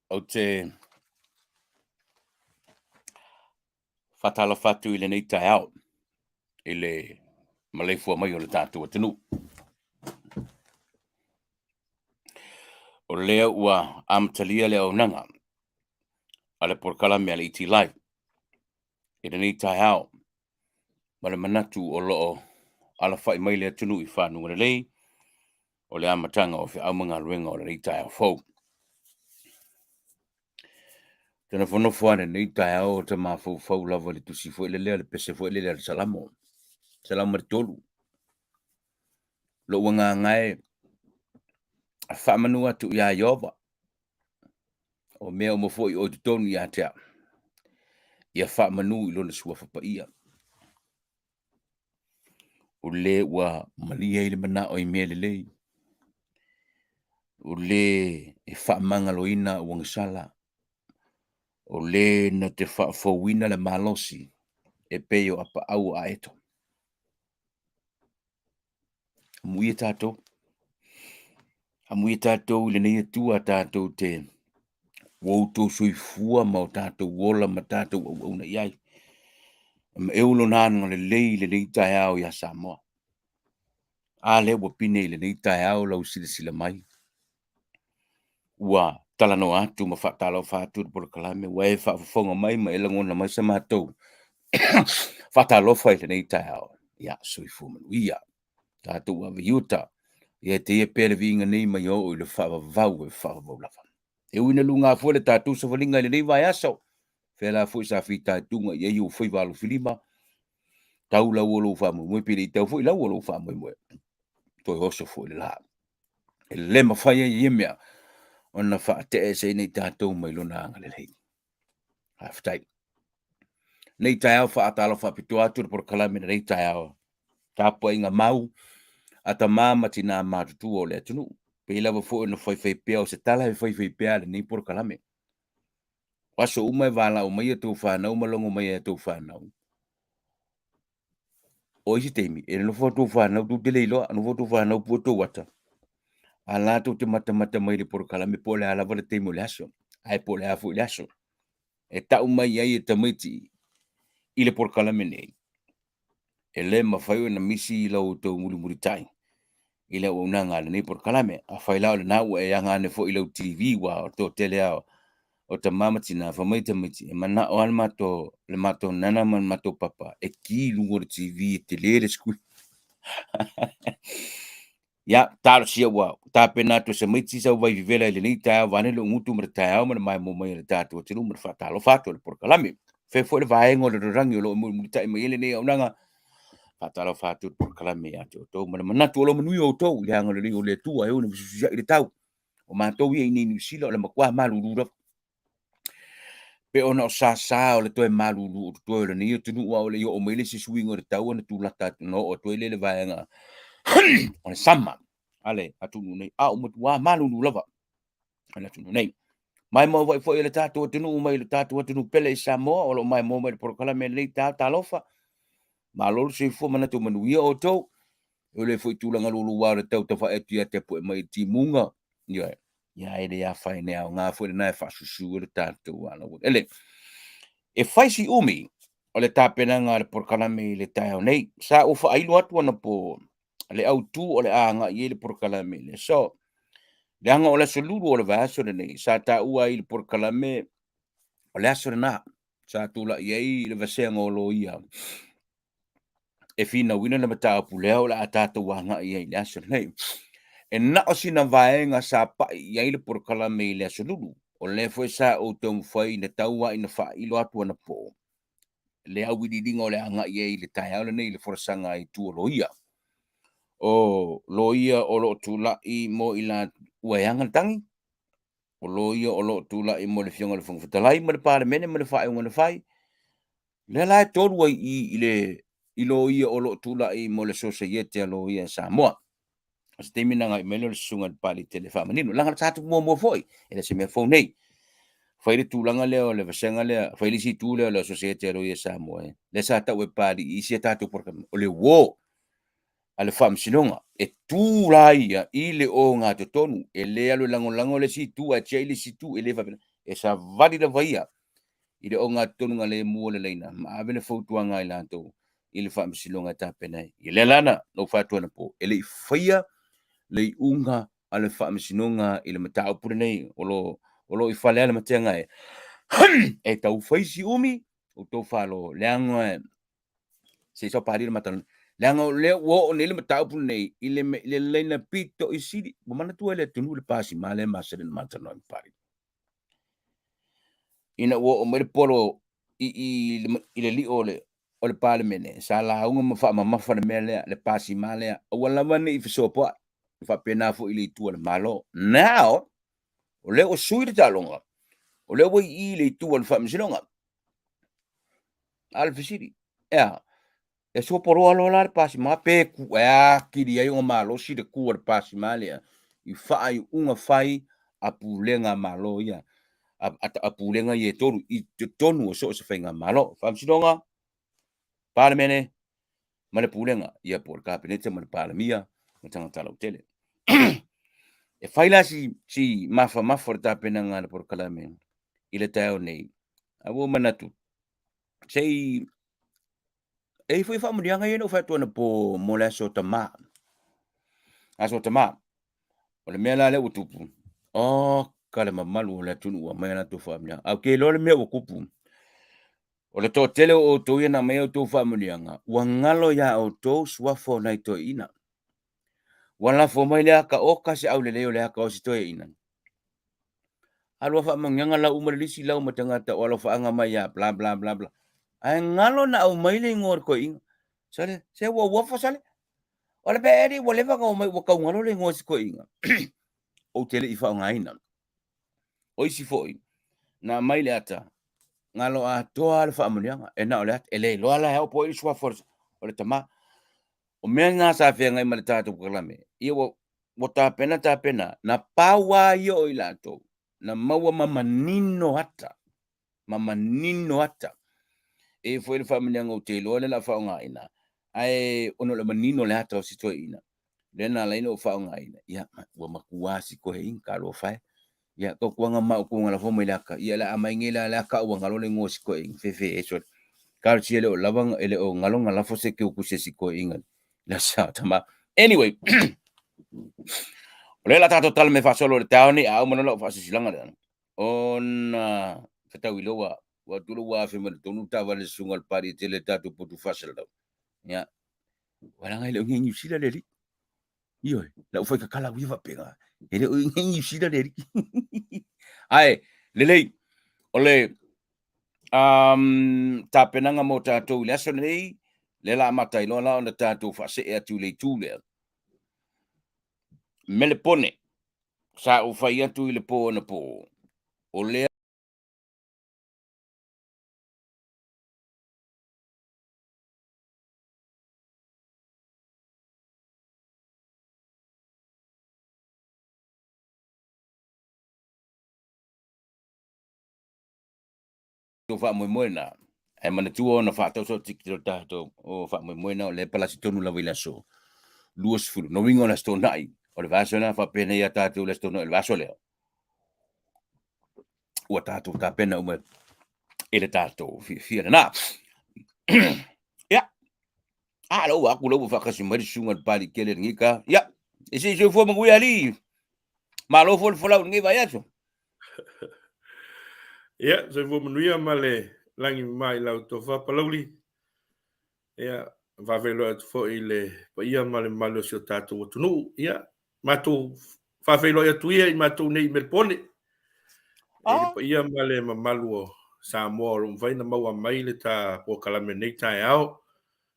Ou te faatalofa atu i lenei taeao i le maleifua mai o le tatou atunuu. O lea ua amatalia le auaunaga a le polokalame a le ET Live i lenei taeao ma le manatu o lo o alafai mai le atunuu i fanuga lelei o le amataga o feau ma galuega o lenei taeao fou. Te nofonofo lava i lenei taeao ou te mafaufau lava i le tusi foi lele, le pese foi lele a le Salamo, 103. Lou agaga e faamanu atu iā Ieova, o mea uma foi o i totonu ia te au, ia faamanu i lona suafa paia. O le ua malie ai le manao i mea lelei, o le e faamagaloina ua gasala, o le na te faafouina le malosi e pei o apaau o aeto. Amuia tatou. Amuia tatou i lenei Atua tatou te ua outou soifua ma o tatou ola ma tatou auauna i ai. E maeu lona agalelei i lenei taeao ia Samoa. A lea ua pine i lenei taeao lau silasila mai. Ua talanoa atu ma faatalofa atu le polokalame, ua e faafofoga mai ma e lagona mai sa matou faatalofa i lenei taeao. Ia, soifua manuia. Tatou ave i uta, ia te ia pea le viiga nei ma ia oo i le faavavau e faavavau lava. E ui ina luga foi le tatou savaliga i lenei vaiaso, fea la foi sa fitaituga i ai ou faiva alofilima, tau lau o lou faamoemoe pe le i tau foi lau o lou faamoemoe, toe oso foi le la. E le mafai ai ia mea ona faate'eeseina i tatou mai lona agalelei. Faafetai. Nei taeao faatalofa faapitoa atu le polokalame i lenei taeao. Tapuaiga mau a tamā ma tinā matutua o le atunuu. Pei lava foi ona faifai pea o se tala e faifai pea a lenei polokalame. O aso uma e valaau mai a tou fanau ma logo mai e tou fanau. O isi taimi, e nofo a tou fanau tou te le iloa, nofo a tou fanau pue tou ata. A la tou te matamata mai i le polokalame po o le a lava le taimi o le aso, ae po o le a foi le aso. E tau mai ai e tamaiti i le polokalame nei, e le mafai ona misi i lo outou mulimulitai i le auaunaga a lenei polokalame. Afai la o lena ua e aga ane foi i lau TV, ua o le toatele lava o tama ma tina, fai mai tamaiti, e manao lava le matou, le matou nana ma le matou papa e ki i luga o le TV e tele le screen. Ia, talosia ua tapena atu e samaiti sau vai vivela i lenei taeao vaeane lou gutu ma le taeao ma le maimoa mai a le tatou atunuu ma le faatalofa atu o le polokalame. Faia foi le vaega o le lalolagi o lo o mulimulitai mai ai lenei auaunaga. Faatalofa atu le polokalame ia te outou ma le manatu o lo o manuia outou i le agalelei o le Atua e ono fesuisuiai le tau. O matou ia i inei i Niu Sila o le matua malulu lava. Pe ona o sasa o le toe malulu o totoe o lenei atunuu a o le i oo mai le isi suiga o le tau ona tulata atu na oo atu ai lea i le vaega o le sama a le atunuu nei, a ua matua malulu lava a le atunuu nei. Maimoa foi foi le tatou atunuu mai le tatou atunuu pele i Samoa o lo o maimoa mai le polokalame lenei taeao. Talofa, malo le soifua, manatu manuia outou. E le foi tulaga luluā o le tau tafae atu ia te pu'e mai i timuga, ioe, ia e le afaina e aoga foi lena e faasusu ai le tatou alaueleele. E fai si umi o le tapenaga a le polokalame i le taeao nei. Sa ou faailo atu anapo le autu o le a agai i ai le polokalame i le aso. Leaga o le aso Lulu o le vaiaso lenei, sa taua ai i le polokalame o le aso lena sa tulai ai le vasega o loia e finauina le mataupu lea o le a tatou agai ai i le aso lenei. E na o sina vaega sa pai i ai le polokalame i le aso Lulu, o lea foi sa ou taumafai ina tau lava ina faailo atu anapo le auiliiliga o le agai ai i le taeao lenei i le folasaga a itu o loia. O loia o lo o tulai mo i latou ua e aga le tagi, o loia o lo o tulai mo le Afioga i le Fofoga Fetalai ma le Palemene ma le faaiuga na fai, lea la e tolu ai i i le i loia o lo o tulai mo le Sosaiete a Loia a Samoa. O se taimi na agai mai lea o le susuga i le Papalii Tele e faamanino, leaga sa tupu muamua foi, e le o se mea fou nei. Fai le tulaga lea o le vasega lea, fai le isi itu lea o le Sosaiete a Loia a Samoa, lea sa tau e Papalii i isi a tatou polokalame, o le uo a le Faamasinoga, e tu la ia i le ogatotonu, e le alu e lagolago le isi itu ae tiai le isi itu, e le faapena, e savali lava ia i le ogatotonu galemu o le laina ma ave le fautuaga a i latou i le Faamasinoga e tapena ai. Ia lea la na ou fai atu anapo, e le i faia le iuga a le Faamasinoga i le mataupu lenei, o lo o i fale lava le matega e tau fai si umi o tou falo, leaga se i saopali le mata, leaga o lea ua oo nei le mataupu lenei i le laina pito i sili. Ua manatua e le atunuu le pasima lea e masani ona matalanoa i Papalii. Ina ua oo mai le polo i le lio o le Palemene, sa lauga ma faamamafa le mea lea, le pasima lea, aua lava ne i fesoapoai, e faapena foi i le itu a le Malo. Now, o lea ua sui le taaloga, o lea ua i i le itu a le Faamasinoga. A o le fesili, e a? E sopoloa loa la le pasima pe ku e atili ai ona malosi le ku a le pasima lea i faaiuga fai a pulega a Malo ia, a pulega ia e tolu i totonu o so o se faigamalo, Faamasinoga, Palemene ma le Pulega, ia po o le Kapeneta ma le Palemia ma tagata lautele. E fai la si mafamafa o le tapenaga a le polokalame i le taeao nei, ae ua ou manatu, se i e i ai foi faamanuiaga ia na ou fai atu anapo mo le aso tama. Aso tama. O le mea la lea ua tupu, oka le mamalu o le atunuu ua aumai a latou faamanuiaga. Ae ou te iloa le mea ua tupu, o le toatele o outou ia na aumai a outou faamanuiaga, ua galo iā outou suafa o nai toeaiina. Ua lafo mai le ata, oka se aulelei o le ata o si toeaina. Alu a faamanuiaga lau uma le lisi lau ma tagata o alofaaga mai ia bla bla bla bla. Ae galo na aumai le igoa o le toeaina. Sale, se ua uafa sale. O le mea ea ua leva na omai ua tau galo le igoa o si toeaina. Ou te le i faaaogaina. O isi foi, na aumai le ata, galo atoa le faamanuiaga, e na o le ata, e le iloa la e ao po o ai le suafa o le tama. O mea na sa feagai ma le tatou polokalame, ia ua ua tapena tapena, na pau lava ia o i latou, na maua ma manino ata. Ma manino ata. E foi le faamanuiaga ou te iloa lea o le a faaaogaina, ae ona o le manino o le ata o si toeaina, lea na ala ai ona ou faaaogaina, ia, ua matua si toeaina, talofa e. Ia, tautuana ma upu na lafo mai le ata, ia, o le a aumai nei la le ata a ua galo le igoa o si toeaina, fefe e sole. Talosia e le o lava, e le o galo na lafo se keukusi a si toeaina i le aso a tama. Anyway, o lea o le a tatou tala mai faasolo i le taeao nei, a uma loa lau faasilasilaga lea, ona fetaui loa ua atu ua afe mai totonu le taavale susuga le pali tele tatou potu faasalalau. Ia, ua laga e le o i Niu Sila le alii. Ioe, lau fai kakala au ia faapena. E le o i Niu Sila le alii. Ae, lelei, o le tapenaga mo tatou i le aso lenei, lea la amata ai loa la ona tatou faasee atu i le itu lea. Melepone, sa ou fai atu i le po anapo, o lea faamoemoe na, ae manatua ona faatau soo tikiti o le tatou o faamoemoe na o lea e palasi tonu lava i le aso 20. No uiga o le Aso Toonai, o le vaiaso lena faapenei ia tatou le Aso Toonai o le vaiaso lea. Ua tatou tapena uma i le tatou fiafia lena. Ia, a lou aku lou faakasi mai le susuga i le Pali tele lenei ta. Ia, e se i soifua manuia alii. Malo foi le folau i lenei vaiaso. Ia, soifua manuia ma le lagi mama i lau tofa Palauli. Ia, faafeiloai atu foi i le paia ma le mamalu o si o tatou atunuu. Ia, matou faafeiloai atu ia i matou nei i Melepone. I le paia ma le mamalu o Samoa o lo o mafai ona maua mai le ta polokalame nei taeao.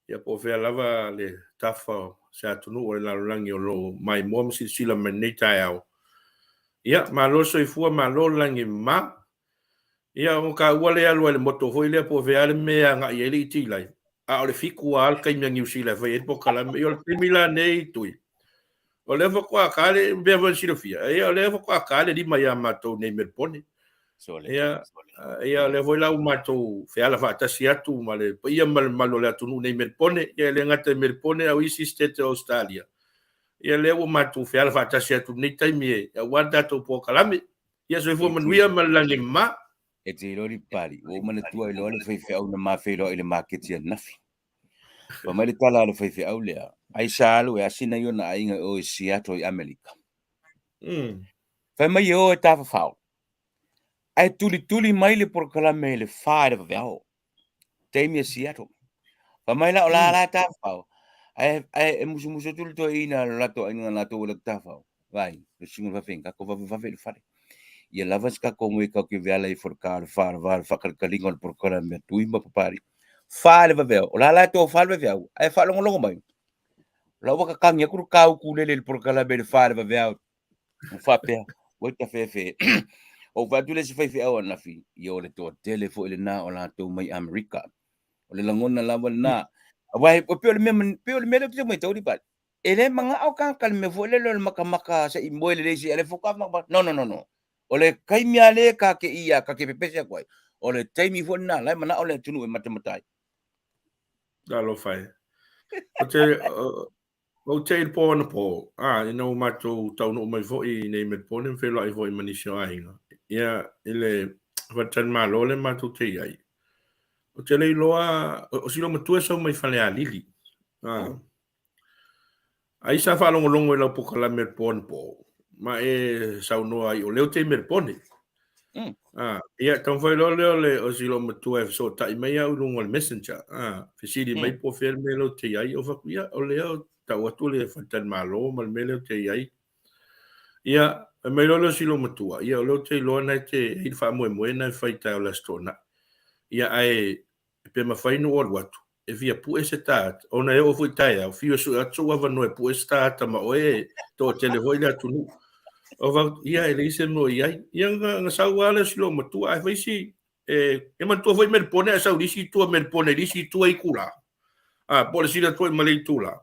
Ia po o fea lava le tafa o se atunuu o le lalolagi o lo o maimoa ma silasila mai lenei taeao. Ia, malo le soifua, malo le lagi e mama. Ia, ona taua lea e alu ai i le moto foi lea po o fea le mea e agai ai le itilai, a o le 7 lava le taimi a Niu Sila e fai ai le polokalame. Ia, o le taimi la nei, Tui, o lea faatoa ta le, pei foi ona silafia, ia, o lea faatoa ta le 5 ia matou nei i Melepone. Ia, ia, o lea foi la ua matou feala faatasi atu ma le paia ma le mamalu o le atunuu nei i Melepone, ia, e le gata i Melepone, a o isi sitete o Ausetalia. Ia, lea ua matou feala faatasi atu i lenei taimi aua le tatou polokalame. Ia, soifua manuia ma le lagi e mama. E te iloa Lipali, ua ou manatua ai loa le faifeau na ma feiloai i le maketi ananafi. Fai mai le tala a le faifeau lea, ai sa alu e asi nai ona aiga i o i Seattle i Amerika. Fai mai e o e tafafao, ae tulituli mai le polokalame i le 4 i le vaveao, taimi a Seattle. Fai mai la o la la e tafafao, ae, ae e musumusu atu le toeaina a lo latou aiga na latou e tafafao. Vai, le susuga i le faafeagaiga, tatou vavevave i le fale. Ia lava se tatou moe tatou te veala ifo i le ta o le 4 i le va o le faakalikaliga o le polokalame a Tui ma Papalii. 4 i le vaveao, o la la e tofa le vaveao, ae faalogologo mai. O la ua tatagi atu le ta ukulele i le polokalame i le 4 i le vaveao. Ua faapea, ua ta fefe. Ou fai atu le isi faifeau ananafi, ia o le toatele foi lena o latou mai Amerika. O le lagona lava lena. Aua e pei o le mea, pei o le mea lea ou te matau Lipali. E le manao tagata i le mea foi lele o le matamata se i moe lelei se i ale foka ma no no no no. O le taimi lava lea ta te ia ta te pepese atu ai, o le taimi foi lena la e manao le atunuu e matamata ai. Talofa e. Ou te, ou te i le po anapo, a, ina ua matou taunuu mai foi i nei Melepone ma feiloai foi ma nisi o aiga, ia, i le faletalimalo lea matou te i ai. Ou te le iloa, o si loomatua e sau mai Falealili, a, Ai sa faalogologo i lau polokalame o le po anapo, ma e saunoa ai o lea ou te i Melepone. Ah, ia, taumafai loa lea o le o si loomatua e fesootai mai au i luga o le messenger. Ah, fesili mai po o fea le mea lea ou te i ai. Ou fai atu, ia, o lea ou tau atu le faletalimalo ma le mea lea ou te i ai. Ia, fai mai loa lea o si loomatua, ia, o lea ou te iloa na e te i ai le faamoemoe na e fai taeao i le Aso Toonai. Ia, ae pe mafai ona ou alu atu e fia pue se ta ata, ona e oo foi taeao, fiu e sue atu sou avanoa e pue se ta ata ma oe, e toatele foi le atunuu. O fai atu, ia e leai se mea o i ai. Ia na sau lava lea o si loomatua, ae fai si, e, e manatua foi Melepone ae sau i le isi itu a Melepone i le isi itu e itula. A, po o le sili atu foi ma le itula.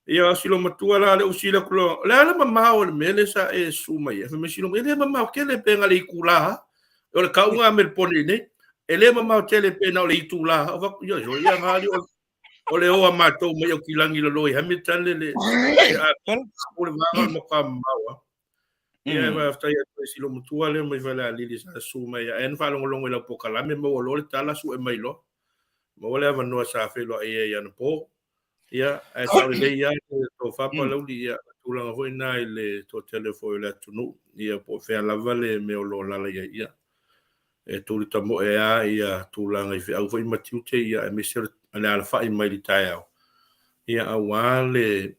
Ia, si loomatua la, lea ua sili atu loa, o le a le mamao o le mea lea sa e susu mai ai? Fai mai si loomatua, e le mamao tele pe na o le itula lava. O le kauga a Melipone i nei, e le mamao tele pe na o le itula. Ou fai atu, ia, ia, ngali o le o a matou mai Aukilani i lalo i Hamilton le le le vaga o le matua mamao lava. Ia, e faafetai atu i si loomatua lea mai Falealili sa susu mai ae na faalogologo i lau polokalame maua loa le tala sue mai loa. Maua le avanoa sa feiloai ai anapo. Ia, ae sao lelei lava le tofa Palauli, ia, tulaga foi na i le toatele foi o le atunuu, ia, po o fea lava le mea o lo o alaala i ai, ia, e tuli tamoe lava ia tulaga i feau foi ma tiute, ia, aemaise o le alafai mai le taeao, ia, aua le,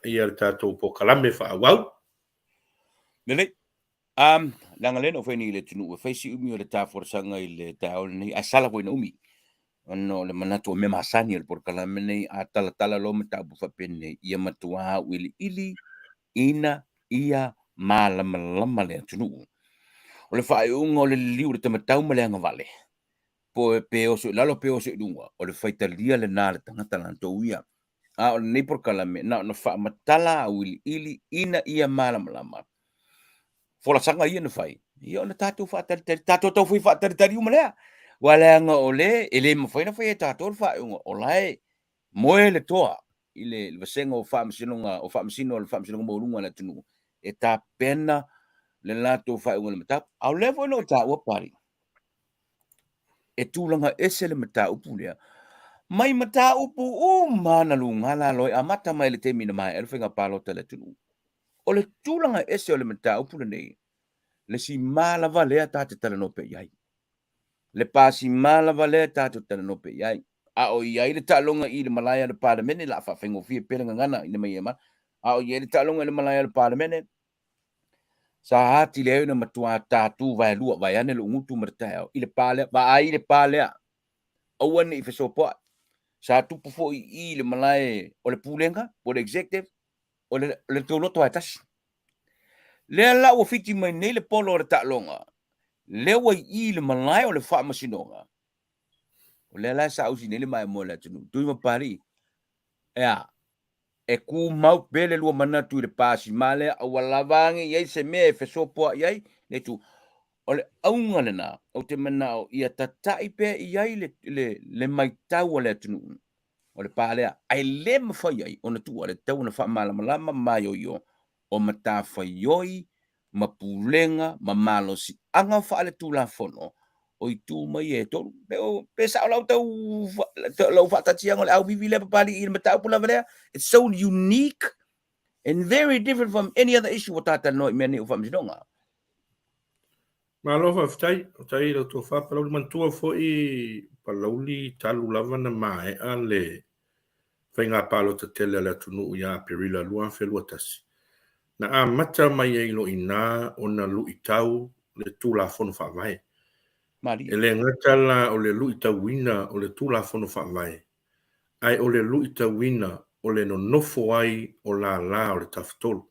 ia, le tatou polokalame faaauau. Lelei. Leaga lea na ou fai nei i le atunuu e fai si umi o le ta folasaga i le taeao lenei, ae sala foi ina umi, ona o le manatu o mea masani o le polokalame lenei, a talatala loa mataupu faapenei, ia matua auiliili ina ia malamalama le atunuu. O le faaiuga o le liliu o le tamatau ma le agavale, po pe oso i lalo pe oso i luga, o le faitalia lena a le tagata latou ia. A o lenei polokalame, na ona faamatala auiliili ina ia malamalama folasaga ia na fai, ia ona tatou faatalitali, tatou tau fai faatalitali uma lea. Aua leaga o le e le mafai ona faia e tatou le faaiuga, o la e moe le toa i le vasega o faamasinoga, o faamasino o le Faamasinoga Maualuga a le atunuu e tapena le latou faaiuga i le mataupu. A o lea foi na ou taua Pali, e tulaga ese le mataupu lea mai mataupu uma na luga lalo e amata mai le taimi na maea le faiga palota a le atunuu. O le tulaga ese o le mataupu lenei, le sima lava lea ta te talanoa pea i ai. Le pasima lava lea ta te talanoa pea i ai. A o i ai le taaloga i le malae a le Palemene, la faafaigofie pea le gagana ina mai e ma. A o i ai le taaloga i le malae a le Palemene, sa atili ai ona matua tatu vaelua, vaeane lou gutu ma le taeao i le pa lea, vaai i le pa lea, aua ne i fesopoai. Sa tupu foi i le malae o le Pulega, po o le Executive, o le, o le tauloto lava e tasi. Lea la ua fiti mai nei le polo o le taaloga, lea ua i i le malae o le Faamasinoga, o lea la e saausi nei le maimoa o le atunuu, Tui ma Papalii, e a? E tumau pea le lua manatu i le pasima lea, aua lava age i ai se mea e fesopoai ai le itu. O le auga lena, ou te manao ia tatai pea i ai le, le, le maitau a le atunuu o le pa lea, ae le mafai ai ona tuua le tatau ona faamalamalama ma maioio o matafaioi ma pulega ma malosiaga faaletulafono o itu mai ia e tolu. Pe, o, pe sao lau tau, lau faataatiaga o le auvivi lea Papalii i le mataupu lava lea? It's so unique and very different from any other issue ua ta talanoa i mea nei o faamasinoga. Malo faafetai, faafetai i lau tofa Palauli. Manatua foi Palauli talu lava na maea le faiga palota tele a le atunuu ia Aperila 2021, na amata mai ai loa i ina ona luitau le Tulafono Faavae. Malie. E le gata la o le luitauina o le Tulafono Faavae, ae o le luitauina o le nonofo ai o lala o le Tafatolu,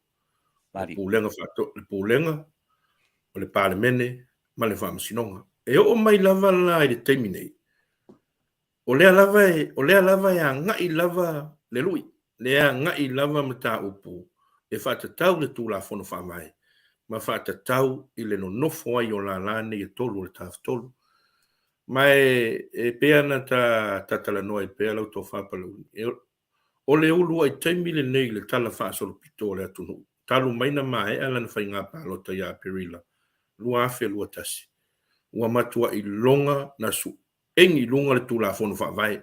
le Pulega, le Pulega, o le Palemene ma le Faamasinoga. E oo mai lava la i le taimi nei, O lea lava e, o lea lava e agai lava le lui, lea e agai lava mataupu e faatatau le Tulafono Faavae ma faatatau i le nonofo ai o lala nei e tolu o le Tafatolu. Ma e, e pei ona ta, ta talanoa ai pea lau tofa Palauli, e, o le uluai taimi lenei i le tala faasolopito o le atunuu, talu mai na maea lana faigā palota ia Aperila 2021, ua matuai loga na egi i luga le Tulafono Faavae,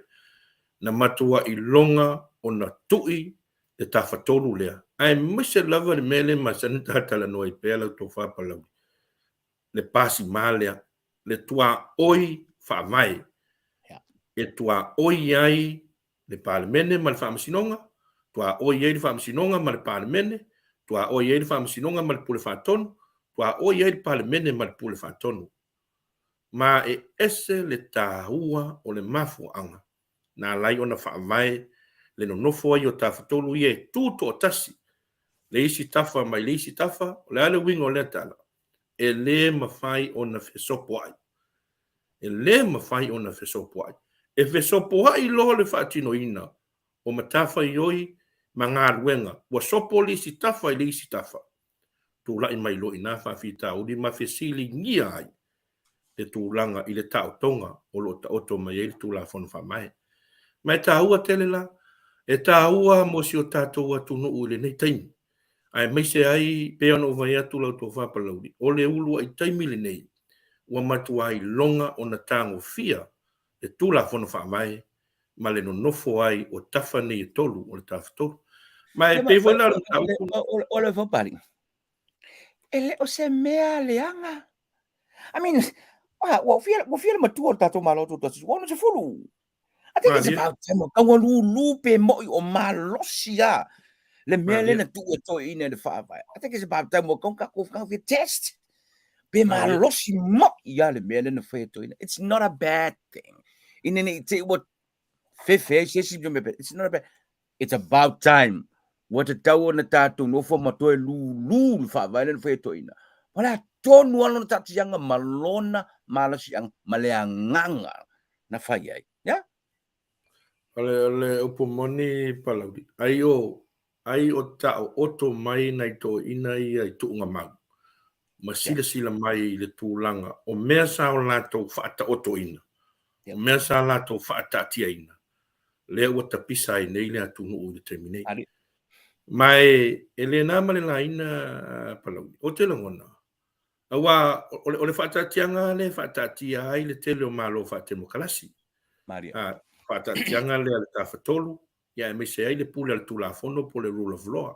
na matuai loga ona tui le Tafatolu lea, aemaise lava le mea lea e masani ona ta talanoa ai pea lau tofa Palauli, le pasima lea, le tuaoi faavae e tuaoi ai le Palemene ma le Faamasinoga, tuaoi ai le Faamasinoga ma le Palemene, tuaoi ai le Faamasinoga ma le Pule Faatonu, tuaoi ai le Palemene ma le Pule Faatonu. Ma e ese le taua o le mafuaaga na ala ai ona faavae le nonofo ai o Tafatolu ia e tu toatasi le isi tafa mai le isi tafa. O le a le uiga o lea tala? E le mafai ona fesopoai. E le mafai ona fesopoai. E fesopoai loa le faatinoina o matafaioi ma galuega ua sopo le isi tafa i le isi tafa. Tulai mai loa i ina faafitauli ma fesiligia ai. le tulaga i le taotoga o lo o taoto mai ai le Tulafono Faavae. Ma e taua tele la, e taua mo si o tatou atunuu i lenei taimi, aemaise ai pei ona ou fai atu lau Tofa Palauli, o le uluai taimi lenei ua matua iloga ona tagofia le Tulafono Faavae ma le nonofo ai o tafa nei e tolu o le Tafatolu. Ma e pei foi la o le mataupu... O le Papalii, e le o se mea leaga. I mean, ua fia, ua fia le matua o le tatou Malo Tutoatasi, ua 60. I think it's about time, tau ua lulu pe moi o malosi a le mea lea na tuu e toeaiina i le faavae. I think it's about time ua tau tatou fia test pe malosi moi a le mea lea na fai e toeaiina. It's not a bad thing. Ina ne i te i ua fefe ai se isi mea, it's not a bad, it's about time. Ua tatau ona tatou nofo ma toe lulu le faavae lea na fai e toeaiina. O le a tonu lava lona taatiaga ma lona malosiaga ma le agaga na fai ai. Yeah? O le, o le upu moni Palauli, ai o, ai o taooto mai nai toeaiina ia i tuugamau, ma silasila mai i le tulaga o mea sa o latou faataotoina, o mea sa latou faataatiaina, lea ua tapisa ai nei le atunuu i le taimi nei. Ma e, e le na ma le laina Palauli, ou te lagona, aua o le, o le faataatiaga lea e faataatia ai le tele o Malo faatemokarasi. Maria. Faataatiaga lea a le Tafatolu, ia aemaise ai le pule a le Tulafono po o le rule of law.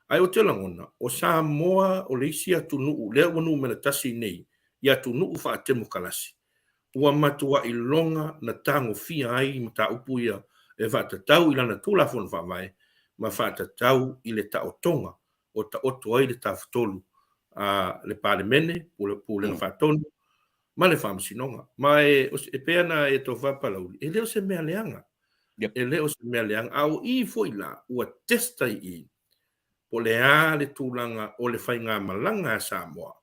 Ae ou te lagona, o Samoa o le isi atunuu lea ua numera tasi nei i atunuu faatemokarasi, ua matuai loga na tagofia ai mataupu ia e faatatau i lana Tulafono Faavae ma faatatau i le taotoga o taoto ai le Tafatolu a le Palemene, Pulega Faatonu ma le Faamasinoga. Ma e, e pei ona e tofa Palauli, e le o se mea leaga. Yep. E le o se mea leaga. A o i foi la, ua testa i i, po o le a le tulaga o le faigamalaga a Samoa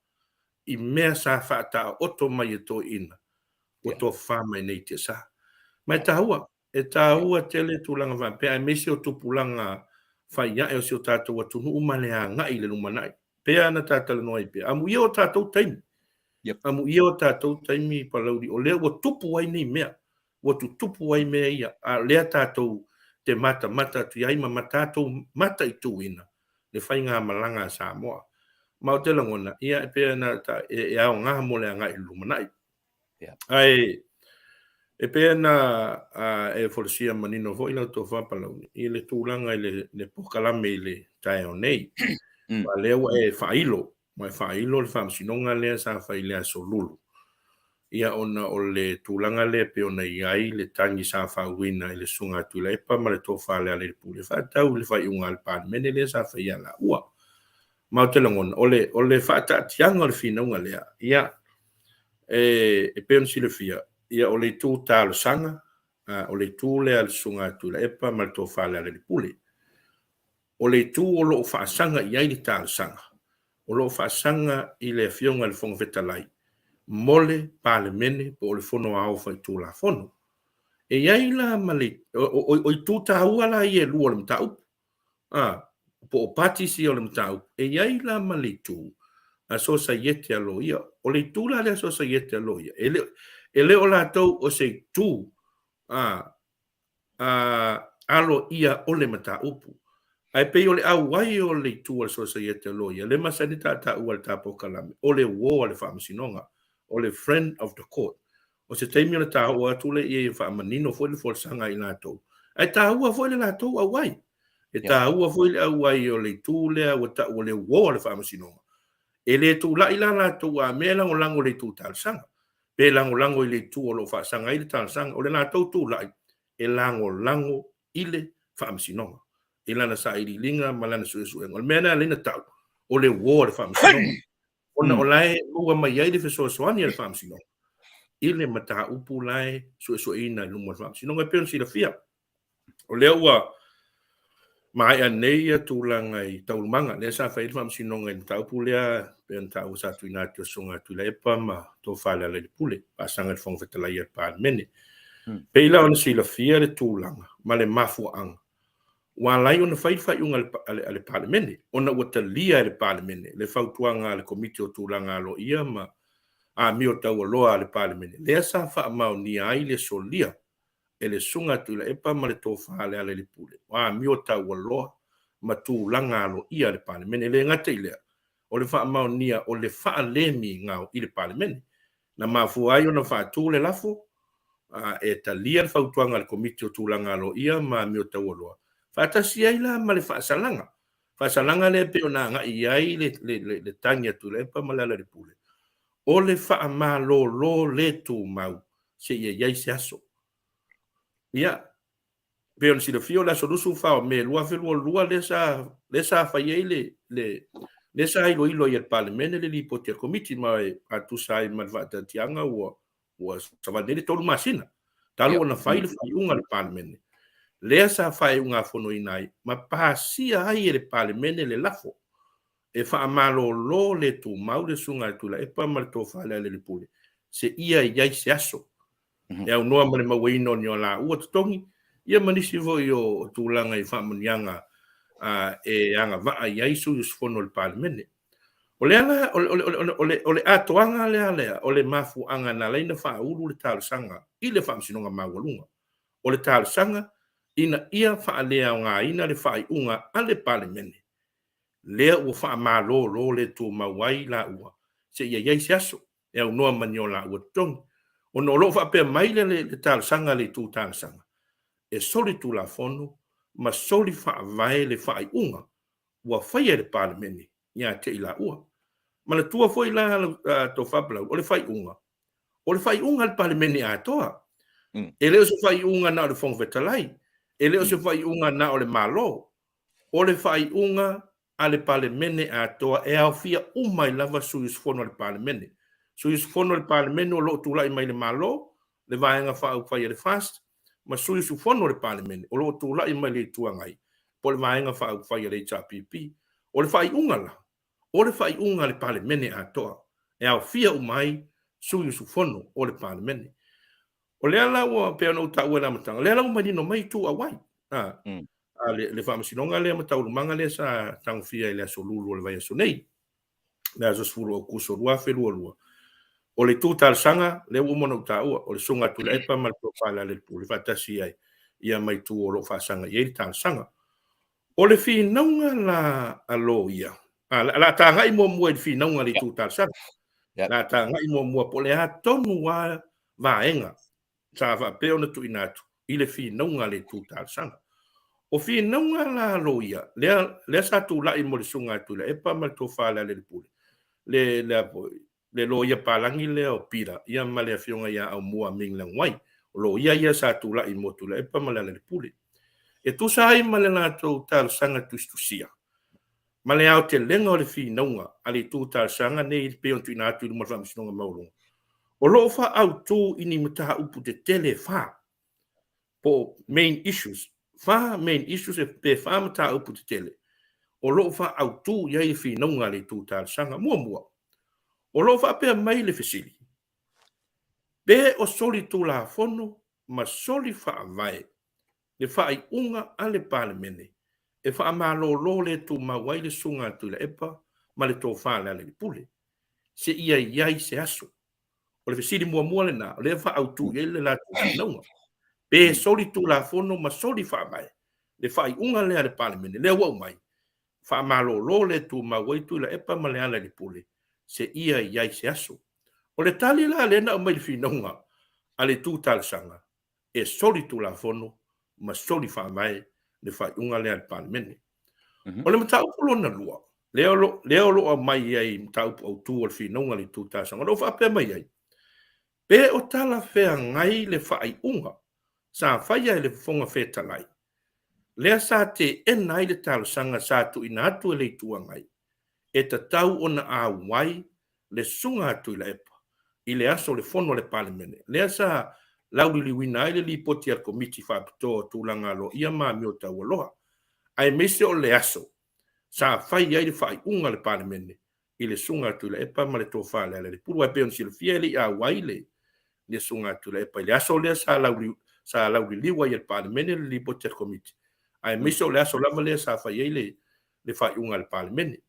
i mea sa faataoto mai e toeaiina ua tofafa mai nei i tiasa. Ma e taua, e taua tele tulaga faapea, aemaise o tupulaga fai ae o si o tatou atunuu ma le agai i le lumanai. Pea na ta talanoa ai pea. Amuia o tatou taimi. Yep. Amuia o tatou taimi Palauli, o lea ua tupu ai nei mea. Ua tutupu ai mea ia. A lea tatou te matamata atu i ai ma tatou mataituina le faigamalaga a Samoa. Ma ou te lagona, ia e pei ona ta, e, e aoga mo le agai i le lumanai. Yeah. Ae e pei ona e folasia manino foi lau tofa Palauli i le tulaga i le, le polokalame i le taeao nei. Ma lea ua e faailo, ua e faailo le faamasinoga lea sa fai i le aso Lulu. Ia ona o le tulaga lea e pei ona i ai le tagi sa faauina i le Susuga a Tuilaepa ma le Tofa Lealailepule faatatau i le faaiuga a le Palemene lea sa fai ia laua. Ma ou te lagona, o le, o le faataatiaga o le finauga lea, ia, e, e pei ona silafia, ia, o le itu talosaga, o le itu lea a le Susuga a Tuilaepa ma le Tofa Lealailepule. O le itu o lo o faasaga i ai le talosaga, o lo o faasaga i le Afioga i le Fofoga Fetalai mo le Palemene po o le Fono Aoao Faitulafono. E i ai la ma le, o, o, o itu taua la ia e lua o le mataupu, a, po o parties ia o le mataupu, e i ai la ma le itu a sosaiete a loia. O le itu la lea a sosaiete a loia, e le, e le o latou o se itu a, a, aloaia o le mataupu. Ae pei o le auai o le itu a le sosaiete a loia, le masani ta taua i le ta polokalame, o le uo a le faamasinoga, o le friend of the court. O se taimi ona ta oo atu lea i ai e faamanino foi le folasaga a i latou. Ae taua foi le latou auai. E taua foi le auai o le itu lea ua tau o le uo a le faamasinoga. E le tulai la latou a mea e lagolago i le itu talosaga, pe lagolago i le itu o lo o faasaga ai le talosaga. O le latou tulai e lagolago i le faamasinoga, i lana sailiiliga ma lana suesuega. O le mea lena lea na tau, o le uo a le faamasinoga. Ona o la e maua mai ai le fesoasoani a le faamasinoga i le mataupu la e suesueina i luma o le faamasinoga. E pei ona silafia, o lea ua maea nei ia tulaga i taualumaga, lea sa fai ai le faamasinoga i le mataupu lea, pei ona taua sa tuuina atu e Susuga a Tuilaepa ma Tofa Lealailepule, faasaga i le Fofoga Fetalai a le Palemene. Pei la ona silafia le tulaga ma le mafuaaga ua ala ai ona fai le faaiuga a le Palemene, ona ua talia e le Palemene le fautuaga a le Komiti o Tulaga Aloaia ma amio taualoa a le Palemene, lea sa faamaonia ai le solia e le Susuga a Tuilaepa ma le Tofa a Lealailepule, o amio taualoa ma tulaga aloaia a le Palemene. E le gata i lea, o le faamaonia o le faalemigao i le Palemene, na mafua ai ona faatu le lafo e talia le fautuaga a le Komiti o Tulaga Aloaia ma Amio Taualoa, faatasi ai la ma le faasalaga. Faasalaga lea e pei ona agai i ai le tagi a Tuilaepa ma Lealailepule, o le faamalolo le tumau seia i ai se aso. Ia, pei ona silafia o le aso 24 o Me 2022 lea sa, lea sa fai ai le, le, lea sa iloilo ai e le Palemene le lipoti a le Komiti, ma e a tusa ai ma le faataatiaga ua, ua savali nei le 3 masina talu ona fai le faaiuga a le Palemene, lea sa faaiugafonoina ai ma pasia ai e le Palemene le lafo e faamalolo le tumau le Susuga a Tuilaepa ma le Tofa a Lealailepule seia i ai se aso e aunoa ma le mauaina o ni o laua totogi, ia ma nisi foi o tulaga i faamanuiaga e agavaa i ai sui usufono o le Palemene. O lea la, o le atoaga lea lea o le mafuaaga na ala ai ona faaulu le talosaga i le Faamasinoga Maualuga. O le talosaga ina ia faaleaogaina le faaiuga a le Palemene lea ua faamalolo le tumau ai laua seia i ai se aso e aunoa ma ni o laua totogi. Ona o lo o faapea mai le le talosaga a le itu talosaga, e soli tulafono ma soli faavae le faaiuga ua faia e le Palemene ia te i laua. Manatua foi la Tofa Palauli, o le faaiuga, o le faaiuga a le Palemene atoa. E le o se faaiuga na o le Fofoga Fetalai, e le o se faaiuga na o le Malo, o le faaiuga a le Palemene atoa e aofia uma ai lava sui usufono a le Palemene. Sui usufono a le Palemene o lo o tulai mai i le Malo, le Vaega Faaupufai a le FAST, ma sui usufono a le Palemene o lo o tulai mai i le Itu Agai, po o le Vaega Faaupufai a le HRPP. O le faaiuga la, o le faaiuga a le Palemene atoa, e aofia uma ai sui usufono o le Palemene. O lea la ua pei ona ou taua i le amataga, o lea la ua manino mai itu auai. A, a le, le faamasinoga lea ma taualumaga lea sa tagofia i le aso Lulu o le vaiaso nei, le aso 10 Aokuso 2022. O le itu talosaga, lea ua uma ona ou taua, o le Susuga a Tuilaepa ma le Tofa a Lealailepule faatasi ai ia ma itu o lo o faasaga i ai le talosaga. O le finauga la a loia, a, o le a tagai muamua i le finauga a le itu talosaga. O le a tagai muamua po o le a tonu lava vaega sa faapea ona tuuina atu i le finauga a le itu talosaga. O finauga la a loia, lea, lea sa tulai mo le Susuga a Tuilaepa ma le Tofa a Lealailepule, le, le, le loia palagi lea o Peter, ia ma le afioga ia Aumua Ming Leung Wai. O loia ia sa tulai mo Tuilaepa ma Lealailepule. E tusa ai ma le latou talosaga tusitusia, ma le aotelega o le finauga a le itu talosaga nei e pei ona tuuina atu i luma o le Faamasinoga Maualuga, o lo o faaautu i ni mataupu tetele e fa, po o main issues, fa main issues pe fa mataupu tetele o lo o faaautu i ai le finauga a le itu talosaga. Muamua, o lo o faapea mai le fesili, pe o soli tulafono ma soli faavae le faaiuga a le Palemene e faamalolo le tumau ai le Susuga a Tuilaepa ma le Tofa a Lealailepule, seia i ai se aso. O le fesili muamua lena, o lea e faaautu i ai le latou finauga. Pe soli tulafono ma soli faavae le faaiuga lea a le Palemene, lea ua aumai, faamalolo le tumau ai Tuilaepa ma Lealailepule, seia i ai se aso. O le tali la lea na aumai i le finauga a le itu talosaga, e soli tulafono ma soli faavae le faaiuga lea a le Palemene. O le mataupu lona lua, lea o lo, lea o lo o aumai ai mataupu autu o le finauga a le itu talosaga, o lo o faapea mai ai, pe o talafeagai le faaiuga sa faia e le Fofoga Fetalai, lea sa teena ai le talosaga sa tuuina atu e le Itu Agai, e tatau ona auai le Susuga a Tuilaepa i le aso o le Fono a le Palemene, lea sa lauliliuina ai le Lipoti a le Komiti Faapitoa o Tulaga Aloaia ma Amio Taualoa, aemaise o le aso sa fai ai le faaiuga a le Palemene i le Susuga a Tuilaepa ma le Tofa a Lealailepule. Aua e pei ona silafia e le i auai le le Susuga a Tuilaepa i le aso lea sa sa lauliliu ai e le Palemene le Lipoti a le Komiti, aemaise o le aso lava lea sa fai ai le le faaiuga a le Palemene.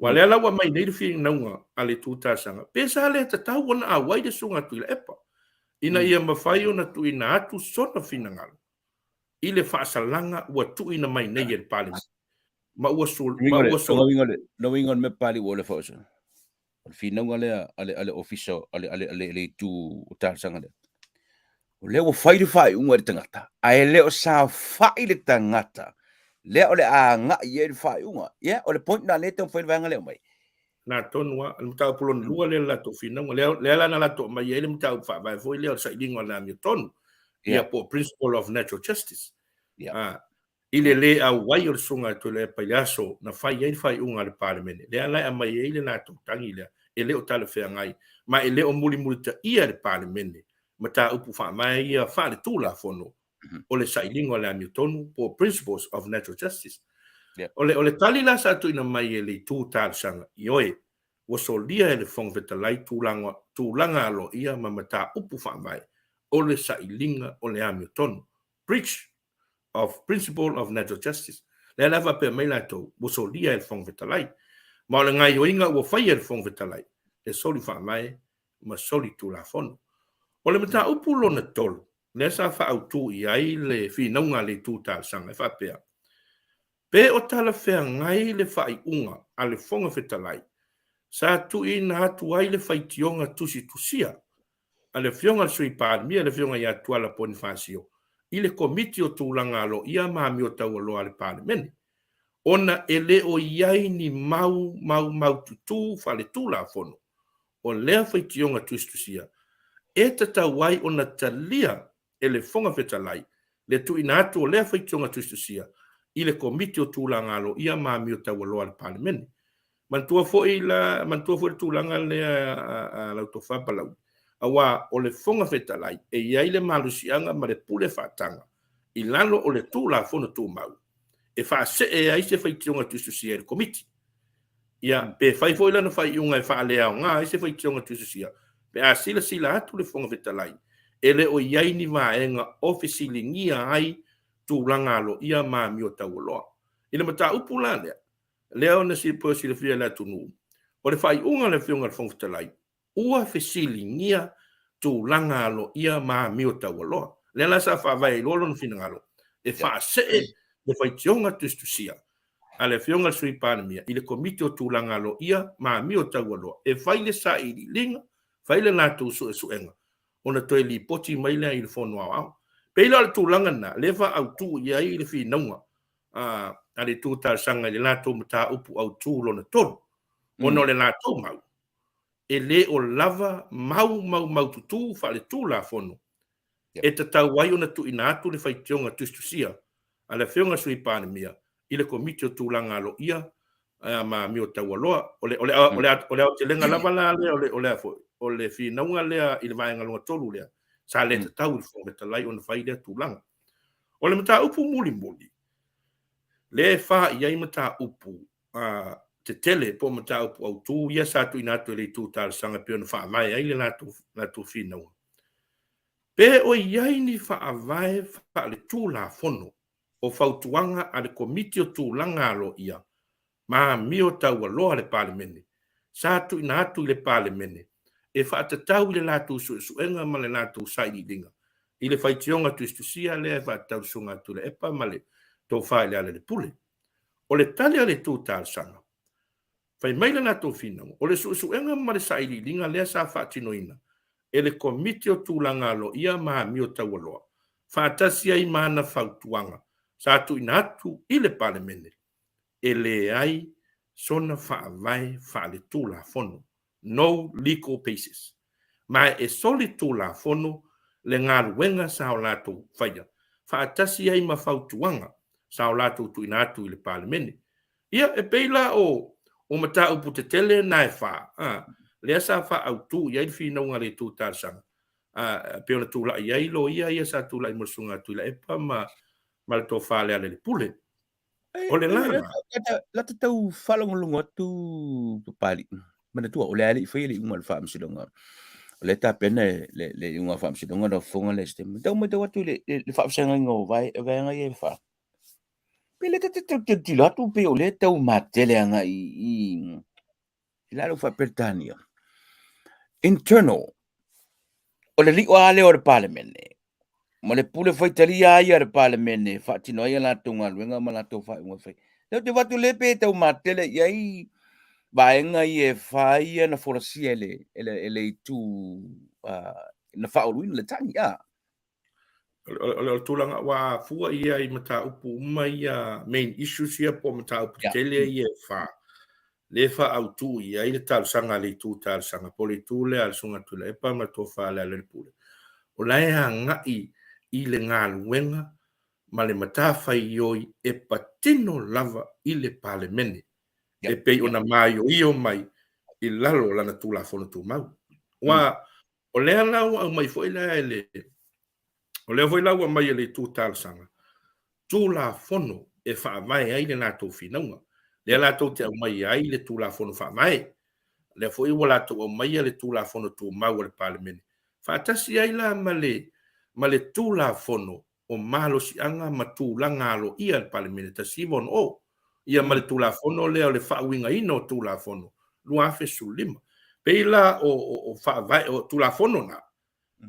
Aua lea la ua aumai nei le finauga a le Itu Talosaga, pe sa le tatau ona auai le Susuga Tuilaepa ina ia mafai ona tuuina atu sona finagalo i le faasalaga ua tuuina mai nei e le Palemene ma ua ma ua Lona uiga o le mea Papalii ua le faaoso. O le finauga lea a le a le ofisa a le a le a le itu o talosaga lea. O lea ua fai le faaiuga i le tagata, ae le o saofai le tagata lea o le a agai i ai le faaiuga. Ia, o le point lena lea e taumafai le vaega lea e aumai. Na tonu lava, o le mataupu lona lua lea o le latou finauga, lea, lea la na latou aumai ai le mataupu faavae foi lea o le sailiga o le amiotonu, ia po o principle of natural justice. Ah, i le lē auai o le Susuga a Tuilaepa i le aso na fai ai le faaiuga a le Palemene, lea la e aumai ai le latou tagi lea, e le o talafeagai, ma e le o mulimulitaia e le Palemene mataupu faavae ia faale-Tulafono o le sailiga o le amiotonu po o principles of natural justice. O le, o le tali la sa tuuina mai e le itu talosaga, ioe, ua solia e le Fofoga Fetalai tulaga, tulaga aloaia ma mataupu faavae o le sailiga o le amiotonu, breach of principle of natural justice. Lea la faapea mai latou, ua solia e le Fofoga Fetalai. Ma o le gaioiga ua faia e le Fofoga Fetalai, e soli faavae ma soli tulafono. O le mataupu lona tolu, lea sa faaautu i ai le finauga a le Itu Talosaga e faapea, Pe o talafeagai le faaiuga a le Fofoga Fetalai sa tuuina atu ai le faitioga tusitusia a le Afioga i le Sui Palemia, le Afioga ia Tuala Ponifasio, i le Komiti o Tulaga Aloaia ma Amio Taualoa a le Palemene, ona e le o i ai ni mau maumaututu faaletulafono o lea faitioga tusitusia e tatau ai ona talia e le Fofoga Fetalai le tuuina atu o lea faitioga tusitusia i le Komiti o Tulaga Aloaia ma Amio Taualoa a le Palemene. Manatua foi la, manatua foi le tulaga lea a lau Tofa Palauli, aua o le Fofoga Fetalai e i ai le malosiaga ma le pule faataga i lalo o le Tulafono Tumau e faasee ai se faitioga tusitusia i le Komiti. Ia, pe fai foi lana faaiuga e faaleaoga ai se faitioga tusitusia, pe a silasila atu le Fofoga Fetalai, e le o i ai ni vaega o fesiligia ai tulaga aloaia ma amio taualoa. I le mataupu la lea, lea ona pei silafia e le atunuu, o le faaiuga a le Afioga i le Fofoga Fetalai, ua fesiligia tulaga aloaia ma amio taualoa. Lea la sa faavae ai loa lona finagalo e faasee le faitioga tusitusia a le Afioga i le Sui Palemia i le Komiti o Tulaga Aloaia ma Amio Taualoa e fai le sailiiliga, fai le latou suesuega ona toe lipoti mai lea i le Fono Aoao. Pei la o le tulaga lena lea e faaautu i ai le finauga a le Itu Talosaga i le latou mataupu autu lona tolu, ona o le latou mau e le o lava mau maumaututu faaletulafono e tatau ai ona tuuina atu le faitioga tusitusia a le Afioga i le Sui Palemia i le Komiti o Tulaga Aloaia ma Amio Taualoa. O le, o le, o le, o le aotelega lava la lea o le, o le, o le finauga lea i le vaega lona tolu lea, sa le tatau i le Fofoga Fetalai ona fai lea tulaga. O le mataupu mulimuli, lea e fa i ai mataupu tetele po o mataupu autu ia sa tuuina atu e le Itu Talosaga e pei ona faavae ai le latou, latou finauga. Pe o i ai ni faavae faaletulafono o fautuaga a le Komiti o Tulaga Aloaia ma Amio Taualoa a le Palemene sa tuuina atu i le Palemene e faatatau i le latou suesuega ma le latou sailiiliga i le faitioga tusitusia lea e faatatau i le Susuga a Tuilaepa ma le Tofa i Lealailepule. O le tali a le Itu Talosaga, fai mai le latou finauga, o le suesuega ma le sailiiliga lea sa faatinoina e le Komiti o Tulaga Aloaia ma Amio Taualoa faatasi ai ma ana fautuaga sa tuuina atu i le Palemene, e leai sona faavae faaletulafono no legal basis, ma e soli tulafono le galuega sa o latou faia, faatasi ai ma fautuaga sa o latou tuuina atu i le Palemene. Ia, e pei la o o mataupu tetele na e fa, a, lea sa faaautu i ai le finauga a le Itu Talosaga, a, e pei ona tulai ai loia ia sa tulai mo le Susuga a Tuilaepa ma ma le Tofa a Lealailepule. O le la. La te tau faalogologo atu Papalii. Manatua, o le a le i faia le iuga o le faamasinoga. O lea e tapena le, le iuga o le faamasinoga na fofoga le STM. Tau matau atu i le, le, le faafesagaiga o vae, vaega ia e fa. Pe le te te tau tilotilo atu pe o lea tau matele agai i, I lalo faa-Peretania, internal, o le li'o lava lea o le Palemene, ma le pule faitalia lava ia a le Palemene e faatino ai a latou galuega ma latou faaiuga fai. Lea ou te vaai atu lea pei e taumatele i ai vaega ia e fai ia na folasia e le, e le, e le itu na faauluina le tagi. A. O le tulaga ua fua ia i mataupu uma ia, main issues ia po o mataupu tele ia e fa, lea e faaautu i ai le talosaga a le itu talosaga, po o le itu lea a le Susuga Tuilaepa ma le Tofa Lealailepule. O la e agai i le galuega ma le matafaioi e patino lava i le Palemene, e pei ona maioio mai i lalo o lana Tulafono Tumau. Aua o lea la ua aumai foi la e le, o lea foi la ua aumai e le itu talosaga, Tulafono e faavae ai le latou finauga. Lea latou te aumaia ai le Tulafono Faavae. Lea foi ua latou aumaia le Tulafono Tumau a le Palemene, faatasi ai la ma le, ma le Tulafono o Malosiaga ma Tulaga Aloaia a le Palemene 1960, ia ma le Tulafono lea o le Faauigaina o Tulafono 2015. Pei la o, o, o faavae, o Tulafono na,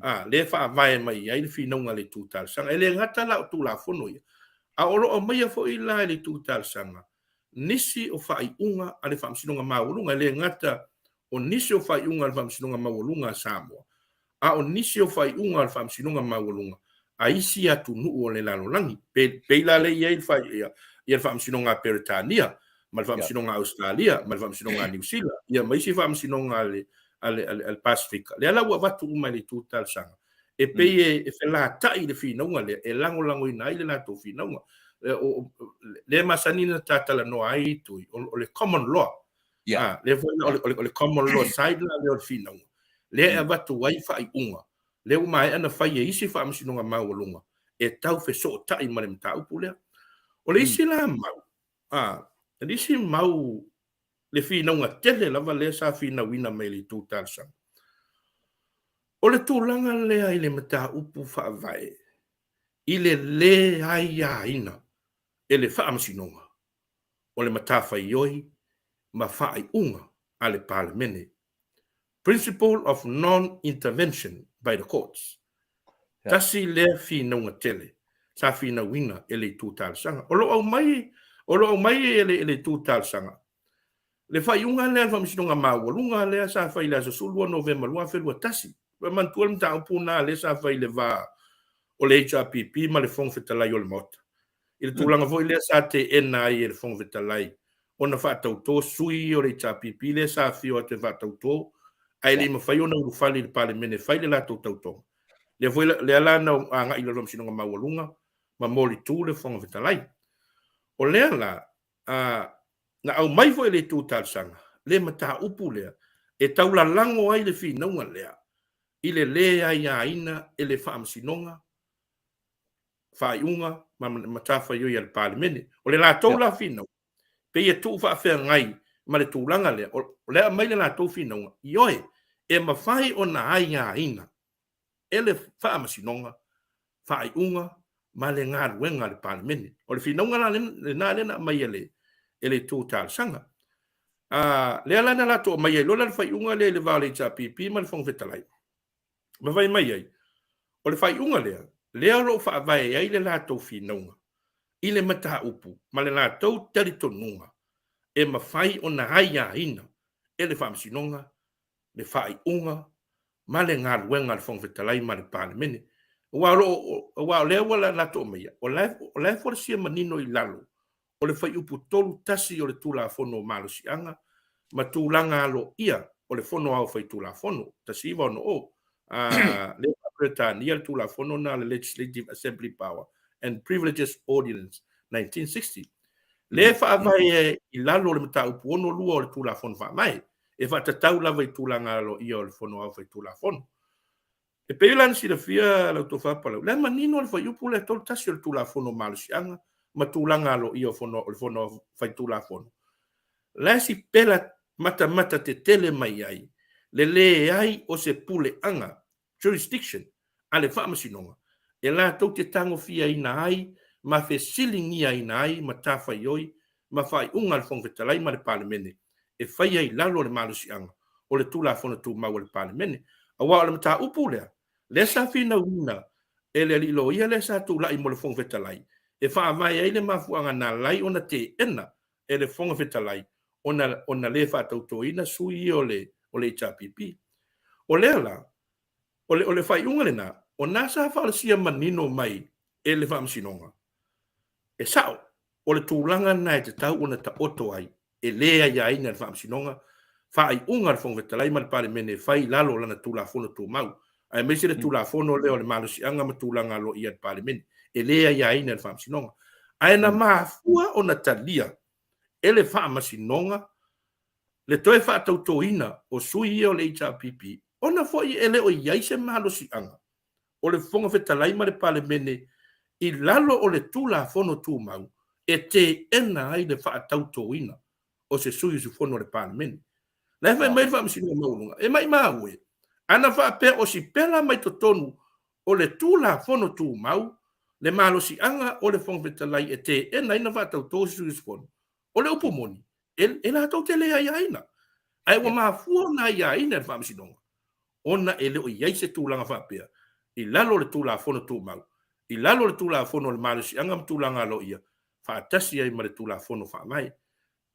a, lea e faavae mai ai le finauga a le itu talosaga. E le gata la o Tulafono ia, a o lo o aumaia foi la e le itu talosaga nisi o faaiuga a le Faamasinoga Maualuga. E le gata o nisi o faaiuga a le Faamasinoga Maualuga a Samoa, a o nisi o faaiuga a le Faamasinoga Maualuga a isi atunuu o le lalolagi. Pei la lea e i ai ia le Faamasinoga a Peretania ma le Faamasinoga a Ausetalia ma le Faamasinoga a Niu Sila, ia ma isi faamasinoga a le a le, a le, a le Pasefika. Lea la ua avatu uma e le itu talosaga, e pei e felata'i le finauga lea, e lagolagoina ai le latou finauga. Lea e masani ona ta talanoa ai Tui, o le common law. Yeah. Lea foi o le common law side la lea o le finauga. Lea e avatu ai faaiuga, lea ua maea ona fai e isi faamasinoga maualuga e tau fesootai ma le mataupu lea. O le isi la mau, o le isi mau le finauga tele lava lea sa finauina mai e le itu talosaga. O le tulaga lea i le mataupu faavae i le lē aiaina e le Faamasinoga o le matafaioi ma faaiuga a le Palemene, Principle of Non-Intervention by the Courts. Tasi lea finauga tele sa finauina e le itu talosaga. O lo o aumai, o lo o aumai e le, e le itu talosaga le faaiuga lea a le Faamasinoga Maualuga lea sa fai i le aso 12 Novema 2021. Ua manatua le mataupu lena lea sa fai i le va o le HRPP ma le Fofoga Fetalai o le Maota. I le tulaga foi lea sa teena ai e le Fofoga Fetalai ona faatautō sui o le HRPP lea sa afio atu e faatautō, ae le i mafai ona ulufale i le Palemene e fai le latou tautoga. Lea foi, lea la na agai i le Faamasinoga Maualuga ma molitu le Fofoga Fetalai. O lea la, a, na aumai foi e le itu talosaga le mataupu lea e taulalago ai le finauga lea i le lē aiaina e le Faamasinoga faaiuga ma matafaioi a le Palemene. O le latou la finauga, pei e tuu faafeagai ma le tulaga lea, o le a aumai le latou finauga, ioe, e mafai ona aiaina e le Faamasinoga faaiuga ma le galuega a le Palemene. O le finauga la lena lea na aumai e le e le itu talosaga. A, lea la na latou aumai ai loa le faaiuga lea i le va o le HRPP ma le Fofoga Fetalai. Ma fai mai ai, o le faaiuga lea, lea o lo o faavae ai le latou finauga i le mataupu ma le latou talitonuga e mafai ona aiaina e le Faamasinoga le faaiuga ma le galuega a le Fofoga Fetalai ma le Palemene. Aua o lo o, aua o lea ua latou aumaia, o la e, o la e folasia manino i lalo o le Fuaiupu 31 o le Tulafono o Malosiaga ma Tulaga Aloaia o le Fono Aoao Faitulafono 1960, a lea faa-Peretania le Tulafono lena le Legislative Assembly Power and Privileges Ordinance 1960, lea e faavae i lalo o le Mataupu 62 o le Tulafono Faavae, e faatatau lava i tulaga aloaia o le Fono Aoao Faitulafono. E pei la ona silafia lau Tofa Palau, la e manino le fuaiupu lea 31 o le Tulafono o Malosiaga ma Tulaga Aloaia o Fono, o le Fono Faitulafono. La e sipela matamata tetele mai ai le leai o se puleaga, jurisdiction, a le Faamasinoga e latou te tagofiaina ai ma fesiligiaina ai matafaioi ma faaiuga a le Fofoga Fetalai ma le Palemene. e faia i lalo o le malosiaga o le Tulafono Tumau a le Palemene. Aua o le mataupu lea, lea sa finauina e le alii loia lea sa tulai mo le Fofoga Fetalai, e faavae ai le mafuaaga na ala ai ona teena e le Fofoga Fetalai ona le faatautoina sui ia o le HRPP. O lea la, o le faaiuga lena, o na sa faalasia manino mai e le Faamasinoga, e sao, o le tulaga lena e tatau ona taoto ai, e le aiaina e le Faamasinoga faaiuga a le Fofoga Fetalai ma le Palemene e fai i lalo o lana Tulafono Tumau, aemaise le Tulafono lea o le Malosiaga ma Tulaga Aloaia a le Palemene, e le aiaina e le Faamasinoga. Ae na mafua ona talia e le Faamasinoga le toe faatautoina o sui ia o le HRPP, ona foi e le o i ai se malosiaga o le Fofoga Fetalai ma le Palemene i lalo o le Tulafono Tumau e teena ai le faatautoina o se sui usufono o le Palemene. La e fai mai le Faamasinoga Maualuga, e maimau e, ana faapea o sipela mai totonu o le Tulafono Tumau le malosiaga o le Fofoga Fetalai e teena ai na faatauto se sui usufono, o le upu moni, e latou te le aiaina. Ae ua mafua ona aiaina e le Faamasinoga ona e le o i ai se tulaga faapea i lalo o le Tulafono Tumau, i lalo o le Tulafono o le Malosiaga ma Tulaga Aloaia, faatasi ai ma le Tulafono Faavae.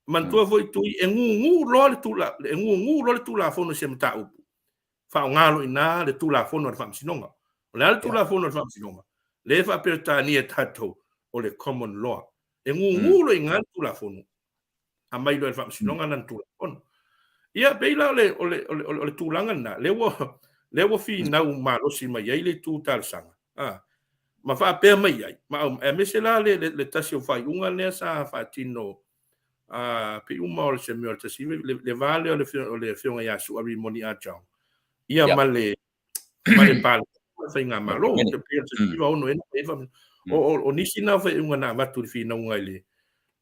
Manatua foi Tui, e gugu loa le tula, e gugu loa le Tulafono i se mataupu, faaaoga loa i ina le Tulafono a le Faamasinoga. O le a le Tulafono a le Faamasinoga? Lea e faa-Peretania e tatou, o le Common Law. E gugu loa i ina le Tulafono, aumai loa e le Faamasinoga lana Tulafono. Ia, pei la o le, o le, o le, o le tulaga lena, lea ua finau malosi mai ai le itu talosaga, a, ma faapea mai ai, ma aemaise la le, le, le tasi o faaiuga lea sa faatino a, pei uma o le se mea o le tasi, le va lea o le, o le afioga ia Su'a Rimoni Ah Chong, ia ma le, ma le Palemene ma le Faigamalo, te pei o le 1996 ea na fai ai le o nisi na o faaiuga na avatu i le finauga i le,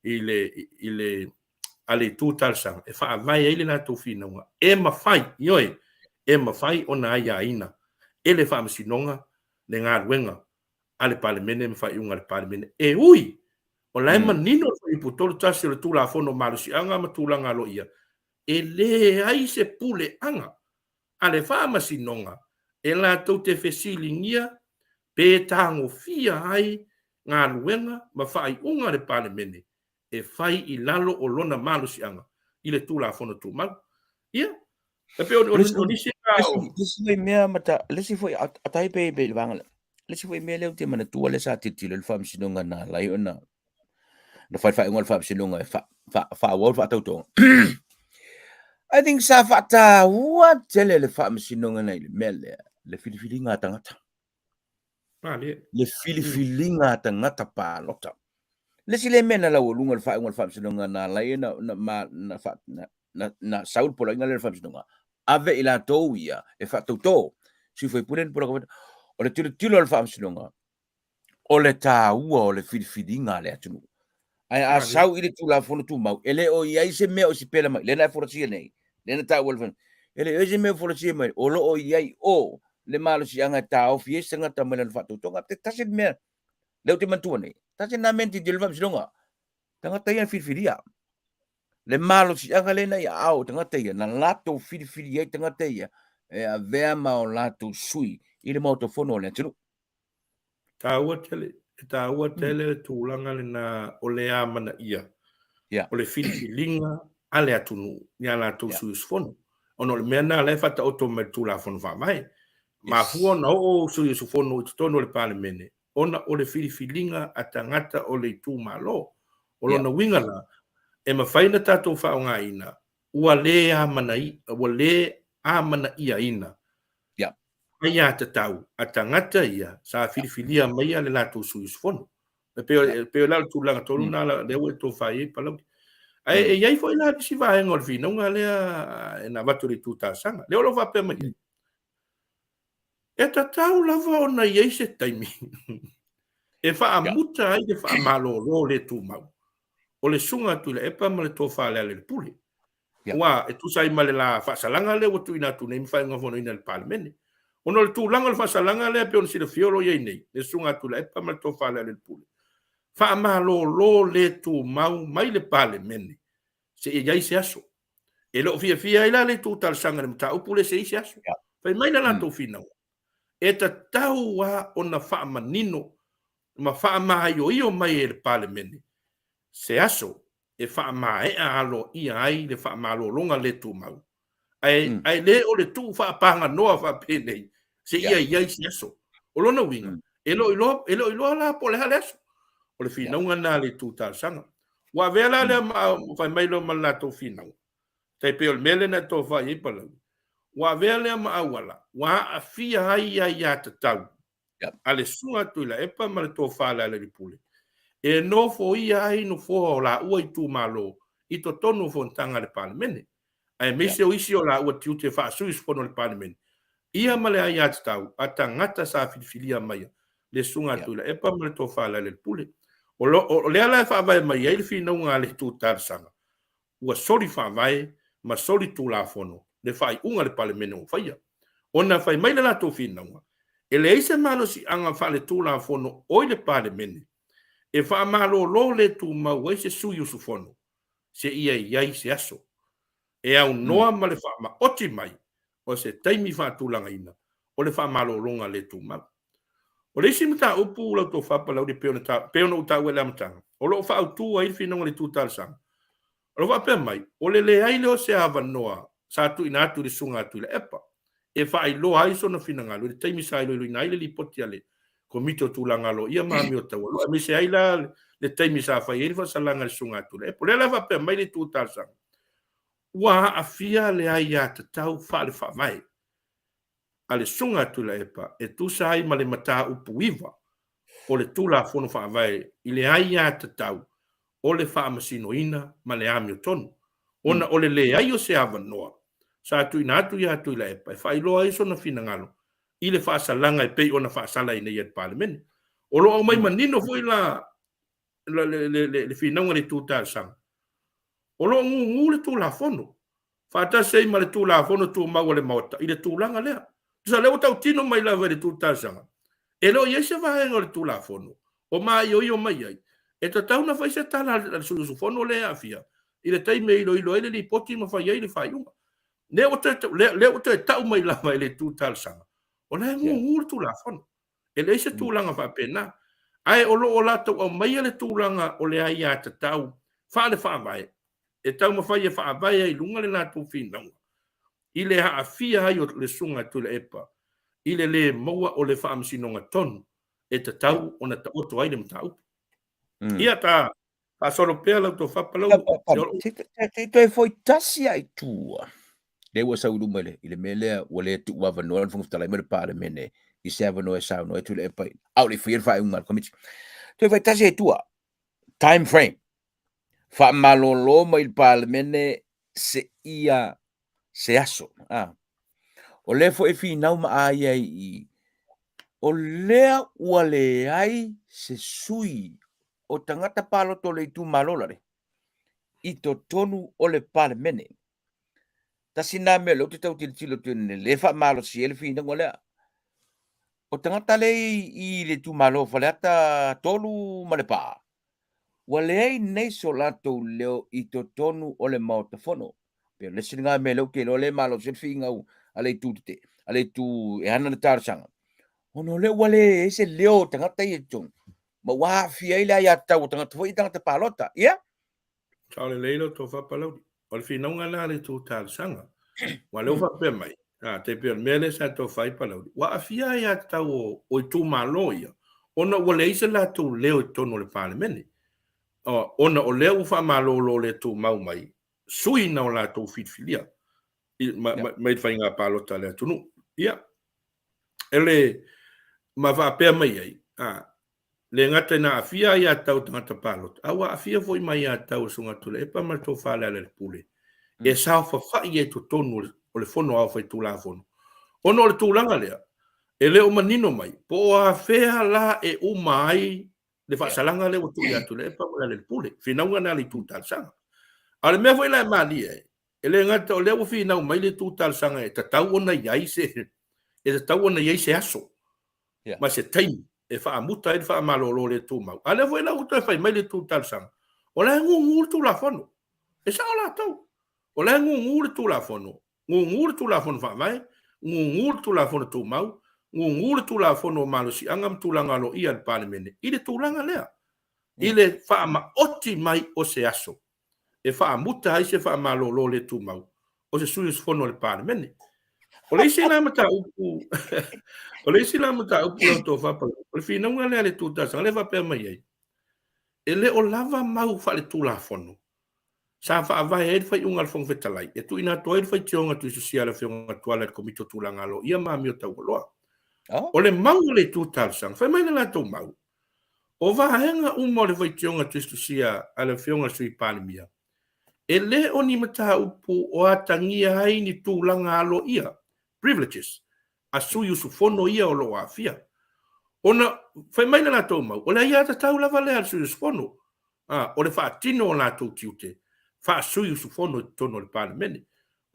i le, i le, a le itu talosaga e faavae ai le latou finauga e mafai, ioe, e mafai ona aiaina e le Faamasinoga le galuega a le Palemene ma faaiuga a le Palemene. E ui o la e manino le Fuaiupu 31 o le Tulafono o Malosiaga ma Tulaga Aloaia, e leai se puleaga a le Faamasinoga e latou te fesiligia pe tagofia ai galuega ma faaiuga a le Palemene e fai i lalo o lona malosiaga i le Tulafono Tumau. Ia, e pei o nisi na o... Le isi foi mea, le isi foi, a tai pei pei le vaega lea, le isi foi mea lea ou te manatua lea sa tilotilo i le Faamasinoga na ala ai ona na fai le faaiuga a le Faamasinoga e faaauau le faatautoga. I think sa faataua tele le Faamasinoga nei i le mea lea, le filifiliga a tagata. Le filifiliga a tagata palota. Le isi lea mea na laualuga le faaiuga o le Faamasinoga na ala ai ona na sau le poloaiga lea i le Faamasinoga, ave i latou ia e faatauto sui faipule ni poloka. O le tilotilo a le Faamasinoga, o le taua o le filifiliga a le atunuu. Ae a sau i le Tulafono Tumau, e le o i ai se mea o sipela mai, lea na e folasia nei, lea na taua e le e le o i ai se mea o folasia mai, o lo o i ai o le malosiaga e taofi ai se tagata mai lana faatautoga. Te tasi le mea, lea ou te manatua nei, tasi lena mea na tilotilo ai le Faamasinoga, tagata ia na filifilia. Le malosiaga lea na i aao o tagata ia, na latou filifili ai tagata ia e avea ma o latou sui i le Maota Fono o le atunuu. Taua tele, e taua tele le tulaga lena o le amanaia o le filifiliga a le atunuu i a latou sui usufono. Ona o le mea lena la e faataoto mai i le Tulafono Faavae. Mafua ona oo sui usufono i totonu o le Palemene ona o le filifiliga a tagata o le itumalo. O lona uiga la, e mafai ona tatou faaaogaina ua le amanaiaina aiatatau a tagata ia sa filifilia maia le latou sui usufono. E pei o le tulaga tonu na lea ua e tofa i ai Palauli. Ae e i ai foi la nisi vaega o le finauga lea na avatu e le itu talosaga. Lea o lo o faapea mai ai, e tatau lava ona i ai se taimi e faamuta ai le faamalolo le tumau o le Susuga a Tuilaepa ma le Tofa a Lealailepule. Aua e tusa ai ma le la faasalaga lea ua tuuina atu nei ma faaiugafonoina e le Palemene. Ona o le tulaga o le faasalaga lea pei ona silafia o lo o i ai nei, le Susuga a Tuilaepa ma le Tofa a Lealailepule, faamalolo le tumau mai le Palemene seia i ai se aso. E le o fiafia ai la le itu talosaga i le mataupu lea se isi aso. Fai mai le latou finauga, e tatau lava ona faamanino ma faamaioio mai e le Palemene se aso e faamaea aloaia ai le faamalologa le tumau, ae, mm. ae le o le tuu faapaganoa faapenei seia i ai se aso. O lona uiga, mm. e le o iloa, e le o iloa la po o le a le aso. O le finauga lena a le itu talosaga. Ua avea la lea ma fai mai loa ma le latou finauga. Tai pei o le mea lea na tofa i ai Palauli. Ua avea lea ma auala, ua aafia ai aiatatau a le Susuga a Tuilaepa ma le Tofa a Lealailepule, e nofoia ai nofoa o laua itumalo i totonu o fonotaga a le Palemene, aemaise o isi o laua tiute faa-sui usufono o le Palemene, ia ma le aiatatau a tagata sa filifilia maia le Susuga a Tuilaepa ma le Tofa a Lealailepule. O lea la e faavae mai ai le finauga a le Itu Talosaga, ua soli faavae ma soli tulafono le faaiuga a le Palemene ua faia. Ona fai mai le latou finauga, e leai se malosiaga faaletulafono o i le Palemene e faamalolo le tumau ai se sui usufono seia i ai se aso e aunoa ma le faamaoti mai o se taimi faatulagaina o le faamalologa le tumau. O le isi mataupu lau tofa Palauli pei ona pei ona ou taua i le amataga, o lo o faaautu ai le finauga i le itu talosaga. O lo o faapea mai, o le leai lea o se avanoa sa tuuina atu i le Susuga a Tuilaepa e faailoa ai sona finagalo i le taimi sa iloiloina ai le lipoti a le Komiti o Tulaga Aloaia ma Amio Taualoa, aemaise ai la le taimi sa fai ai le faasalaga a le Susuga a Tuilaepa. O lea la e faapea mai le itu talosaga, ua aafia le aiatatau faale-faavae a le Susuga a Tuilaepa e tusa ai ma le mataupu 9 o le Tulafono Faavae i le aiatatau o le faamasinoina ma le amiotonu, ona o le leai o se avanoa sa tuuina atu ia Tuilaepa e faailoa ai sona finagalo i le faasalaga e pei ona faasala ai nei e le Palemene. O lo o aumai manino foi la le finauga i le itu talosaga, o lo o gugu le Tulafono faatasi ai ma le Tulafono Tumau a le Maota i le tulaga lea. Tusa lea ua tautino mai lava i le itu talosaga, e le o i ai se vaega o le Tulafono o maioio mai ai e tatau ona fai se tala a le sui usufono lea e aafia i le taimi e iloilo ai le lipoti ma fai ai le faaiuga. Lea ua toe, lea ua toe tau mai lava i le itu talosaga, o la e gugu le Tulafono. E leai se tulaga faapena. Ae o lo o latou aumaia le tulaga o le aiatatau faale-faavae e taumafai e faavae ai i luga le latou finauga i le aafia ai o le Susuga a Tuilaepa i le lē maua o le faamasinoga tonu e tatau ona taoto ai le mataupu. Ia ta faasolo pea lau tofa Palauli. Se i toe foi tasi lava i tua, lea ua sau i luma i le mea lea ua le tuuavanoa le Fofoga Fetalai ma le Palemene i se avanoa e saunoa ai Tuilaepa a o le i faia le faaiuga a le Komiti. Toe foi tasi lava i tua, time frame, faamalolo mai i le Palemene seia se aso. A. O lea foi e finau ma aia i i, o lea ua leai se sui o tagata palota o le itumalo lale i totonu o le Palemene. Tasi lena mea o lea ou te tau tilotilo atu ai, le faamalosi ai le finauga lea. O tagata lea i le itumalo o Faleata 3 ma Lepa, ua leai nei so latou leo i totonu o le Maota Fono. Pei o le isi lena mea lea ou te iloa lea e malosi ai le finau a le itu tete, a le itu e ana le talosaga, ona o lea ua leai se leo o tagata ia i totonu, ma ua aafia ai le aiatatau a tagata foi ia, tagata palota. Ia? Sao lelei lau tofa Palauli. O le finauga lena a le itu talosaga. Aua o lea ua faapea mai, a, tai pei o le mea lea sa tofa ai Palauli, ua aafia aiatatau o, o itumalo ia, ona ua leai se latou leo i totonu o le Palemene. O, ona o lea ua faamalolo le tumau mai sui na o latou filifilia i, ma, ma, mai le faiga palota a le atunuu. Ia, e le, ma faapea mai ai, a, le gata ina aafia aiatatau tagata palota, a ua aafia foi ma aiatatau a Susuga Tuilaepa ma le Tofa Lealailepule e saofafai ai totonu o le Fono Aoao Faitulafono. Ona o le tulaga lea, e le o manino mai po o afea la e uma ai le faasalaga lea ua tuu ia Tuilaepa ma Lealailepule, finauga na a le itu talosaga. A o le mea foi la e malie ai, e le gata o lea ua finau mai le itu talosaga e tatau ona i ai se e tatau ona i ai se aso ma se taimi e faamuta ai le faamalolo le tumau. A lea foi la ua toe fai mai le itu talosaga, o la e gugu le Tulafono. E sao latou. O la e gugu le Tulafono, gugu le Tulafono Faavae, gugu le Tulafono Tumau, gugu le Tulafono o Malosiaga ma Tulaga Aloaia a le Palemene i le tulaga lea, i le faamaoti mai o se aso e faamuta ai se faamalolo le tumau o se sui usufono o le Palemene. O le isi la mataupu, o le isi la mataupu lau tofa Palauli, o le finauga lea a le Itu Talosaga lea e faapea mai ai, e le o lava mau faaletulafono sa faavae ai le faaiuga a le Fofoga Fetalai e tuuina atu ai le faitioga tuususia a le Afioga Tuala i le Komiti o Tulaga Aloaia ma Amio Taualoa. O le mau a le Itu Talosaga, fai mai le latou mau, o vaega uma o le faitioga tuususia a le Afioga i le Sui Palemia, e le o ni mataupu o atagia ai ni tulaga aloaia, privileges, a sui usufono ia o lo o aafia. Ona fai mai le latou mau, o le aiatatau lava lea a le sui usufono, a, o le faatino o latou tiute faa-sui usufono i totonu o le Palemene.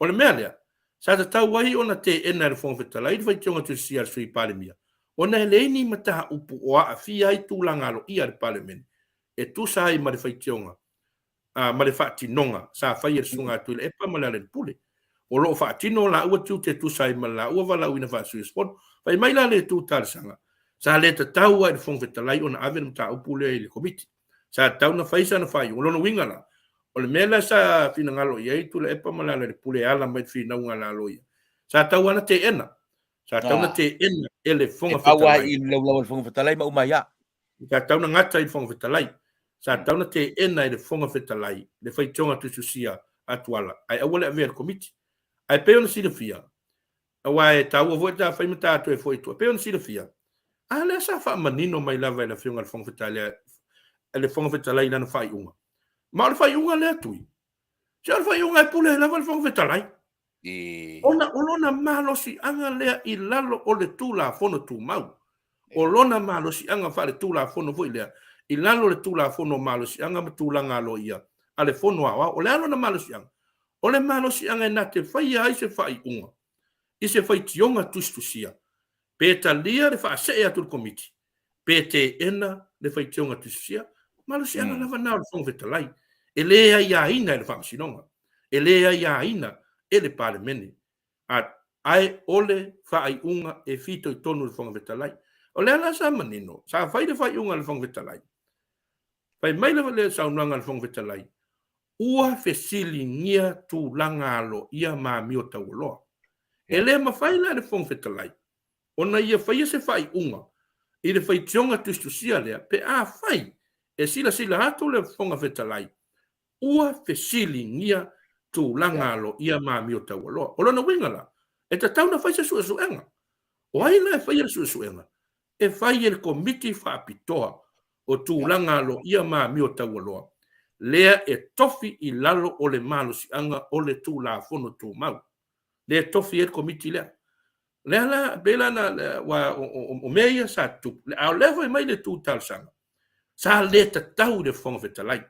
O le mea lea, sa tatau ai ona teena e le Fofoga Fetalai le faitioga tusisia a le Sui Palemia, ona e leai ni mataupu o aafia ai tulaga aloaia a le Palemene e tusa ai ma le faitioga a, ma le faatinoga sa fai e le Susuga a Tuilaepa ma Lealailepule. O lo o faatino laua tiute e tusa ai ma le laua valaauina faa-sui usufono. Fai mai la le itu talosaga, sa le tatau lava i le Fofoga Fetalai ona ave le mataupu lea i le Komiti. Sa tatau ona fai sana faaiuga. O lona uiga la, o le mea lea sa finagalo i ai Tuilaepa ma Lealailepule e ala mai i le finauga a la loia, sa tatau lava ona teena. Sa tatau ona teena e le Fofoga Fetalai. E pau lava i le laulau a le Fofoga Fetalai ma uma ai lava. Sa tatau ona gata i le Fofoga Fetalai. Sa tatau ona teena e le Fofoga Fetalai le faitioga tusitusia a Tuala, ae aua le avea i le Komiti. Ae pei ona silafia, aua e taua foi ta fai ma ta toe foi i tua, pei ona silafia, a lea sa faamanino mai lava e le Afioga i le Fofoga Fetalai, le Fofoga Fetalai i lana faaiuga. Ma o le faaiuga lea Tui, se o le faaiuga e pule ai lava le Fofoga Fetalai. Ona o lona malosiaga lea i lalo o le Tulafono Tumau. O lona malosiaga faaletulafono foi lea i lalo o le Tulafono o Malosiaga ma Tulaga Aloaia a le Fono Aoao. O le a lona malosiaga? O le malosiaga e na te faia ai se faaiuga i se faitioga tusitusia, pe talia le faasee atu i le Komiti, pe teena le faitioga tusitusia. Malosiaga lava na o le Fofoga Fetalai, e le aiaina e le Faamasinoga, e le aiaina e le Palemene, a, ae o le faaiuga e fitoitonu i le Fofoga Fetalai. O lea la sa manino, sa fai le faaiuga a le Fofoga Fetalai, fai mai le saunoaga a le Fofoga Fetalai, ua fesiligia tulaga aloaia ma amio taualoa. E le mafai la e le Fofoga Fetalai ona ia faia se faaiuga i le faitioga tusitusia lea pe afai e silasila atu le Fofoga Fetalai ua fesiligia tulaga aloaia ma amio taualoa. O lona uiga la, e tatau ona fai se suesuega. O ai la e faia le suesuega? E fai e le Komiti Faapitoa o Tulaga Aloaia ma Amio Taualoa, lea e tofi i lalo o le malosiaga o le Tulafono Tumau. Lea e tofi ai le Komiti lea. Lea la, pei la na, aua o mea ia sa tutupu, a o lea foi mai le itu talosaga, sa le tatau i le Fofoga Fetalai,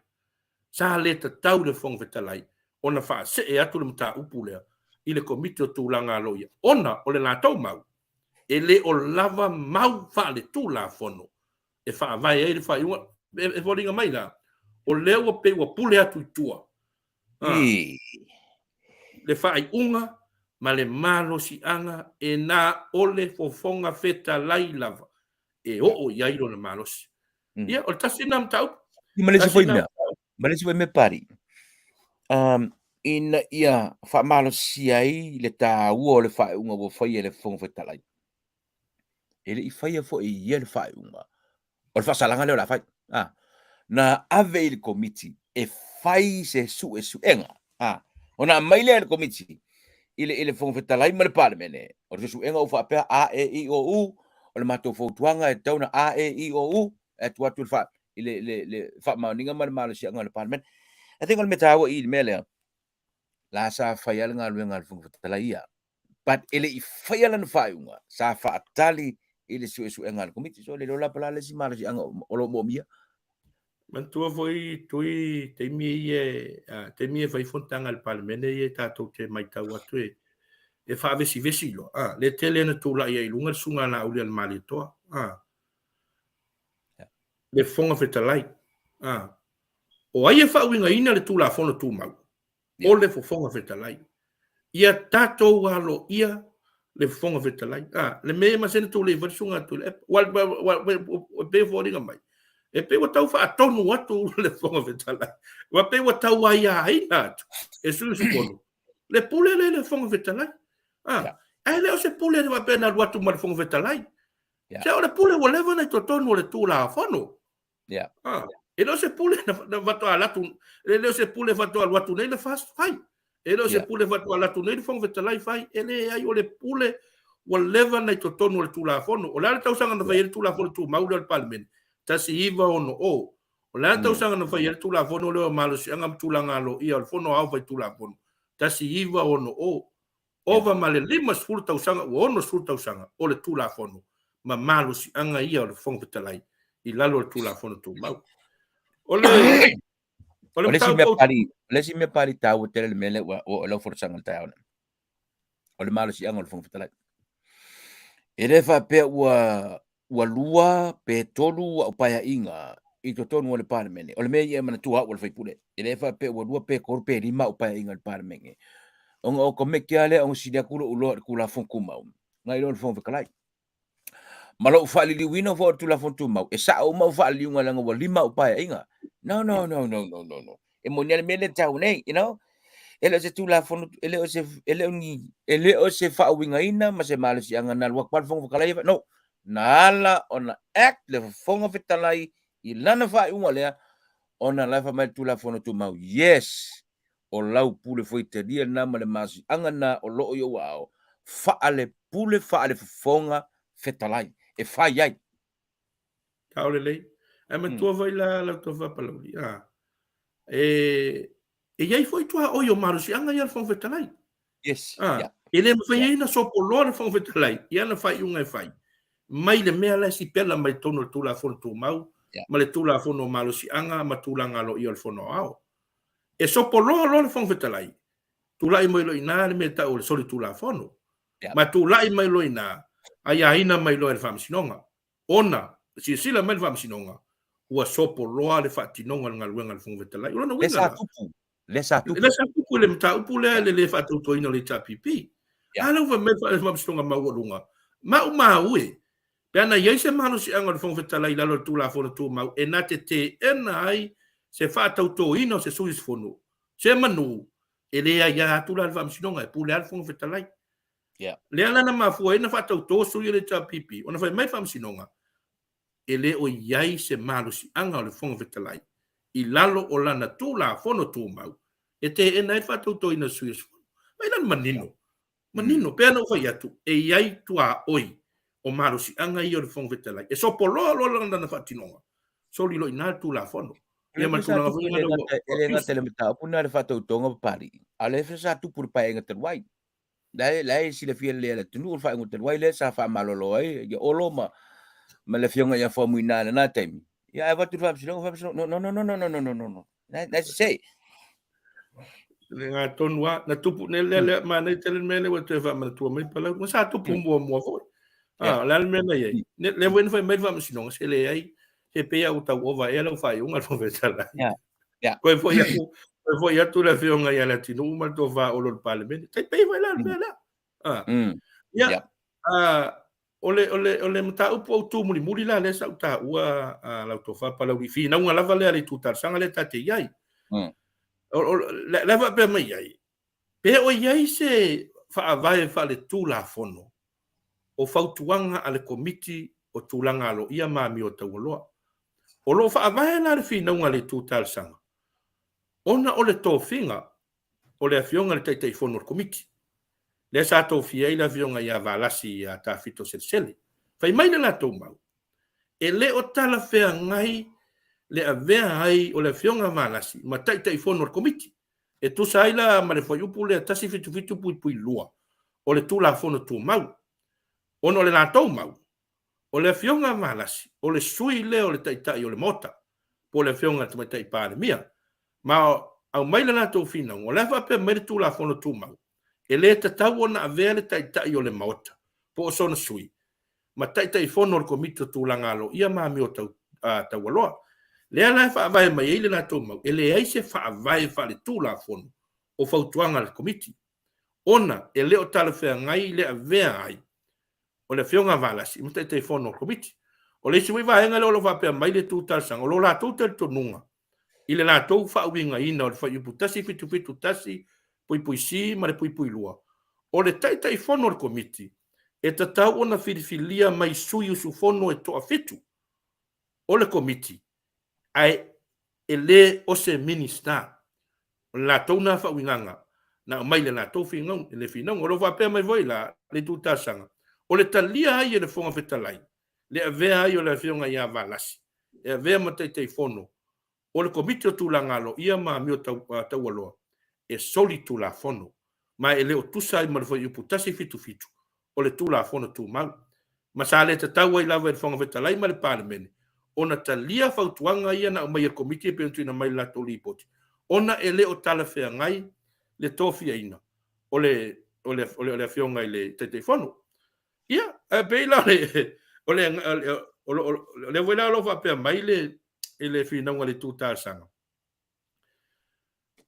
sa le tatau i le Fofoga Fetalai ona faasee atu le mataupu lea i le Komiti o Tulaga Aloaia, ona o le latou mau, e le o lava mau faaletulafono e faavae ai le faaiuga. E foliga mai la, o lea ua pei ua pule atu i tua le faaiuga ma le malosiaga e na o le Fofoga Fetalai lava e oo i ai lona malosi. Ia, o le tasi lena mataupu. Ma le isi foi mea, ma le isi foi mea Pari, ina ia faamalosia ai le taua o le faaiuga ua faia e le Fofoga Fetalai, e le i faia foi e ia le faaiuga, o le faasalaga lea o le a fai, a, na ave i le Komiti e fai se suesuega, a, ona aumai lea e le Komiti i le, i le Fofoga Fetalai ma le Palemene, o le suesuega ua faapea A, E, I, O, U, o le matou fautuaga e tatau ona A, E, I, O, U, e tuu atu i le, fa, i le, le, le faamaoniga ma le malosiaga o le Palemene. I think o le mea taua i i le mea lea, la sa fai lava le galuega a le Fofoga Fetalai ia, but e le i faia lana faaiuga, sa faatali i le suesuega a le Komiti. So le iloa la po o le a le isi malosiaga o lo o moomia. Manatua foi Tui taimi ia e taimi e fai fonotaga a le Palemene ia tatou te matau atu e e faavesivesi loa a le tele na tulai ai i luga le susuga a Laauli a le Malietoa a le Fofoga Fetalai a o ai e faauigaina le Tulafono Tumau? O le Fofoga Fetalai. Ia tatou aloaia le Fofoga Fetalai. A, le mea e masani tulei foi le susuga a Tuilaepa. Ua e pei e foliga mai, e pei ua tau faatonu atu le Fofoga Fetalai. Ua pei ua tau aiaina atu e sui usufono le pule lea i le Fofoga Fetalai. A, ae le o se pule faapea na alu atu ma le Fofoga Fetalai. Se o le pule ua leva ona i totonu o le Tulafono. Yeah. Ah, e le o se pule na faatoa alu atu, e le o se pule faatoa alu atu nei le FAST fai. E le o se pule faatoa alu atu nei le Fofoga Fetalai fai. E leai, o le pule ua leva ona i totonu o le Tulafono. O le a le tausaga na fai ai le Tulafono Tumau lea o le Palemene? 1960. O le a le tausaga na fai ai le Tulafono lea o Malosiaga ma Tulaga Aloaia o le Fono Aoao Faitulafono? 1960. Ova ma le 50 tausaga ua 60 tausaga o le Tulafono ma malosiaga ia o le Fofoga Fetalai i lalo o le Tulafono Tumau. O le O le isi mea pali, o le isi mea pali taua tele le mea lea ua oo i lau folasaga i le taeao nei. O le malosiaga o le Fofoga Fetalai. E le faapea ua ua lua pe tolu au paeaiga i totonu o le Palemene. O le mea ia e manatua au o le faipule. E le faapea ua lua pe tolu pe lima au paeaiga i le Palemene. Ona o komiti lava lea ona sili atu lou iloa i le Tulafono Tumau, nai lo le Fofoga Fetalai. Ma lou faaliliuina foi o le Tulafono Tumau, e sao uma au faaliliuga leaga ua lima au paeaiga. No, no, no, no, no, no, no. E moni lava le mea lea e tau nei, you know? E le o se Tulafono, e le o se, e le o ni, e le o se faauigaina ma se malosiaga na alu atu lava le Fofoga Fetalai, no. Na ala ona act le Fofoga Fetalai i lana faaiuga lea, ona la e fai mai le Tulafono Tumau, yes, o lau pule faitalia lena ma le malosiaga lena o lo o i ou aao, faale-pule, faale-Fofoga Fetalai, e fai ai. Tao lelei. Ae matua foi la lau tofa Palauli, a, e, e i ai foi tuaoi o malosiaga ia a le Fofoga Fetalai. Yes. A, yeah. E le mafai ai ona sopoloa le Fofoga Fetalai i ana faaiuga e fai mai le mea la e sipela mai totonu o le Tulafono Tumau ma le Tulafono o Malosiaga ma tulaga aloaia o le Fono Aoao. E sopoloa loa le Fofoga Fetalai, tulai mai loa i ina le mea e tau o le solitulafono. Ma tulai mai loa i ina, aiaina mai loa e le Faamasinoga. Ona silasila mai le Faamasinoga, ua sopoloa le faatinoga o le galuega a le Fofoga Fetalai. O lona uiga la, lea sa tupu. Lea sa tupu i le mataupu lea i le le faatautoina o le HRPP. A lea ua fai mai le Faamasinoga Maualuga, maumau e, pe ana i ai se malosiaga o le Fofoga Fetalai i lalo o le Tulafono Tumau e na te teena ai se faatautoina o se sui usufono, se manu, e le aia atu la le Faamasinoga, e pule lava le Fofoga Fetalai. Yeah. Lea la na mafua ai na faatauto sui o le HRPP, ona fai mai le Faamasinoga, e le o i ai se malosiaga o le Fofoga Fetalai i lalo o lana Tulafono Tumau e teena ai le faatautoina o sui usufono. Mai la le manino, manino, pei ona ou fai atu, e i ai tuaoi o malosiaga ia o le Fofoga Fetalai. E sopoloa loa lana faatinoga, soli loa i ina le Tulafono. Ia ma le tulaga foi lena ua... E le gata i le mataupu lena i le faatautoga Papalii, a o lea foi sa tupu i le Paeaiga talu ai. La e, la e silafia lelei e le atunuu le faaiuga talu ai lea sa faamalolo ai ia Olo ma, ma le afioga ia Faumuina i lena taimi. Ia ae avatu i le faamasinoga, faamasinoga, no, no, no, no, no, no, no, no, no. La, la e sese. Le ngā tonu a, na tupu, ne, le, le, manaia tele le mea lea ua toe faamanatua mai Palau, na sa tupu muamua foi. Ah, le a le mea na i ai. Ne, lea foi na fai mai le faamasinoga, se leai, se pei a ua tau ova ea lau faaiuga le Fofoga Fetalai. Yeah. Yeah. Koe foi atu, koe foi atu le afioga ia Leatinuu ma le tofa Olo i le Palemene. Tai pei foi la le mea lea. Ah. Ia, Yeah. ah, o le, o le, o le mataupu autu mulimuli la lea sa ou taua ah, lau tofa Palauli, finauga lava lea a le itu talosaga lea ta te i ai. O, o, le, le faapea mai ai, pe o i ai se faavae faaletulafono o fautuaga a le Komiti o Tulaga Aloaia ma Amio Taualoa. O lo o faavae la le finauga a le Itu Talosaga ona o le tofiga o le Afioga i le Taitaifono o le Komiti, lea sa tofia ai le Afioga ia Valasi ia Tafito Selesele. Fai mai le latou mau, e le o talafeagai le avea ai o le Afioga a Valasi ma Taitaifono o le Komiti. E tusa ai la ma le fuaiupu lea 177.2 o le Tulafono Tumau, ona o le latou mau, o le Afioga a Valasi, o le sui lea o le Taitai o le Maota, po o le Afioga i le Tamaitai Palemia. Ma aumai le latou finauga, o le a faapea mai le Tulafono Tumau, e le tatau ona avea le Taitai o le Maota, po o sona sui, ma Taitaifono o le Komiti o Tulaga Aloaia ma Amio Taualoa. Lea la e faavae mai ai le latou mau, e leai se faavae faaletulafono o fautuaga a le Komiti, ona e le o talafeagai le avea ai o le Afioga a Valasi ma Taitaifono o le Komiti. O le isi foi vaega lea o lo o faapea mai le itu talosaga, o lo latou talitonuga i le latou faauigaina o le fuaiupu 1771 puipui C ma le puipui 2, o le Taitaifono o le Komiti e tatau ona filifilia mai sui usufono e toafitu o le Komiti ae e le o se Minisita. O le latou na faauigaga na aumai i le latou le finauga. O lo o faapea mai foi la le itu talosaga, o le talia ai e le Fofoga Fetalai le avea ai o le Afioga ia Valasi e avea ma Taitaifono o le Komiti o Tulaga Aloaia ma Amio Taualoa e solitulafono ma e le o tusa ai ma le Fuaiupu 177 o le Tulafono Tumau, ma sa le tatau ai lava e le Fofoga Fetalai ma le Palemene ona talia fautuaga ia na aumai e le Komiti e pei ona tuuina mai i le latou Lipoti, ona e le o talafeagai le tofiaina o le o le o le Afioga i le Taitaifono. Ia, ae pei la o le o le o lea foi la o lo o faapea mai le i le finauga i le itu talosaga.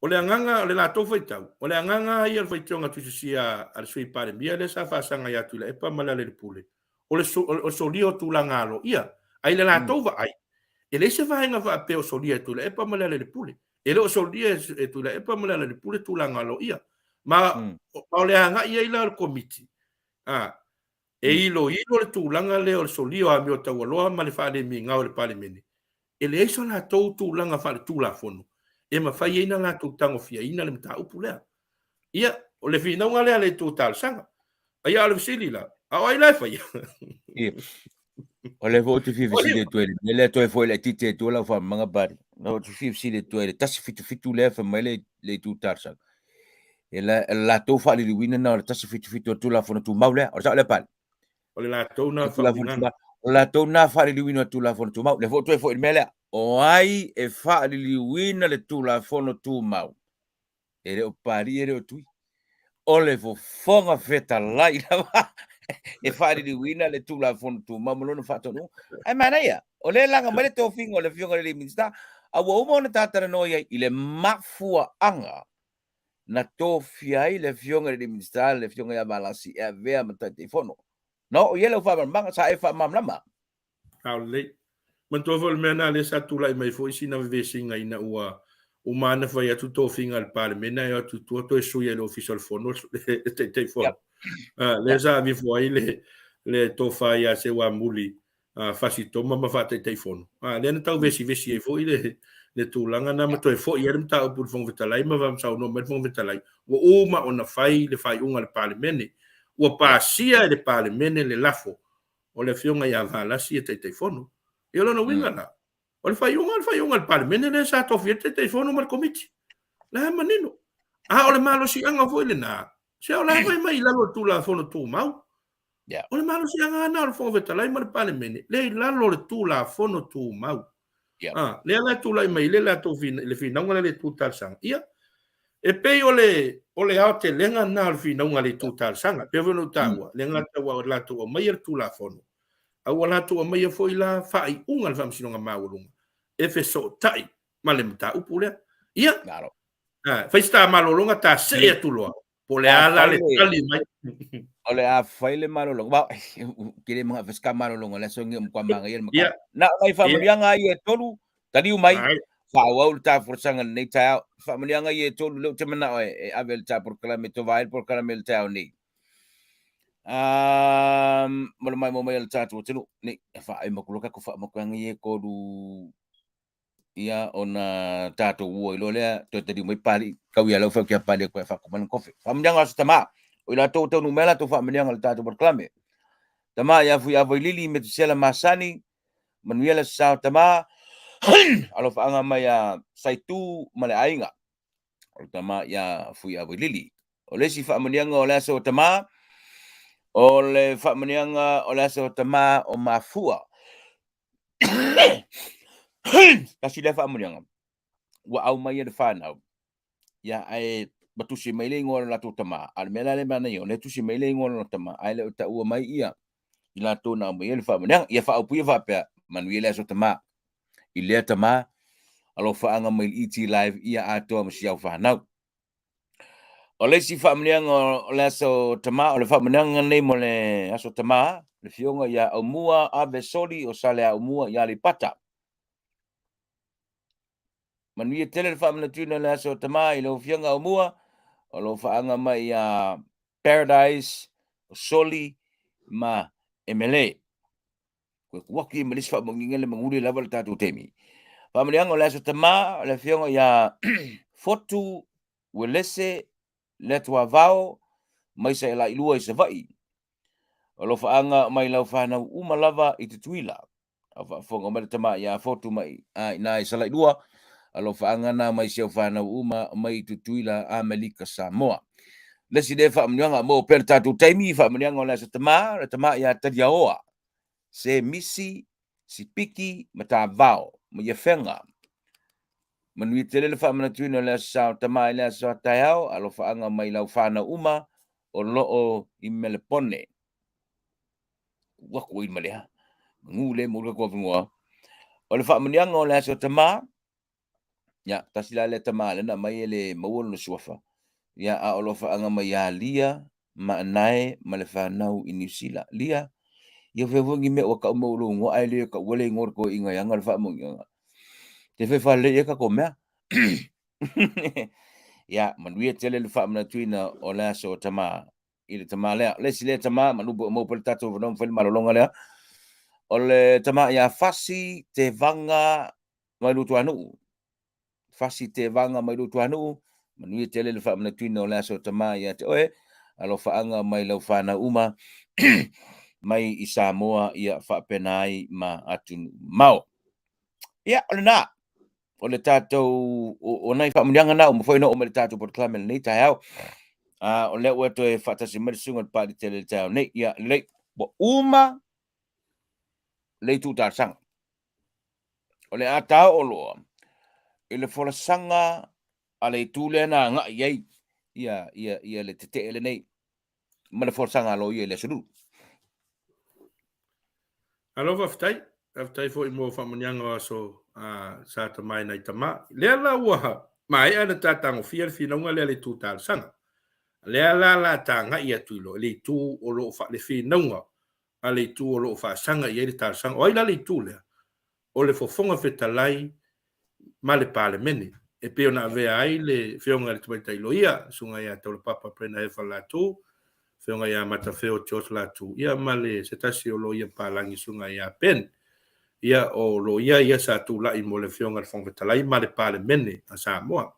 O le agaga o le latou faitau, o le agaga ia o le faitioga tusisia a le Sui Palemia lea sa faasaga ia Tuilaepa ma Lealailepule, o le o le solia o tulaga aloaia. Ae i le latou vaai, e leai se vaega faapea o solia e Tuilaepa ma Lealailepule. E le o solia e Tuilaepa ma Lealailepule tulaga aloaia. Ma o le agai ai la o le Komiti, a, e iloilo le tulaga lea o le solia o amio taualoa ma le faalemigao i le Palemene, e leai so latou tulaga faaletulafono e mafai ai ona latou tagofiaina le mataupu lea. Ia, o le finauga lea a le itu talosaga. Ia, a o le fesili la, a o ai la e faia? Ia. O lea foi ou te fia fesili atu ai i le mea lea toe foi laitiiti atu ai lau faamamaga Buddy. O lea ou te fia fesili atu ai i le 177 lea fai mai le itu talosaga. E la, e latou faaliliuina na o le 177 o le Tulafono Tumau lea. O le sao lea Pali? O le latou na faauigaga. O le latou na faaliliuina o le Tulafono Tumau. Lea foi ou toe foi i le mea lea. O ai e faaliliuina le Tulafono Tumau? E le o Papalii e le o Tui. O le Fofoga Fetalai lava e faaliliuina le Tulafono Tumau ma lona faatonuga. Ae manaia, o lea e laga mai le tofiga o le Afioga i le Minisita, a ua uma ona ta talanoa i ai i le mafuaaga na tofia ai le Afioga i le Minisita, le Afioga ia Valasi e avea ma Taitaifono. Na oo i ai lau faamalamalamaga, sa e faamalamalama. Sao lelei. Manatua foi o le mea lena lea sa tulai mai foi sina vevesiga ina ua uma ona fai atu tofiga a le Palemene ae o atu i tua toe sui ai le Ofisa o le Fono le Taitaifono. Yep. Lea sa aveifo ai le, le tofa ia Seuamuli Fasi Toma ma Faataitaifono. Lea na tau vesivesi ai foi le, le tulaga na ma toe foi ai le mataupu i le Fofoga Fetalai ma saunoa mai le Fofoga Fetalai ua uma ona fai le faaiuga a le Palemene. Ua pasia e le Palemene le lafo o le Afioga ia Valasi e Taitaifono. Ia o lona uiga la, o le faaiuga o le faaiuga a le Palemene lea sa tofia ai le Taitaifono ma le Komiti. La e manino. A o le malosiaga foi lena, se o la e fai mai i lalo o le Tulafono Tumau. Yeah. O le malosiaga lena o le Fofoga Fetalai ma le Palemene, lea i lalo o le Tulafono Tumau. Yeah. Ah, lea la e tulai mai le latou le finauga lea le itu talosaga. Ia, e pei o le o le aotelega lena o le finauga le itu talosaga. Pei foi ona ou taua, le gata ua latou aumaia le Tulafono, a ua latou aumaia foi la faaiuga a le Faamasinoga Maualuga e fesootai ma le mataupu lea. Ia, Malo. ah, fai se ta malologa ta see atu loa. Po o le a la le tali mai. O le a fai le malologa. Ba, ke le mga fai malologa le aso ngi mo kwa manga ia le maka. Na o nai faamanuiaga ia e tolu, taliu mai, faaauau le ta folasaga i lenei taeao. Faamanuiaga ia e tolu lea ou te manao e ave le ta polokalame, tova ai le polokalame i le taeao nei. Mo le maimoa mai a le tatou atunuu. Nei, e faaai maku loa tatou faamanuiaga ia e tolu ia ona tatou ua iloa lea toe taliu mai Papalii tau ia lau fai Papalii atu e faatu mai lana kofe. Faamanuiaga o se tama, o i latou ua taunuu mai a latou faamanuiaga i le tatou polokalame. Tama ia Fuiava i Lili, Metusela Masani, manuia le aso sao tama, alofaaga mai ia Saitu ma le aiga. O le tama ia Fuiava i Lili. O le isi faamanuiaga o le aso o tama, o le faamanuiaga o le aso o tama o Mafua. Tasi lea faamanuiaga ua aumai e le fanau, ia ae ua tusi mai le igoa o le latou tama, a o le mea la lea e manaia, o lea e tusi mai le igoa o lona tama, ae le o taua mai ia i latou na aumaia le faamanuiaga. Ia faaupuia faapea, manuia le aso tama, i lea tama, alofaaga mai le ET Live ia atoa ma si au fanau. O le isi faamanuiaga o le aso Tama, o le faamanuiaga lenei mo le aso Tama, le Afioga ia Aumua Ave Soli o Saleaaumua i Aleipata. Manuia tele le faamanatuina o le aso Tama i lau Afioga Aumua, o lo o faaga mai ia Paradise, o Soli ma Emele. Koe kuaki ma le isi faamanuiaga le maguli lava le tatou taimi. Faamanuiaga o le aso Tama, o le Afioga ia Fotu Uelese Leatuavao mai Saelailua i Savaii. O alofaaga mai lau fanau uma lava i Tutuila. A faafofoga mai le tama ia Fotu mai a ina i Salailua, alofaaga na mai si au fanau uma mai i Tutuila, Amelika, Samoa. Le isi lea faamanuiaga, maua pea le tatou taimi, faamanuiaga o le aso tama, le tama ia Taliaoa, se misi, sipiki, matavao, ma ia fega. Manuia tele le faamanatuina o le Aso Sa o Tama i le aso a taeao, alofaaga mai lau fanau uma o loo i Melepone. Ua ku ai ma lea. Manu le mo le ko avanoa. O le faamanuiaga o le Aso Tama, ia, tasi la lea tama lea na aumai e le maua lona suafa, ia, a o alofaaga mai ia Lia ma Anae ma le fanau i Niu Sila. Lia, ia fai foi ni mea ua tau mai o lou igoa ae le taua le igoa o le toeaina e ana le faamanuiaga. Te fai faalelei ai tatou mea. Ia, manuia tele le faamanatuina o le aso o tama i le tama lea. O le isi lea tama, manu pe ua maua pea le tatou avanoa ma fai le malologa lea. O le tama ia Fasi Tevaga mai Lutuanuu. Fasi Tevaga mai Lutuanuu, manuia tele le faamanatuina o le aso tama ia te oe, alofaaga mai lau fanau uma mai i Samoa ia faapena ai ma atunuu mamao. Ia, o lena, o le tatou, o nai faamanuiaga na ua mafai ona oo mai i le tatou polokalame i lenei taeao. O lea ua toe faatasi mai le susuga i le Papalii tele i le taeao nei. Ia, lelei, ua uma le itu talosaga. O le a taoo loa i le folasaga a le itu lea na agai i ai ia, ia, ia le tetee lenei ma le folasaga a loia i le aso Lulu. Alo, faafetai. Faafetai foi mo faamanuiaga o aso a sa tama e nai tama. Lea la ua maea ona tatagofia le finauga lea le itu talosaga. Lea la la tagai atu i lo le itu o lo o fa, le finauga a le itu o lo o faasaga i ai le talosaga. O ai la le itu lea? O le Fofoga Fetalai ma le Palemene, e pei ona avea ai le Afioga i le Tamaitai Loia, le Susuga ia Taulapapa Brenda Efa Latu, Afioga ia Matafeo George Latu, ia ma le se tasi o loia palagi, Susuga ia Ben. Ia, o loia ia sa tulai mo le Afioga i le Fofoga Fetalai ma le Palemene a Samoa.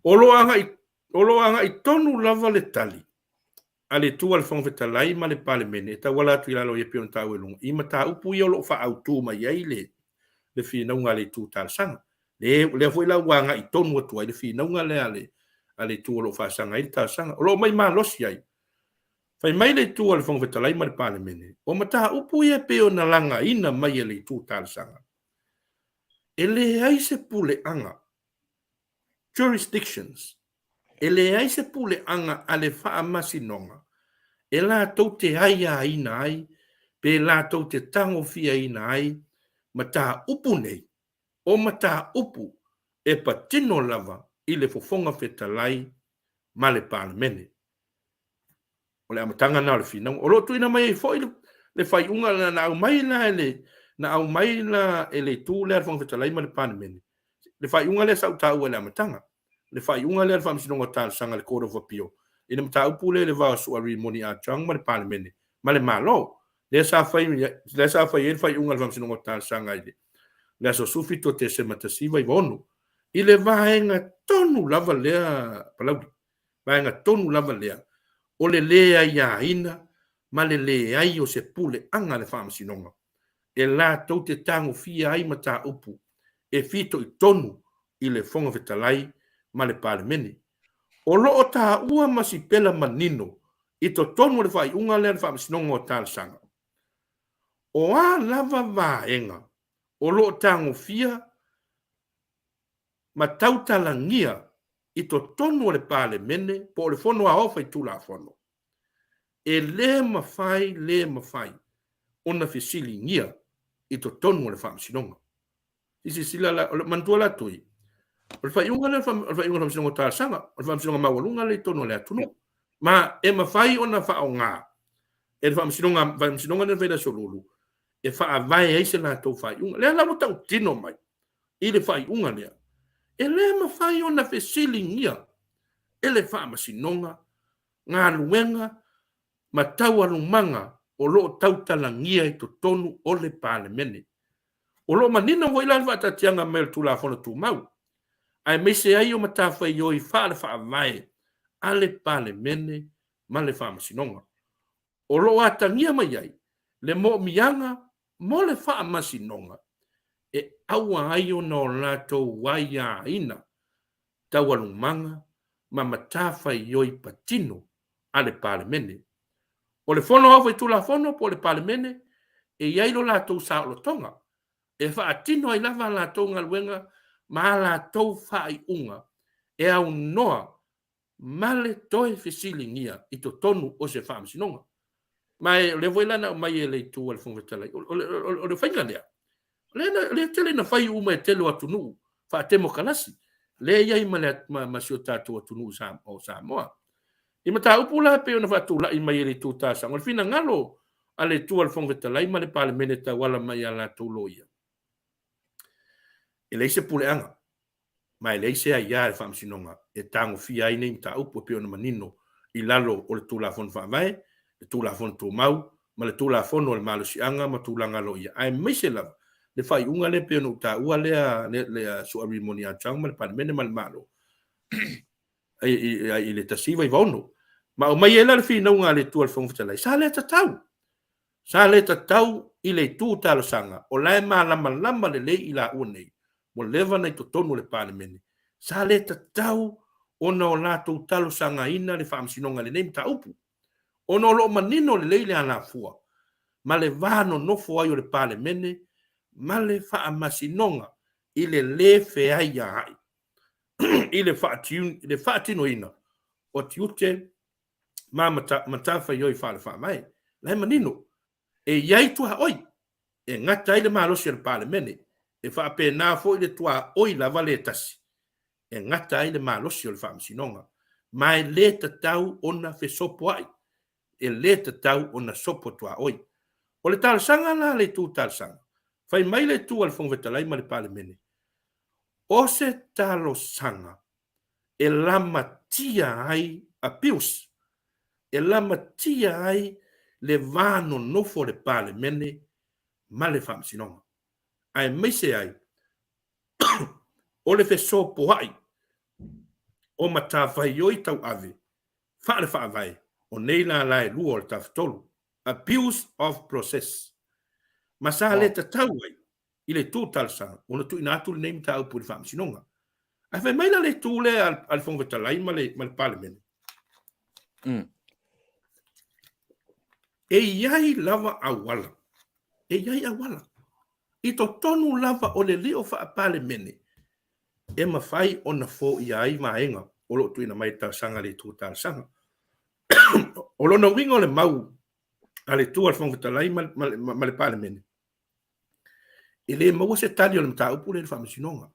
O lo o agai, o lo o agai tonu lava le tali a le Itu a le Fofoga Fetalai ma le Palemene e tauala atu i lalo ia pei ona taua i luga, i mataupu ia o lo o faaautu mai ai le le finauga a le Itu talosaga. Le, lea foi la ua agai tonu atu ai le finauga lea a le, a le Itu o lo o faasaga ai le talosaga. O lo o mai malosi ai. Fai mai le Itu a le Fofoga Fetalai ma le Palemene, o mataupu ia e pei ona lagaina mai e le Itu talosaga, e leai se puleaga, jurisdictions, E leai se puleaga a le Faamasinoga e latou te aiaina ai pe latou te tagofiaina ai mataupu nei, o mataupu e patino lava i le Fofoga Fetalai ma le Palemene. O le amataga lena o le finauga. O lo o tuuina mai ai foi le faaiuga na aumai la e le na aumai la e le itu lea a le Fofoga Fetalai ma le Palemene, le faaiuga lea sa ou taua i le amataga, le faaiuga lea a le Faamasinoga o Talosaga, le Court of Appeal, i le mataupu lea i le va o Su'a Rimoni Ah Chong ma le Palemene ma le Malo, lea sa fai lea sa fai ai le faaiuga a le Faamasinoga o Talosaga i le aso 17 o Tesema 1996, i le vaega tonu lava lea Palauli, vaega tonu lava lea o le lē aiaina ma le leai o se puleaga a le Faamasinoga e latou te tagofia ai mataupu e fitoitonu i le Fofoga Fetalai ma le Palemene. O lo o taua ma sipela manino i totonu o le faaiuga lea a le Faamasinoga o Talosaga, o a lava vaega o lo o tagofia ma tautalagia i totonu o le Palemene po o le Fono Aoao Faitulafono, e le mafai le mafai ona fesiligia i totonu o le Faamasinoga. I silasila la, manatua la Tui, O le faaiuga lea o le faaiuga o le Faamasinoga o Talosaga, o le Faamasinoga Maualuga lea i totonu o le atunuu. Ma e mafai ona faaaoga e le Faamasinoga, Faamasinoga lea na fai i le Aso Lulu e faavae ai se latou faaiuga. Lea la ua tautino mai i le faaiuga lea, e le mafai ona fesiligia e le Faamasinoga galuega ma taualumaga o lo o tautalagia i totonu o le Palemene. O lo o manino foi la le faataatiaga mai o le Tulafono Tumau, aemaise ai o matafaioi faale-faavae a le Palemene ma le Faamasinoga. O lo o atagia mai ai le moomiaga mo le Faamasinoga e aua ai ona o latou aiaina taualumaga ma matafaioi patino a le Palemene. O le Fono Aoao Faitulafono po o le Palemene e i ai lo latou saolotoga e faatino ai lava a latou galuega ma a latou faaiuga e aunoa ma le toe fesiligia i totonu o se faamasinoga. Ma o lea foi la na aumai e le itu a le Fofoga Fetalai, o le faiga lea, o lea tele ina fai uma e tele o atunuu faatemokarasi, lea e i ai ma, le, ma, ma si o tatou atunuu o Samoa. I mataupu la pei ona faatulai mai e le itu talosaga, o le finagalo a le itu a le Fofoga Fetalai ma le Palemene e tauala mai i a latou loia, e leai se puleaga ma e leai se aia a le Faamasinoga e tagofia ai nei mataupu e pei ona manino i lalo o le Tulafono Faavae, le Tulafono Tumau ma le Tulafono o le Malosiaga ma Tulaga Aloaia, aemaise lava le faaiuga lea e pei ona ou taua lea, le Su'a Rimoni Ah Chong ma le Palemene ma le Malo i le 1996. Ma aumai ai la le finauga a le Itu a le Fofoga Fetalai, sa le tatau. Sa le tatau i le itu talosaga, o la e malamalama lelei i laua nei, ua leva ona i totonu o le Palemene, sa le tatau ona o latou talosagaina le Faamasinoga i lenei mataupu, ona o lo o manino lelei le alafua ma le va nonofo ai o le Palemene ma le Faamasinoga i le le feaiaai i le faatinoina o tiute ma matafaioi faale-faavae. La e manino, e i ai tuaoi e gata ai le malosi o le Palemene, e faapena foi le tuaoi lava le tasi e gata ai le malosi o le Faamasinoga, ma e le tatau ona fesopoai, e le tatau ona sopo tuaoi. O le talosaga la a le Itu Talosaga, fai mai le Itu a le Fofoga Fetalai ma le Palemene, o se talosaga e lamatia ai abuse, e lamatia ai le va nonofo o le Palemene ma le Faamasinoga, aemaise ai o le fesopoai o matafaioi tauave faale-faavae o nei lala e lua o le Tafatolu, abuse of process, ma sa le tatau ai i le itu talosaga ona tuuina atu lenei mataupu i le Faamasinoga. Ae fai mai la le itu lea a le Fofoga Fetalai ma le, ma le Palemene. E i ai lava auala, e i ai auala. I totonu lava o le lio faa-Palemene e mafai ona foia ai vaega o lo o tuuina mai i le talosaga a le itu talosaga. O lona uiga o le mau a le itu a le Fofoga Fetalai ma, ma, ma le Palemene, E le maua se tali o le mataupu lea i le Faamasinoga.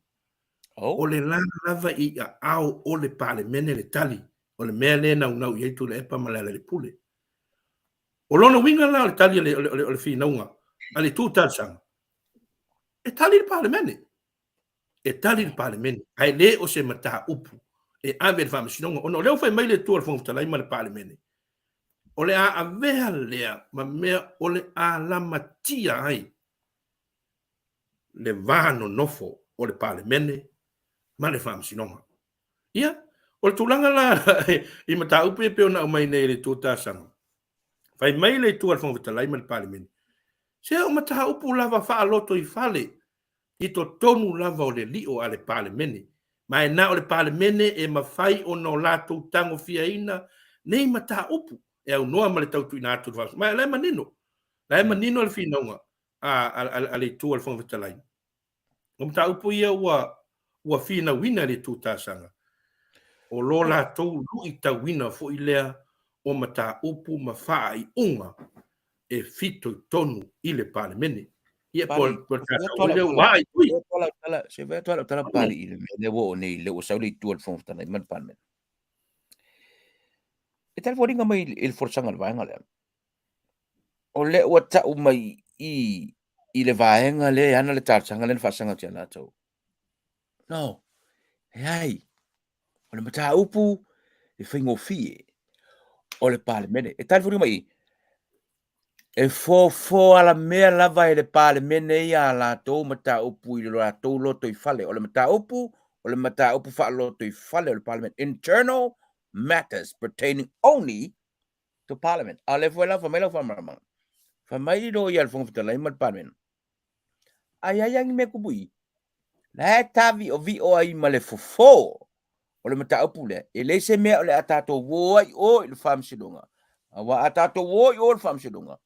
Oh. O le la lava i aao o le Palemene le tali o le mea lea e naunau i ai Tuilaepa ma Lealailepule. O lona uiga la o le tali o le, o le, o le finauga a le itu talosaga, e tali le Palemene. E tali le Palemene, ae le o se mataupu e ave i le Faamasinoga, ona o lea ua fai mai le Itu a le Fofoga Fetalai ma le Palemene, o le a avea lea ma mea o le a lamatia ai le va nonofo o le Palemene ma le Faamasinoga. Ia, o le tulaga la i mataupu ia e pei ona aumai nei e le Itu Talosaga, fai mai le Itu a le Fofoga Fetalai ma le Palemene, se o mataupu lava faalotoifale i totonu lava o le lio a le Palemene, ma e na o le Palemene e mafai ona o latou tagofiaina nei mataupu e aunoa ma le tautuuina atu i le faamasinoga. Ma o la e manino, la e manino le finauga a, a, a, a le Itu a le Fofoga Fetalai. O mataupu ia ua, ua finauina e le Itu Talosaga, o lo latou luitauina foi lea o mataupu ma faaiuga e fitoitonu i le Palemene. Ia, po o le tatou lea ua ai tui. Se fai atu lau tala Pali i le mea lea ua oo nei, lea ua sau le itu a le Fofoga Fetalai ma le Palemene. E tali foliga mai i le folasaga a le vaega lea. O lea ua tau mai i i le vaega lea e ana le talosaga lea na faasaga atu ia latou. No, leai. O le mataupu e faigofie o le Palemene. E tali foliga mai i, e fofo alamea lava e le Palemene ia a latou mataupu i lo latou lotoifale. O le mataupu, o le mataupu faalotoifale o le Palemene. Internal matters pertaining only to Parliament. A o lea foi la fai mai lau faamalamalamaga. Fai mai loia a le Fofoga Fetalai ma le Palemene. Ai ai ni mea tupu i. La e taviovio ai ma le fofo o le mataupu lea. E leai se mea o le a tatou o ai o i le faamasinoga. Aua a tatou o i o i le faamasinoga,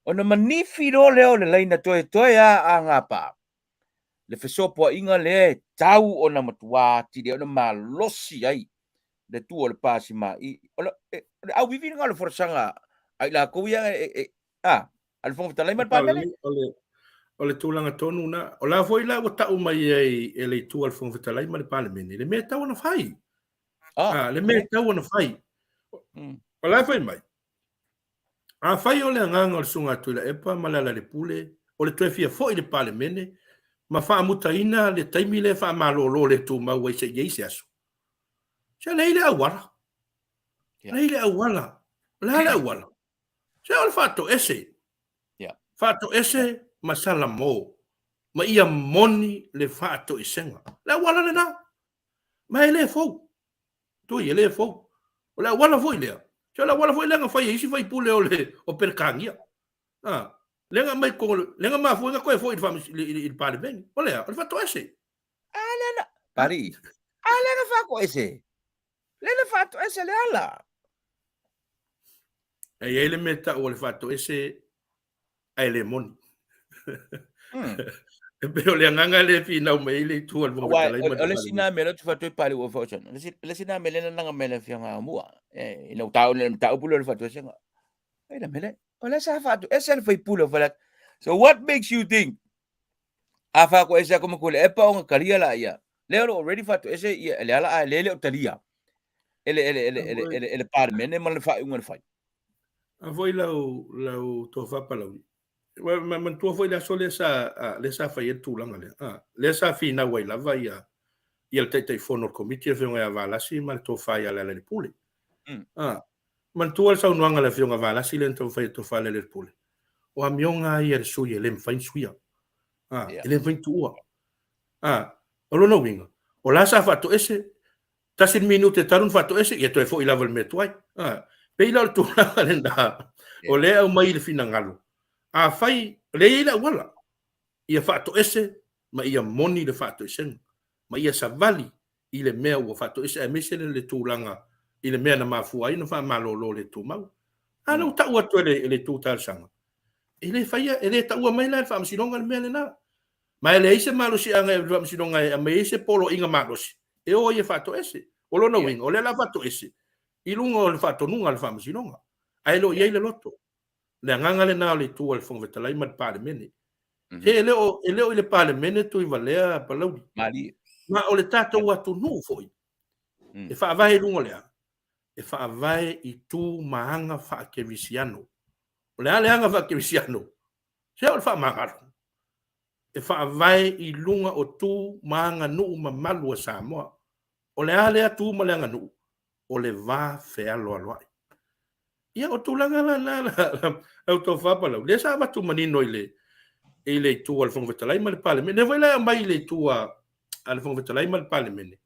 ona manifi loa lea o le laina toetoe a agapa. Le fesopoaiga lea e tau ona matua atili ai ona malosi ai le tu o le Pasima'i. O le, o le auivi lena o le folasaga a i latou ia e, e, a, a le Fofoga Fetalai ma le Palemene. O le, o le tulaga tonu na. O la foi la ua tau mai ai e le itu a le Fofoga Fetalai ma le Palemene, le mea e tatau ona fai. Ah, le mea e tatau ona fai. O la e fai mai, afai o le agaga o le Susuga a Tuilaepa ma Lealailepule o le toe fia foi i le Palemene ma faamutaina le taimi lea e faamalolo le tumau ai se i ai se aso, se leai le auala. Leai le auala. O le a le auala? Se o le faatoese. Faatoese ma salamo ma ia moni le faatoesega. Le auala lena. Ma e le fou. Tui, e le fou. O le auala foi lea. Se o le auala foi lea na fai e isi faipule o le o Peretania. Ah, lea na mai ko lea na mafua na toe foi i le Palemene. O lea, o le faatoese. A lea na Pari. A lea na faatoese. Lea na faatoese Leala. E i ai le mea tau o le faatoese ae le moni. E pei o le agaga lea e finau mai ai le itu a le Fofoga Fetalai ma le O le isi na mea lea ou te fai atu ai Pali ua fai o le isi na mea lea na laga mai e le Afioga Aumua, ina ua taua le mataupu lea o le faatoesega. Ai le mea lea, o lea sa faatoese le faipule o Faleata. So what makes you think a faatoese atu ma Tuilaepa ona talia laia? Lea o lo o already faatoese ia Leala ae lea e le o talia e le, e le, e le, e le, e le, e le Palemene ma le faaiuga na fai. A foi lau, lau tofa Palauli. Ma manatua foi le aso lea sa, lea sa fai ai le tulaga lea. A, lea sa finau ai lava ia, ia le Taitaifono o le Komiti, le Afioga ia Valasi ma le tofa ia Lealailepule. A, manatua le saunoaga a le Afioga Valasi lea na taumafai e tofa Lealailepule. O amioga lava ia a le sui e le mafai ona suia. A, e le mafai ona tuua. A, o lona uiga, o la sa faatoese tasi le minute talu ona faatoese, ia toe foi lava i le mea tuai. A, pei la o le tulaga lena, o lea e aumai i le finagalo. Afai, o lea e i ai le auala, ia faatoese ma ia moni le faatoesega, ma ia savali i le mea ua faatoese, aemaise le tulaga i le mea na mafua ai ona faamalolo le tumau. A lea ua tau atu e le itu talosaga, e le faia, e le taua mai la e le Faamasinoga le mea lena. Ma e leai se malosiaga e le Faamasinoga e aumai ai se poloaiga malosi e o ai e faatoese. O lona uiga, o lea o le a faatoese i luga o le faatonuga a le Faamasinoga, ae le o i ai le loto. O le agaga lena o le itu a le Fofoga Fetalai ma le Palemene. Se e le o, e le o i le Palemene Tuivalea Palauli. Malie. Ma o le tatou atunuu foi, e faavae i luga o le a? E faavae i tu ma aga faakerisiano. O le a le aga faakerisiano? Se o le faamagalo. E faavae i luga o tu ma aganuu mamalu a Samoa. O le a lea tu ma le aganuu? O le va fealoaloai. Ia, o tulaga la na, lau tofa Palau, lea sa avatu manino i le, i le itu a le Fofoga Fetalai ma le Palemene. Lea foi la e aumai i le itu a, a le Fofoga Fetalai ma le Palemene.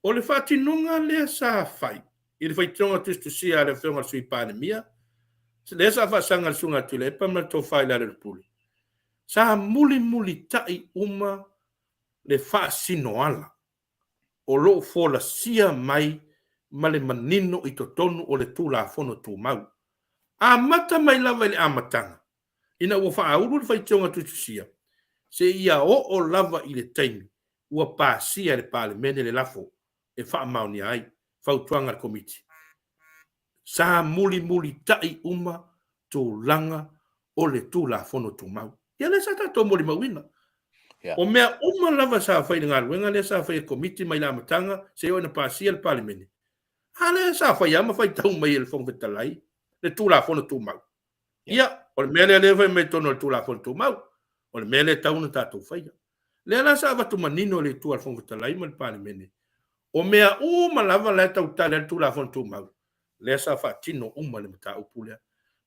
O le faatinoga lea sa fai i le faitioga tusitusia a le Afioga i le Sui Palemia, lea sa faasaga i le Susuga a Tuilaepa ma le Tofa i Lealailepule, sa mulimulitai uma le faasinoala o lo o folasia mai ma le manino i totonu o le Tulafono Tumau. Amata mai lava i le amataga, ina ua faaulu le faitioga tusitusia, seia oo lava i le taimi ua pasia e le Palemene le lafo e faamaonia ai fautuaga a le Komiti. Sa mulimulitai uma tulaga o le Tulafono Tumau. Ia lea sa tatou molimauina. O mea uma lava sa fai i le galuega lea sa fai e Komiti mai le amataga seia oo ina pasia le Palemene, a lea sa fai lava ma faitau mai e le Fofoga Fetalai le Tulafono Tumau. Ia, o le mea lea lea e fai mai i totonu o le Tulafono Tumau, o le mea lea e tatau ona tatou faia. Lea la sa avatu manino e le Itu a le Fofoga Fetalai ma le Palemene, o mea uma lava la e tautala ai le Tulafono Tumau, lea sa faatino uma le mataupu lea.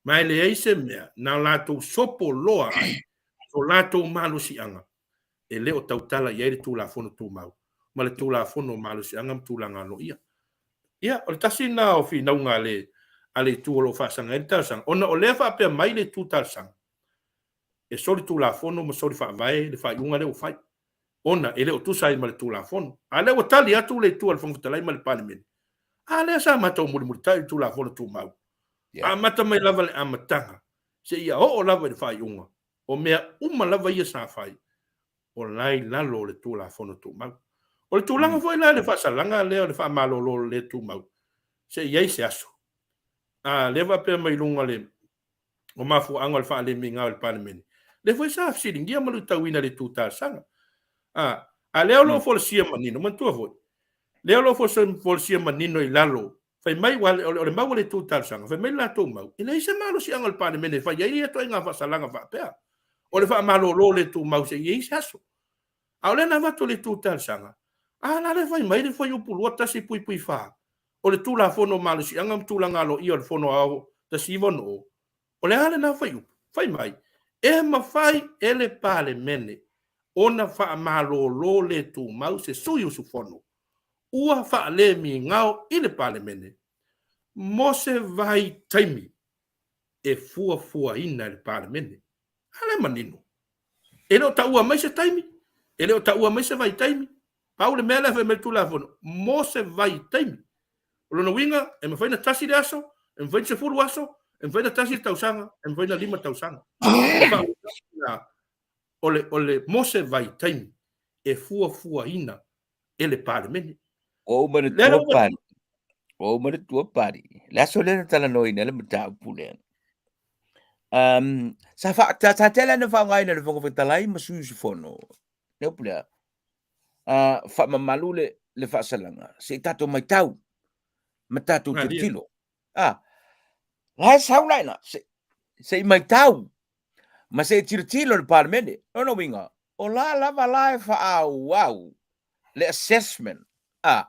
Ma e leai se mea na latou sopo loa ai so latou malosiaga e le o tautala i ai le Tulafono Tumau ma le Tulafono o Malosiaga ma Tulaga Aloaia. Ia, o le tasi lena o finauga a le, a le itu o lo o faasaga ai le talosaga, ona o lea faapea mai le itu talosaga, e soli Tulafono ma soli Faavae le faaiuga lea ua fai, ona e le o tusa ai ma le Tulafono. A lea ua tali atu le itu a le Fofoga Fetalai ma le Palemene, a lea sa matou mulimulitai i le Tulafono Tumau, amata mai lava i le amataga seia oo lava i le faaiuga, o mea uma lava ia sa fai, o la e i lalo o le Tulafono Tumau. O le tulaga foi la i le faasalaga lea o le faamalolo le tumau, se i i ai se aso, a lea faapea mai luga o le o mafuaaga o le faalemiga o le Palemene, lea foi sa fesiligia ma luitauina e le itu talosaga. A, a lea o lo o folasia manino, manatua foi, lea o lo o folasia manino i lalo, fai mai, o le mau a le itu talosaga, fai mai le latou mau, e leai se malosiaga o le Palemene e fai ai ia ituaiga faasalaga faapea, o le faamalolo le tumau se i i ai se aso. A o lea na avatu e le itu talosaga, a la lea fai mai le fuaiupu 21.4, o le Tulafono o Malosiaga ma Tulaga Aloaia o le Fono Aoao 1960, o le a lena fuaiupu? Fai mai, e mafai e le Palemene ona faamalolo le tumau se sui usufono ua faalemigao i le Palemene mo se vaitaimi e fuafuaina e le Palemene. A lea manino. E le o taua mai se taimi, e le o taua mai se vaitaimi. Pau le mea lea fai mai le Tulafono, mo se vaitaimi. O lona uiga, e mafai ona tasi le aso, e mafai ona 10 aso, e mafai ona tasi le tausaga, e mafai ona 5 tausaga. O le, o le, mo se vaitaimi e fuafuaina e le Palemene. Ua ou manatua Pali, ua ou manatua Pali, le aso lea na talanoaina le mataupu lea. Um, sa, fa, sa, sa tele na faaaogaina e le Fofoga Fetalai ma sui usufono. Le upu lea, uh, faamamalu le, le faasalaga, se i tatou maitau ma tatou tilotilo. Ah, la e sau la ina, se, se i maitau ma se i tilotilo le Palemene. Lona uiga, o la lava la e faaauau le assessment a,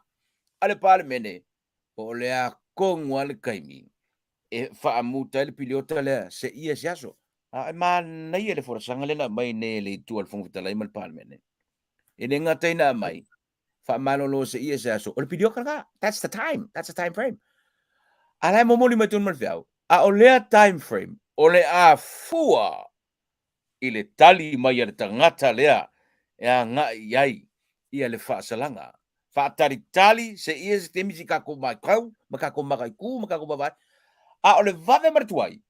a le Palemene po o le a tonu lava le taimi e faamuta ai le piliota lea seia se aso. A e manaia le folasaga lea na aumai nei e le Itu a le Fofoga Fetalai ma le Palemene. E le gata ina aumai, faamalolo seia se aso, o le piliota lena. That's the time. That's the time frame. A la e momoli mai tonu ma le feau, a o lea time frame, o le a fua i le tali mai a le tagata lea e agai i ai ia le faasalaga. Faatalitali seia se taimi se i tatou matau ma tatou mataitu ma tatou vaavaai. A o le vave ma le tuai,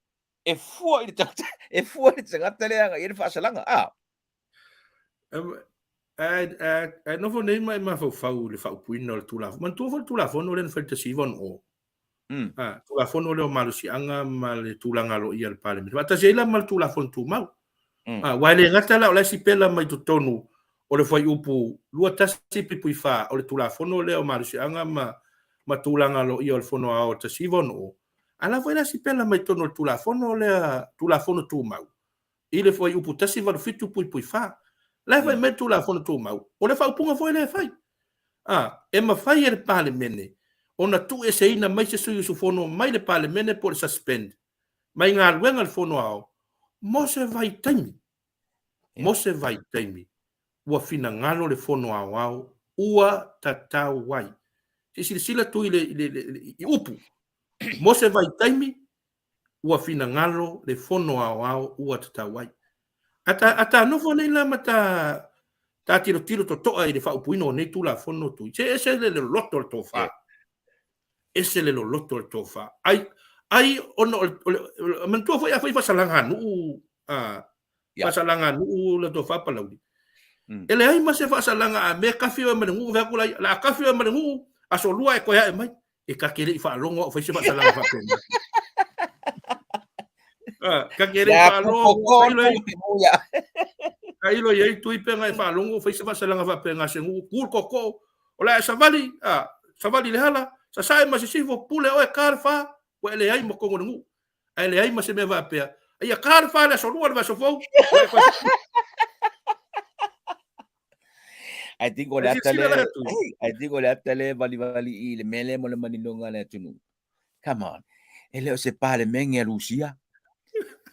e fua i le tagata, e fua i le tagata lea e agai i ai le faasalaga. A. Ae nofo nei ma e mafaufau i le faaupuina o le Tulafono. Manatua foi le Tulafono lea na fai i le 1960. Mm. Ah, Tulafono lea o Malosiaga ma le Tulaga Aloaia o le Palemene. Faatasi ai la ma le Tulafono Tumau. Mm. Ah, aua e le gata la o la e sipela mai totonu o le fuaiupu 21.4 o le Tulafono lea o Malosiaga ma, ma Tulaga Aloaia o le Fono Aoao 1960, a la foi la sipela mai totonu o le Tulafono lea, Tulafono Tumau, i le fuaiupu 187.4. La e fai mai le Tulafono Tumau, o le faaupuga foi lea e fai. A, e mafai e le Palemene ona tuueseina mai se sui usufono mai le Palemene po o le suspend mai galuega a le Fono Aoao mo se vaitaimi, mo se vaitaimi ua finagalo le Fono Aoao ua tatau ai. Se i silasila atu i, le, i, le, i, i upu, mo se vaitaimi ua finagalo le Fono Aoao ua tatau ai. A ta, a ta nofo nei la ma ta, ta tilotilo totoa i le faaupuina o nei Tulafono tui, se ese le loloto o le tofa. Ese le loloto o le tofa. Ai, ai ona o le, o le, manatua foi a fai faasalaga a nuu, a, faasalaga a nuu le tofa Palauli. E leai ma se faasalaga a mea kafi oe ma le nuu, fai atu la ia, la a kafi oe ma le nuu, aso lua e toe ae mai. E ta te le i faalogo au fai se faasalaga faapena. Ah, ka ke le faalogo, tailo i ai tui pe ngai faalogo, fai se faasalaga faapena se nuu, tu le tootoo, o le a e savali, a, savali i le hala, sasae ma sisifo, pule oe, ta le fa, ua e leai ma totonu o le nuu. Ae leai ma se mea faapea, a ia ta le fa i le aso lua i le vaiaso fou, ua e toe I think o le ata lea, I think o le ata lea e valivali i le mea lea mo le maninoga a le atunuu. Come on. E le o se Palemene a Rusia.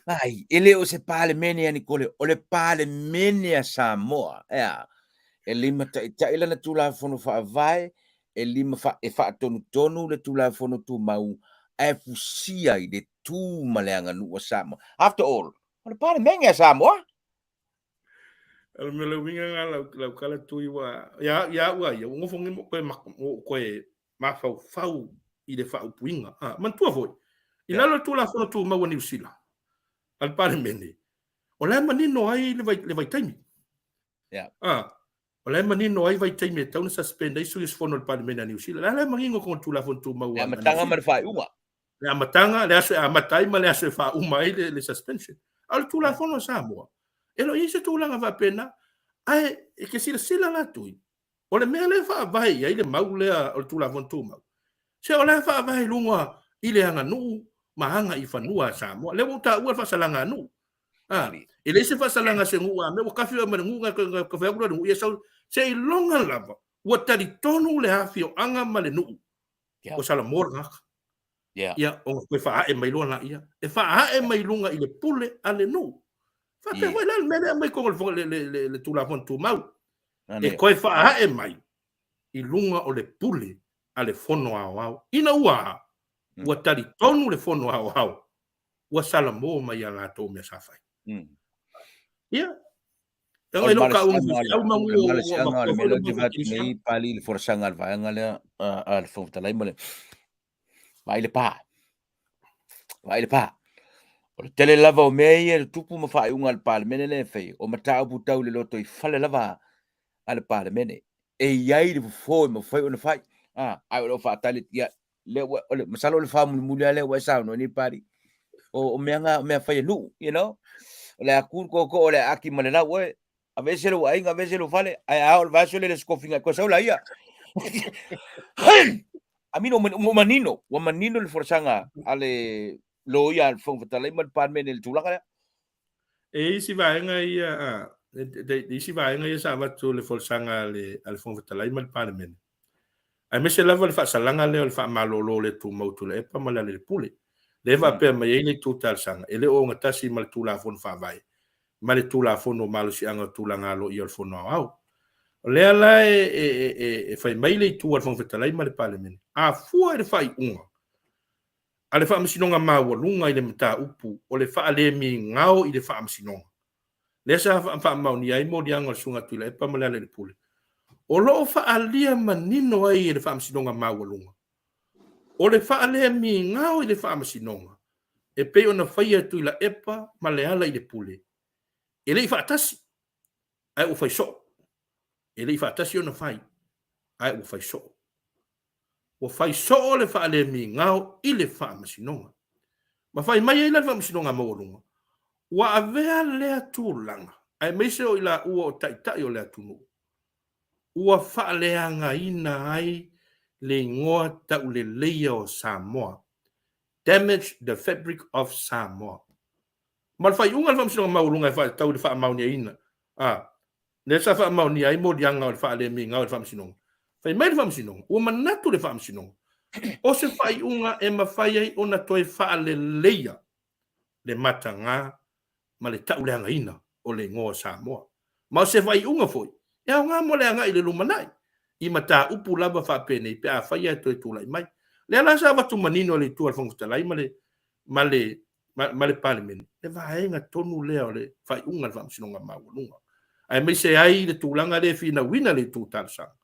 Ai, e le o se Palemene a Nicole, o le Palemene a Samoa. Ea, e limataita'i lana Tulafono Faavae, e lima fa, e faatonutonu le Tulafono Tumau, ae fusia i le tu ma le aganuu a Samoa. After all, o le Palemene a Samoa. O le mea le uiga lena lau, lau tala tui ua, ia, ia au a ia, ua nofo nei ma ou toe, ou toe mafaufau i le faaupuina. Ah, manatua foi, i lalo o le Tulafono Tumau a Niu Sila, a le Palemene, o la e manino ai le, vai, le vaitaimi. Yeah. Ah, o la e manino ai vaitaimi e tatau ona suspend ai sui usufono o le Palemene a Niu Sila. La la e manino totonu o le Tulafono Tumau a Niu Sila. Le amataga ma le faaiuga. Le amataga, le aso e amata ai ma le aso e faauma ai le, le suspension. A o le Tulafono a Samoa, e le o i ai se tulaga faapena, ae e ke silasila la Tui, o le mea lea e faavae i ai le mau lea o le Tulafono Tumau, se o la e faavae i luga i le aganuu ma aga i fanua a Samoa. Lea ua ou taua le faasalaga a nuu. A, e leai se faasalaga a se nuu a mea ua kafi oe ma le nuu, na fai atu la le nuu, ia sau, seiloga lava ua talitonu le afioaga ma le nuu ua salamo le tagata. Ia, ona toe faaae mai loa laia. E faaae mai luga i le pule a le nuu. Faapea foi la le mea lea e aumai i totonu o le Tulafono Tumau. E toe faaae mai i luga o le pule a le Fono Aoao. Ina ua a? Ua talitonu le Fono Aoao ua salamo mai ia latou mea sa fai. Ia, O le malosiaga o le mea lea ou te vaai atu nei, Pali, i le folasaga a le vaega lea a le Fofoga Fetalai ma le vaai le pa. Vaai le pa. O le tele lava o mea ia e tupu ma faaiuga a le Palemene lea e fai, o mataupu tau le lotoifale lava a le Palemene. E i ai le fofo e mafai ona fai, ae o lo o faatali, ia, lea ua, o le, masalo o le faamulimuli lava lea ua e saunoa nei Pali. O, o mea na, o mea fai e nuu, you know. O le a ku le tootoo o le a aki ma le lau oe. Aveese lou aiga, aveese lou fale, ae a oo i le vaiaso lea i le scofiga e toe sau laia. I mean, ua manino, ua manino le folasaga a le loia a le Fofoga Fetalai ma le Palemene i le tulaga lea. E isi vaega ia, a, e isi vaega ia sa avatu le folasaga a le, a le Fofoga Fetalai ma le Palemene. Aemaise lava le faasalaga lea o le faamalolo le tumau Tuilaepa ma Lealailepule, lea e faapea mai ai le itu talosaga, e le o ogatasi ma le Tulafono Faavae ma le Tulafono o Malosiaga o Tulaga Aloaia o le Fono Aoao. O lea la e fai mai le itu a le Fofoga Fetalai ma le Palemene, a fua i le faaiuga a le Faamasinoga Maualuga i le mataupu o le faalemigao i le Faamasinoga, lea sa faamaonia ai moliaga o le Susuga Tuilaepa ma Lealailepule, o lo o faaalia manino ai e le Faamasinoga Maualuga, o le faalemigao i le Faamasinoga e pei ona faia e Tuilaepa ma Lealailepule, e le i faatasi, ae ua fai soo. E le i faatasi ona fai, ae ua fai soo. Ua fai soo le faalemigao i le Faamasinoga. Ma fai mai ai la le Faamasinoga Maualuga, ua avea lea tulaga, aemaise o i laua o taitai o le atunuu, ua faaleagaina ai le igoa tauleleia o Samoa, damage the fabric of Samoa. Ma le faaiuga a le Faamasinoga Maualuga e faatatau i le faamaoniaina, a, lea sa faamaonia ai moliaga o le faalemigao i le Faamasinoga. Fai mai le Faamasinoga, ua manatu le Faamasinoga, o se faaiuga e mafai ai ona toe faaleleia le mataga ma le tauleagaina o le igoa o Samoa. Ma o se faaiuga foi e aoga mo le agai i le lumanai i mataupu lava faapenei pe afai e toe tulai mai. Lea la sa avatu manino e le Itu a le Fofoga Fetalai ma le, ma le, ma le Palemene, le vaega tonu lea o le faaiuga a le Faamasinoga Maualuga, aemaise ai le tulaga lea e finauina le itu talosaga.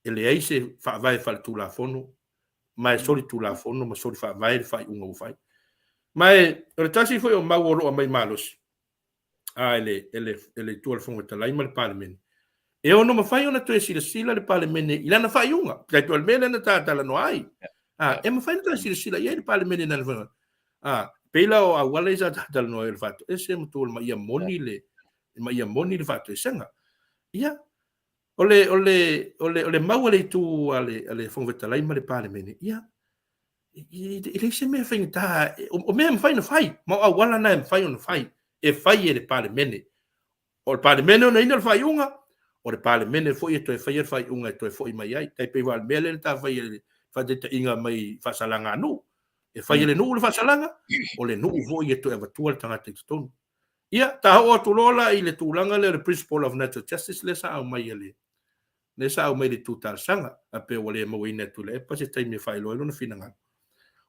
E leai se faavae faaletulafono, ma e solitulafono ma solifaavae le faaiuga ua fai. Ma e, o le tasi foi o mau o lo o aumai malosi, a e le, e le, e le Itu a le Fofoga Fetalai ma le Palemene, e ono mafai ona toe silasila le Palemene i lana faaiuga. Tai pei o le mea lea na ta talanoa ai. A, e mafai ona toe silasila i ai le Palemene i lana faaiuga. A, Pei la o auala ia sa talanoa ai o le faatoese ma tulaga ma ia moni le ma ia moni le faatoesega. Ia, o le o le o le o le mau a le itu a le a le Fofoga Fetalai ma le Palemene, ia e leai se mea faigata, o mea e mafai ona fai, ma o auala na e mafai ona fai, e fai e le Palemene. O le Palemene e onaina le faaiuga, o le Palemene foi e toe faia le faaiuga e toe foi mai ai. Tai pei foi o le mea lea na ta faia i le faataitaiga mai faasalaga a nuu. E fai e le nuu le faasalaga, o le nuu foi e toe avatua le tagata i totonu. Ia, ta oo atu loa la i le tulaga lea o le principle of natural justice lea sa aumai e le lea sa aumai i le itu talosaga, a pei ua le mauaina e Tuilaepa se taimi e faailoa ai lona finagalo.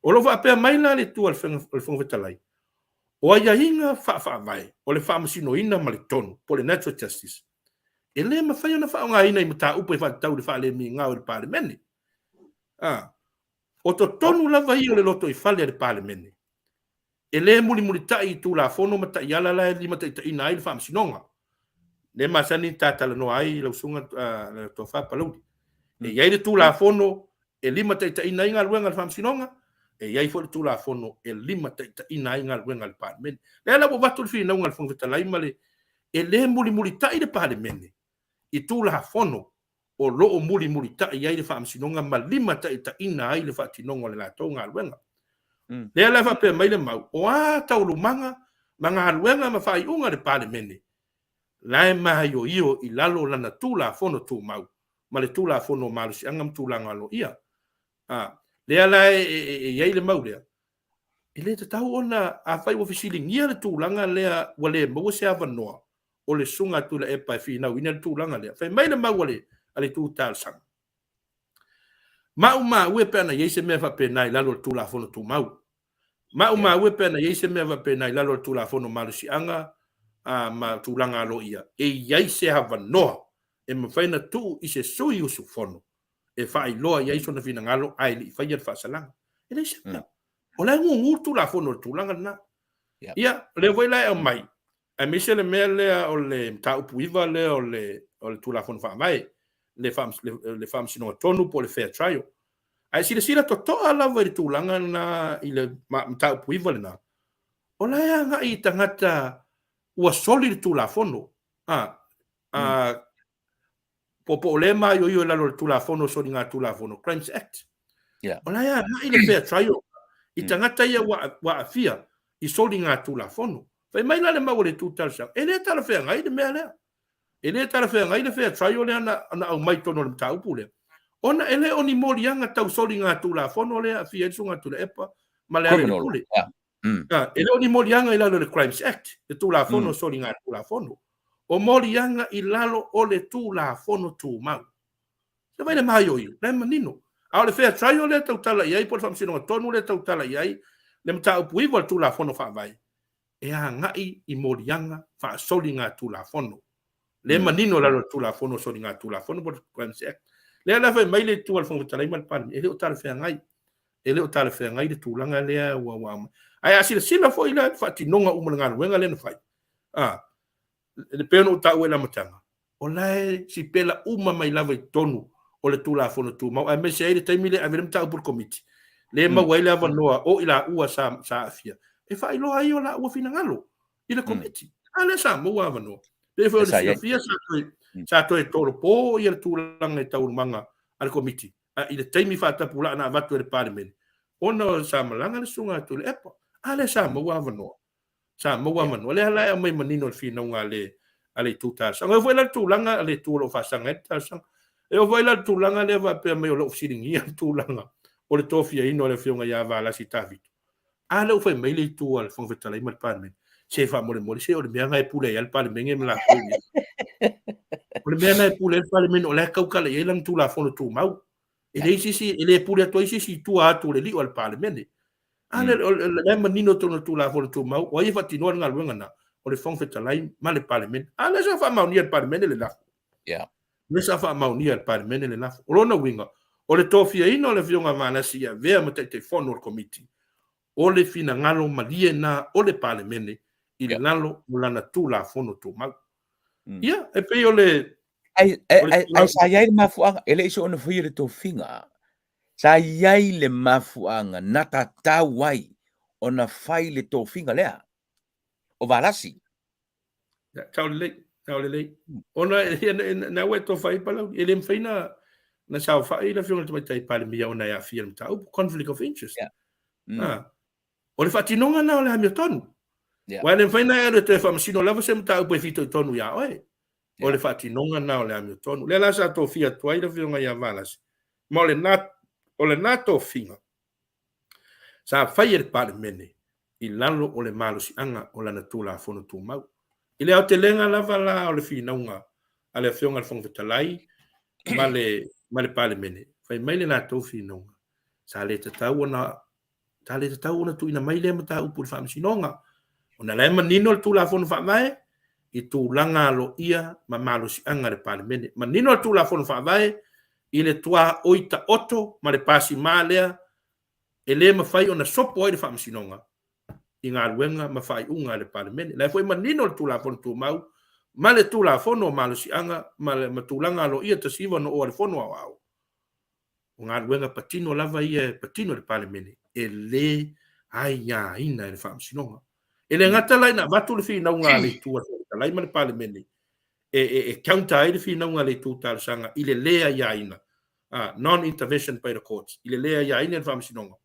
O lo o faapea mai la le itu a le Fofoga Fetalai, o aiaiga faa-faavae o le faamasinoina ma le tonu, po o le natural justice, e le mafai ona faaaogaina i mataupu e faatatau i le faalemigao i le Palemene. A, o totonu lava ia o le lotoifale a le Palemene, e le mulimulitai i Tulafono ma taiala la e limataitaiina ai le Faamasinoga. Lea e masani ona ta talanoa ai lau Susuga le Tofa Palauli. E i ai le Tulafono e limataitaiina ai galuega a le Faamasinoga, e i ai foi le Tulafono e limataitaiina ai galuega a le Palemene. Lea la ua avatu le finauga a le Fofoga Fetalai ma le e le mulimulitai le Palemene i Tulafono o lo o mulimulitai ai le Faamasinoga ma limataitaiina ai le faatinoga o le latou galuega. Lea la e faapea mai le mau, o a taualumaga ma galuega ma faaiuga a le Palemene, la e maioio i lalo o lana Tulafono Tumau ma le Tulafono o Malosiaga ma Tulaga Aloaia. A, lea la e i ai le mau lea, e le tatau ona, afai ua fesiligia le tulaga lea ua le maua se avanoa o le Susuga a Tuilaepa e finauina le tulaga lea. Fai mai le mau a le, a le itu talosaga, Maumau e pe ana i ai se mea faapena i lalo o le Tulafono Tumau. Maumau e pe ana i ai se mea faapena i lalo o le Tulafono Malosiaga a, ma Tulaga Aloaia, e i ai se avanoa e mafai ona tuu i se sui usufono e faailoa i ai sona finagalo ae le i faia le faasalaga. E leai se mea. O la e gugu le Tulafono i le tulaga lena. Ia, o lea foi la e aumai, aemaise le mea lea o le mataupu 9 lea o le, o le Tulafono Faavae, le, le, le faamasinoga tonu po o le fair trial. Ae silasila totoa lava i le tulaga lena i le mataupu 9 lena, o la e agai i tagata ua soli le Tulafono. A, a, po po o lea e maioio i lalo o le Tulafono o Soligatulafono, Crimes Act. Yeah. O la e agai le fair trial i tagata ia ua, ua aafia i soligatulafono. Fai mai la le mau a le itu talosaga, e le talafeagai le mea lea. E le talafeagai le fair trial lea na, na aumai totonu o le mataupu lea. Ona e le o ni moliaga tau soligatulafono lea e aafia ai le Susuga Tuilaepa ma Lealailepule. Yeah. Mm. E le o ni moliaga i lalo o le Crimes Act, le Tulafono mm. Soligatulafono. O moliaga i lalo o le Tulafono Tumau. Se vai le maioio, la e manino. A o le fair trial lea tautala i ai, po o le faamasinoga tonu lea tautala i ai, le mataupu 9 o le Tulafono Faavae, e agai i moliaga faasoligatulafono. Lea e manino i lalo o le Tulafono o Soligatulafono po o le Crimes Act. Lea la fai mai le itu a le Fofoga Fetalai ma le Palemia, e le o talafeagai. E le o talafeagai le tulaga lea ua ua aumai. Ae a silasila foi la i le faatinoga uma o le galuega lea na fai, a, e pei ona ou taua i le amataga, o la e sipela uma mai lava i totonu o le Tulafono Tumau, aemaise ai le taimi lea e ave ai le mataupu i le Komiti, lea e maua ai le avanoa o i laua sa, sa aafia, e faailoa ai o laua finagalo i le Komiti. A lea sa maua avanoa. Pei foi o le silafia sa toe, sa toe tolopo ia le tulaga i taualumaga a le Komiti i le taimi faatapulaa na avatu e le Palemene, ona sa malaga le Susuga a Tuilaepa. A lea sa maua avanoa. Sa maua avanoa. Lea la e aumai manino le finauga a le, a le itu talosaga. E oo foi la le tulaga a le itu o lo o faasaga ai le talosaga. E oo foi la le tulaga lea faapea mai o lo o fesiligia le tulaga o le tofiaina o le Afioga ia Valasi Tafito. A lea ua fai mai le itu a le Fofoga Fetalai ma le Palemene, se faamolemole, se o le mea lena e pule ai lava le Palemene ma latou ia. O le mea lena e pule ai le Palemene, o la e tautala i ai lana Tulafono Tumau. E leai se isi, e le pule atu ai se isi i tua atu o le lio a le Palemene. A lea, o la e manino totonu o le Tulafono Tumau, o ai e faatinoa le galuega lena? O le Fofoga Fetalai ma le Palemene. A lea sa faamaonia e le Palemene le lafo. Yeah. Lea sa faamaonia e le Palemene le lafo. O lona uiga, o le tofiaina o le Afioga a Valasi e avea ma Taitaifono o le Komiti, o le finagalo malie lena o le Palemene i lalo o lana Tulafono Tumau. Ia, e pei o le Ai, ai, ai sa i ai le mafuaaga, e le i soona faia le tofiga. Sa i ai le mafuaaga na tatau ai ona fai le tofiga lea o Valasi. Ia, tau lelei, tau lelei. Ona na ua e tofa ai Palauli, e le mafai na na saofai le afioga i le Tamaitai Palemia ona e aafia le mataupu, conflict of interest. Yeah. Ah, o le faatinoga lena o le amiotonu. Yeah. Aua e le mafai na e alu e toe faamasino lava se mataupu e fitoitonu iā oe. O Yeah. le faatinoga lena o le amiotonu. Lea la sa tofia atu ai le afioga ia Valasi. Ma o lena, o lena tofiga sa fai e le Palemene i lalo o le malosiaga o lana Tulafono Tumau. I le aotelega lava la o le finauga a le Afioga i le Fofoga Fetalai ma le, ma le Palemene, fai mai le latou finauga, sa le tatau ona sa le tatau ona tuuina mai lea mataupu i le Faamasinoga, ona la e manino le Tulafono Faavae i tulaga aloaia ma malosiaga a le Palemene. Manino le Tulafono Faavae i le tuaoi taoto ma le pasima lea e le mafai ona sopo ai le Faamasinoga i galuega ma faaiuga a le Palemene. La e foi manino le Tulafono Tumau ma le Tulafono o Malosiaga ma, le, ma Tulaga Aloaia 1960 a le Fono Aoao. O galuega patino lava ia e patino i le Palemene, e le aiaina e le Faamasinoga. E le gata la ina avatu le finauga a le Itu a le Fofoga Fetalai ma le Palemene e, e, e counter ai le finauga a le Itu Talosaga i le le aiaina, non-intervention by the courts, i le le aiaina e le Faamasinoga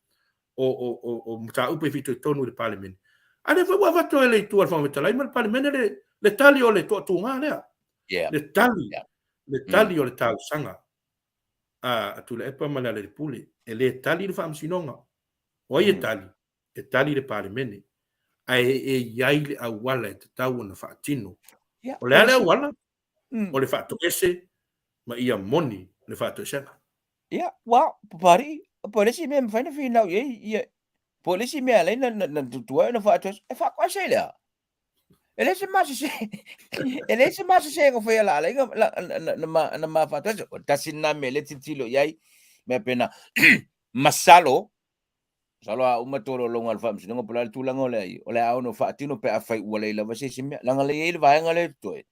o, o, o, o mataupu e fitoitonu i le Palemene. A lea foi ua avatu e le Itu a le Fofoga Fetalai ma le Palemene le, le tali o le toatuga lea. Yeah. Le tali, Yeah. le tali o le talosaga a Tuilaepa ma Lealailepule. E le tali le Faamasinoga. O ai e tali? E tali le Palemene. Ae e i ai le auala e tatau ona faatino. Yeah. O le a le auala? Mm. O le faatoese ma ia moni le faatoesega. Ia, ua, Papalii, po o le isi mea e mafai ona finau i ai, ia, po o le isi mea e ala ai na, na, na tutu ai ona faatoese, e faatoese ai le a? E leai se ma sese, e leai se ma sesega o faia la ala ai na, na, na, na, ma, na ma faatoese. O le tasi lena mea lea e tilotilo i ai, mea pena, masalo, masalo a uma tolologa a le Faamasinoga po o le a le tulaga o le ai, o le a ono faatino pe afai ua leai lava se isi mea. Leaga lea e i ai le vaega lea e totoe.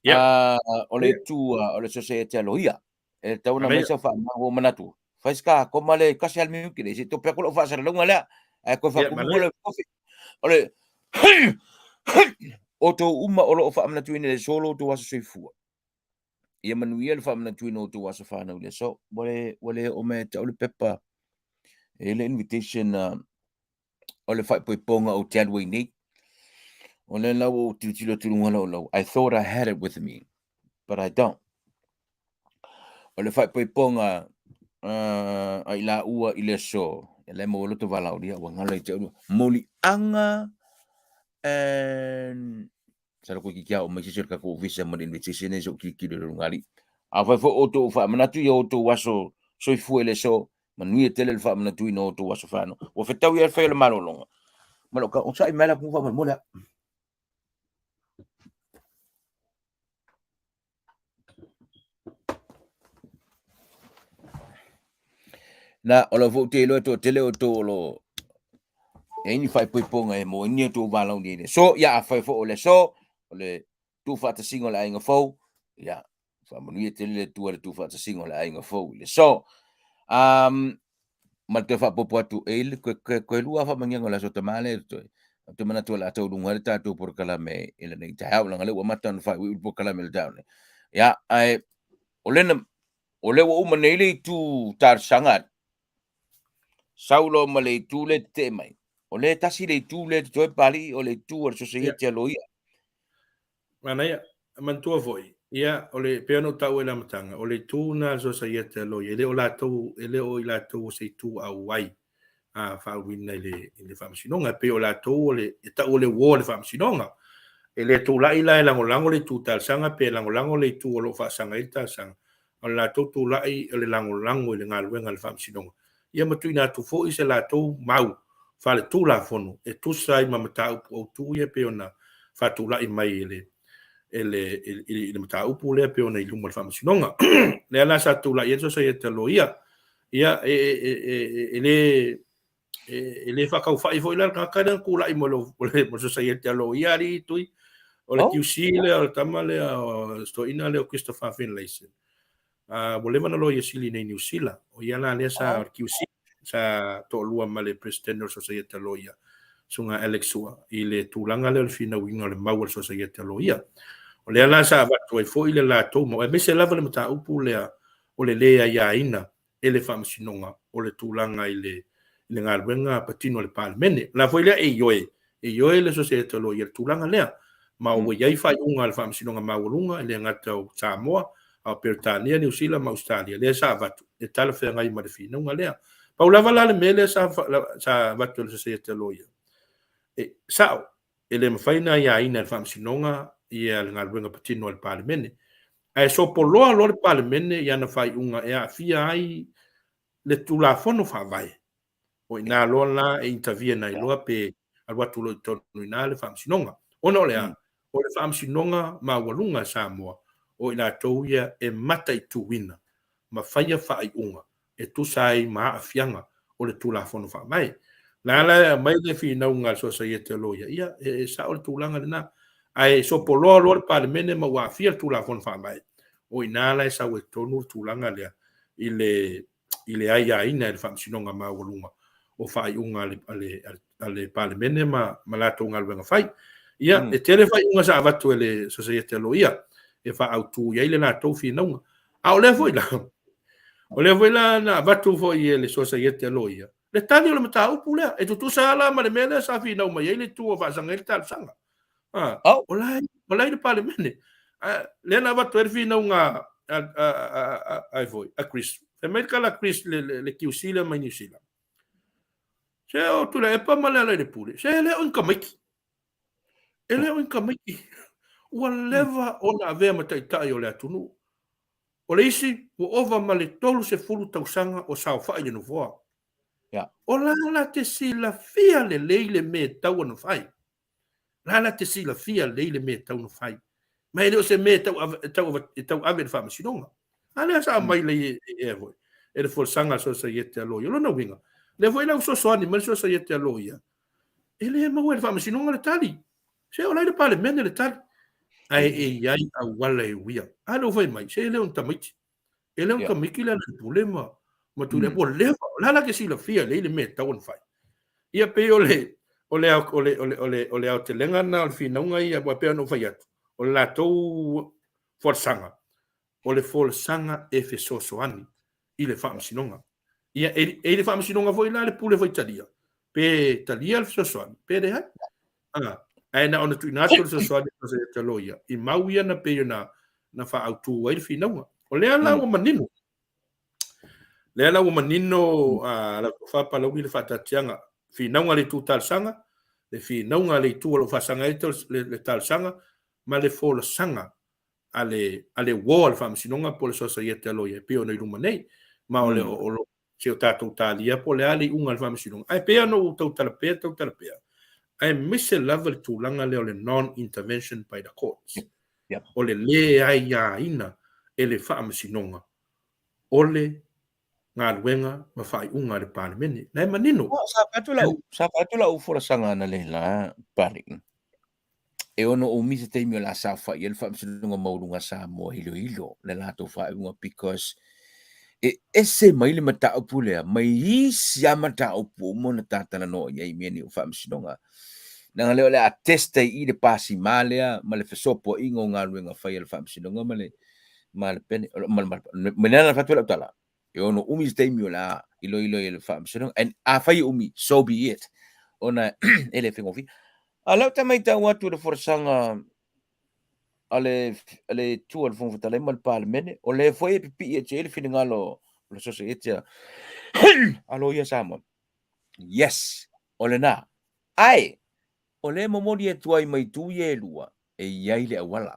Ia. O le itu o le sosaiete a loia. E tatau ona aumai Manaia. sau faamau, ua ou manatu, fai si ka koma lea i tasi lava le minute lea, se i tope atu lau faasalalauga lea, ae toe Ia, faatumu manaia. le kofi. O le outou uma o lo o faamanatuina i le aso lo outou aso soifua. Ia manuia le faamanatuina o outou aso fanau i le aso. Ua le, ua le oo mai ia te au le pepa e i ai le invitation o le faaipoipoga ou te alu ai nei. O lea la ua ou tilotilo atu i luga o lau lau. I thought I had it with me, but I don't. O le faaipoipoga a i laua i le aso, e le maua loto valaaulia, ua galo ia te au. Moliaga and Masalo toeitiiti lava oo mai se isi o le tatou ofisa ma le invitation lea se i ou tilotilo i le lugalii. Afai foi o outou faamanatu i o outou aso soifua i le aso, manuia tele le faamanatuina o outou aso fanau. Ua fetaui lava le fai o le malologa. Ma lou tau, onosai mai la atunuu faamolemole lava. Na, o lau foi ou te iloa e toatele outou o lo o i ai ni faaipoipoga e maua ai ni outou valaaulia i le aso. Ia, afai foi o le aso, o le tuufaatasiga o le aiga fou, ia, faamanuia tele le Atua i le tuufaatasiga o le aiga fou i le aso. Um, ma le toe faaopoopo atu, e i ai le toe, toe, toe lua faamanuiaga o le Aso Tama lea e totoe. Ou te manatu o le a taualuga ai le tatou polokalame i lenei taeao, leaga o lea ua amata ona faaiuiu le polokalame i le taeao nei. Ia, ae o lea na, o lea ua uma nei le itu talosaga atu, sau loa ma le itu lea e tetee mai. O lea e tasi le itu lea e totoe Papalii, o le itu a le sosaiete a loia. Manaia, manatua foi, ia, o le, pei ona ou taua i le amataga, o le itu lena a le sosaiete a loia, e le o latou, e le o i latou o se itu auai a faauluina i le, i le faamasinoga. E pei o latou o le, e tau o le uo o le faamasinoga. E le tulai la e lagolago le itu talosaga pe lagolago le itu o lo o faasaga ai le talosaga. O le latou tulai o le lagolago i le galuega a le faamasinoga. Ia ma tuuina atu foi se latou mau faaletulafono e tusa ai ma mataupu autu ia pei ona faatulai mai e le e le i le mataupu lea pei ona i luma o le faamasinoga. Lea la sa tulai ai le Sosaiete a Loia. Ia e e e e le e le faataufai foi la le tagata lea na tulai mo le mo le Sosaiete a Loia alii Tui. O le QC lea o le tama lea o le toeaina lea o Christopher Finlayson. Ua leva ona loia sili nei i Niu Sila. O ia la lea sa o le QC. sa toalua ma le Peresetene o le Sosaiete a Loia, Susuga Alex Sua, i le tulaga lea o le finauina o le mau a le Sosaiete a Loia. O lea la sa avatu ai foi le latou mau, aemaise lava le mataupu lea o le lē aiaina e le Faamasinoga o le tulaga i le i le galuega patino a le Palemene. O la foi lea e ioe, e ioe le Sosaiete a Loia i le tulaga lea. Ma ua i ai faaiuga a le Faamasinoga Maualuga, e le gata o Samoa, a o Peretania, Niu Sila ma Ausetalia, lea sa avatu e talafeagai ma le finauga lea. Pau lava la le mea lea sa, sa avatu e le Sosaiete a Loia, e sao, e le mafai ona aiaina e le Faamasinoga ia le galuega patino a le Palemene. Ae sopoloa loa le Palemene i ana faaiuga e aafia ai le Tulafono Faavae, o i ina loa la e intervene ai loa pe alu atu loa i totonu i ina le Faamasinoga. Ona o le a? O le Faamasinoga Maualuga a Samoa, o i latou ia e mataituina ma faia faaiuga e tusa ai ma aafiaga o le Tulafono Faavae. La la e aumai le finauga a le Sosaiete a Loia, ia, e sao le tulaga lena. Ae sopoloa loa le Palemene ma ua aafia le Tulafono Faavae, o i ina la e sau ai tonu le tulaga lea i le i le aiaina e le Faamasinoga Maualuga o faaiuga a le, a le, a le Palemene ma, ma latou galuega fai. Ia, e tele faaiuga sa avatu e le Sosaiete a Loia e faaautu i ai le latou finauga. A o lea foi la, o lea foi la na avatu foi e le Sosaiete a Loia le tali o le mataupu lea, e tutusa lava la ma le mea lea sa finau mai ai le itu o faasaga ai le talosaga. Ah, Oh. o la o la i le Palemene. Ah, lea na avatu ai le finauga a, a, a, a, a, foi, a Chris. Fai mai le tala a Chris le, le, le QC lea mai Niu Sila. Se o Tuilaepa ma Lealailepule, se e le o ni tamaiti. E le o ni tamaiti. Ua leva ona avea ma taitai o le atunuu. O le isi, ua ova ma le 30 tausaga o saofai i le nofoa. O la la te silafia lelei le mea e tatau ona fai. La la te silafia lelei le mea e tatau ona fai. Ma e le o se mea e tau ave, e tau, e tau ave i le faamasinoga. A lea sa aumai lei e, e, e, e le folasaga a le Sosaiete a Loia. O lona uiga, lea foi la ua fesoasoani mai le Sosaiete a Loia, e le maua e le faamasinoga le tali. Se o la i le Palemene le tali. Ae e i ai auala e uia. A lea ua fai mai, se e le o ni tamaiti. E le o ni tamaiti Lealailepule ma, ma Tuilaepa. Ua leva, o le a la ke silafia lelei le mea e tatau ona fai. Ia pei o le, o le, o le, o le, o le, o le aotelega lena o le finauga ia, aua e pei ona ou fai atu, o le latou folasaga, o le folasaga e fesoasoani i le faamasinoga. Ia, e, e i le faamasinoga foi la le pule faitalia, pe talia le fesoasoani, pe leai. Ah, ae na ona tuuina atu le fesoasoani a le loia, i mau ia na pei ona na faaautu ai le finauga. O lea la ua manino. Lea la ua manino a lau tofa Palauli le faataatiaga, finauga a le itu talosaga, le finauga a le itu o lo o faasaga ai le, le talosaga, ma le folasaga a le, a le uo a le Faamasinoga po o le Sosaiete a Loia e pei ona i luma nei. Ma o le, o, o, se o tatou talia po o le a le iuga a le Faamasinoga. Ae pei ona ou tautala pea, tautala pea, aemaise lava le tulaga lea o le non-intervention by the courts. Yep. O le lē aiaina e le Faamasinoga o le galuega ma faaiuga a le Palemene. Na e manino. Oh, sa fai atu lau, sa fai atu lau folasaga analeila, Pali. E ono umi se taimi o le a saofai ai le Faamasinoga Maualuga a Samoa e iloilo le latou faaiuga because e ese mai le mataupu lea mai isi lava mataupu uma ona ta talanoa i ai i mea nei o faamasinoga. Leaga lea o le a test ai i i le pasima lea ma le fesopoaiga o galuega fai a le Faamasinoga ma le ma le pene ma le ma le fai atu ai lau tala e ono umi se taimi o le a iloilo ai e le Faamasinoga and afai e umi so be it ona e le faigofie. A o lea ou te matau atu i le folasaga a le a le Itu a le Fofoga Fetalai ma le Palemene, o lea foi e pipii atu i ai le finagalo o le Sosaiete a a Loia Samoa. Yes, o lena. Ae, o lea e momoli atu ai ma itu ia e lua, e i ai le auala.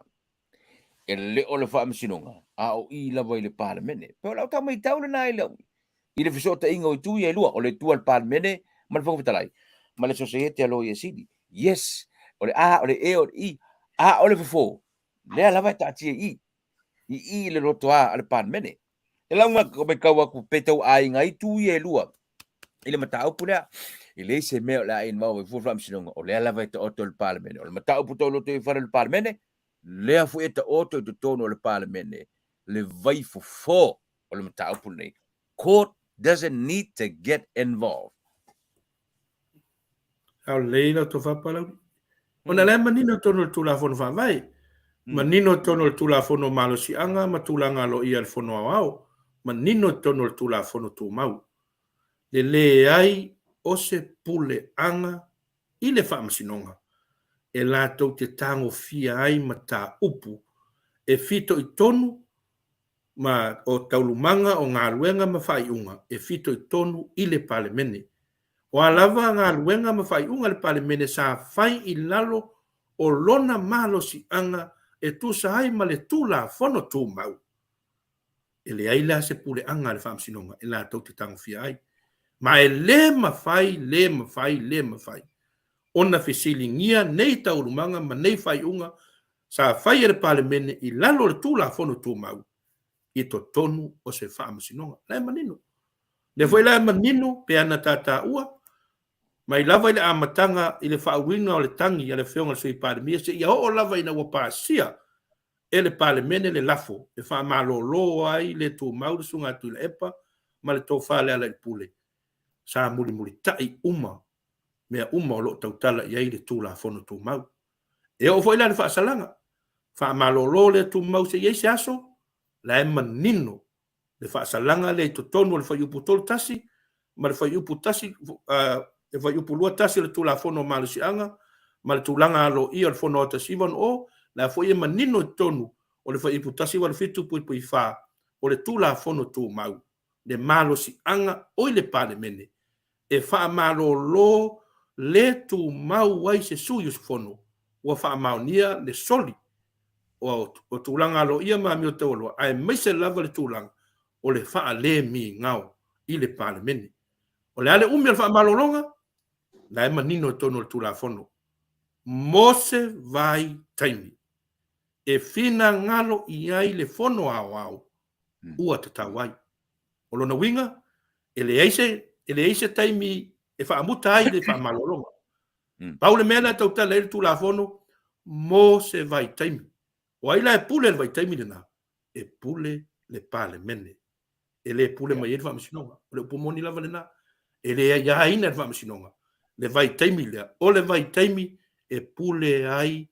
E le o le Faamasinoga, a o i lava i le Palemene. Pei o lau tau matau lena i le, i le fesootaiga o itu ia e lua, o le itu a le Palemene ma le Fofoga Fetalai, ma le Sosaiete a Loia Sili. Yes, o le A, o le E, o le I, a o le fofo, lea lava e taatia i i, i i i le lotoa a le Palemene. E lauga matau atu pe tau aiga ai itu ia e lua i le mataupu lea. E leai se mea o le a involve ai fua le Faamasinoga, o lea lava e taoto i le Palemene. O le mataupu tau lotoifale o le Palemene, lea foi e taoto i totonu o le Palemene le vaifofo o le mataupu lenei. Court doesn't need to get involved. Ao lelei lau tofa Palauli. Ona la e manino i totonu o le Tulafono Faavae, manino i totonu o le Tulafono o Malosiaga ma Tulaga Aloaia a le Fono Aoao, manino i totonu o le Tulafono Tumau, le leai o se puleaga i le Faamasinoga e latou te tagofia ai mataupu e fitoitonu ma o taualumaga o galuega ma faaiuga e fitoitonu i le Palemene. O a lava galuega ma faaiuga a le Palemene sa fai i lalo o lona malosiaga e tusa ai ma le Tulafono Tumau, e leai la se puleaga a le Faamasinoga e latou te tagofia ai. Ma e le mafai, le mafai, le mafai ona fesiligia nei taualumaga ma nei faaiuga sa fai e le Palemene i lalo o le Tulafono Tumau i totonu o se Faamasinoga. La e manino. Lea foi la e manino pe ana ta taua, mai lava i le amataga i le faauiga o le tagi a le Afioga i le Sui Palemia seia oo lava ina ua pasia e le Palemene le lafo e faamalolo ai le tumau le Susuga a Tuilaepa ma le Tofa Lealailepule, sa mulimulitai uma mea uma o lo o tautala i ai le Tulafono Tumau. E oo foi la i le faasalaga, faamalolo le tumau se i ai se aso, la e manino le faasalaga lea i totonu o le fuaiupu 31 ma le fuaiupu 1, le fuaiupu 21 o le Tulafono o Malosiaga ma le Tulaga Aloaia o le Fono Aoao 1960, la foi e manino i totonu o le fuaiupu 187.4 o le Tulafono Tumau le malosiaga o i le Palemene e faamalolo le tumau ai se sui usufono ua faamaonia le soli o tulaga aloaia ma amio taualoa aemaise lava le tulaga o le faalemigao i le Palemene. O le a le umi o le faamalologa? La e manino i totonu o le Tulafono mo se vaitaimi e finagalo i ai le Fono Aoao ua tatau ai. O lona uiga, e leai se, e leai se taimi e faamuta ai le faamalologa. Pau le mea lea e tautala ai le Tulafono mo se vaitaimi. O ai la e pule le vaitaimi lena? E pule le Palemene. E le pule mai ai le Faamasinoga. O le upu moni lava lena. E le aiaina le Faamasinoga le vaitaimi lea. O le vaitaimi e pule ai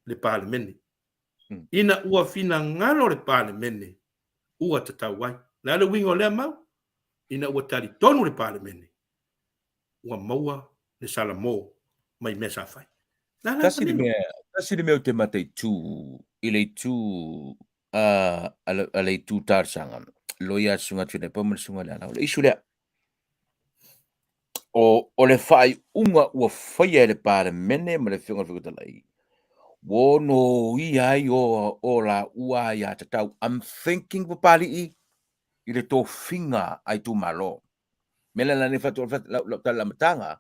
le Palemene. Ina ua finagalo le Palemene ua tatau ai. O le a le uiga o lea mau? Ina ua talitonu le Palemene, ua maua le salamo mai mea sa fai. La la Tasi le mea, tasi le mea ou te mataitu i le itu a, a le itu talosaga, loia a le Susuga Tuilaepa ma le Susuga Leala, o le issue lea. O, o le faaiuga ua faia e le Palemene ma le Afioga i le Fofoga Fetalai, ua onoia ai o, o laua aiatatau. I'm thinking Papalii i le tofiga a itumalo. Mea lea la fatu lau lau tala amataga,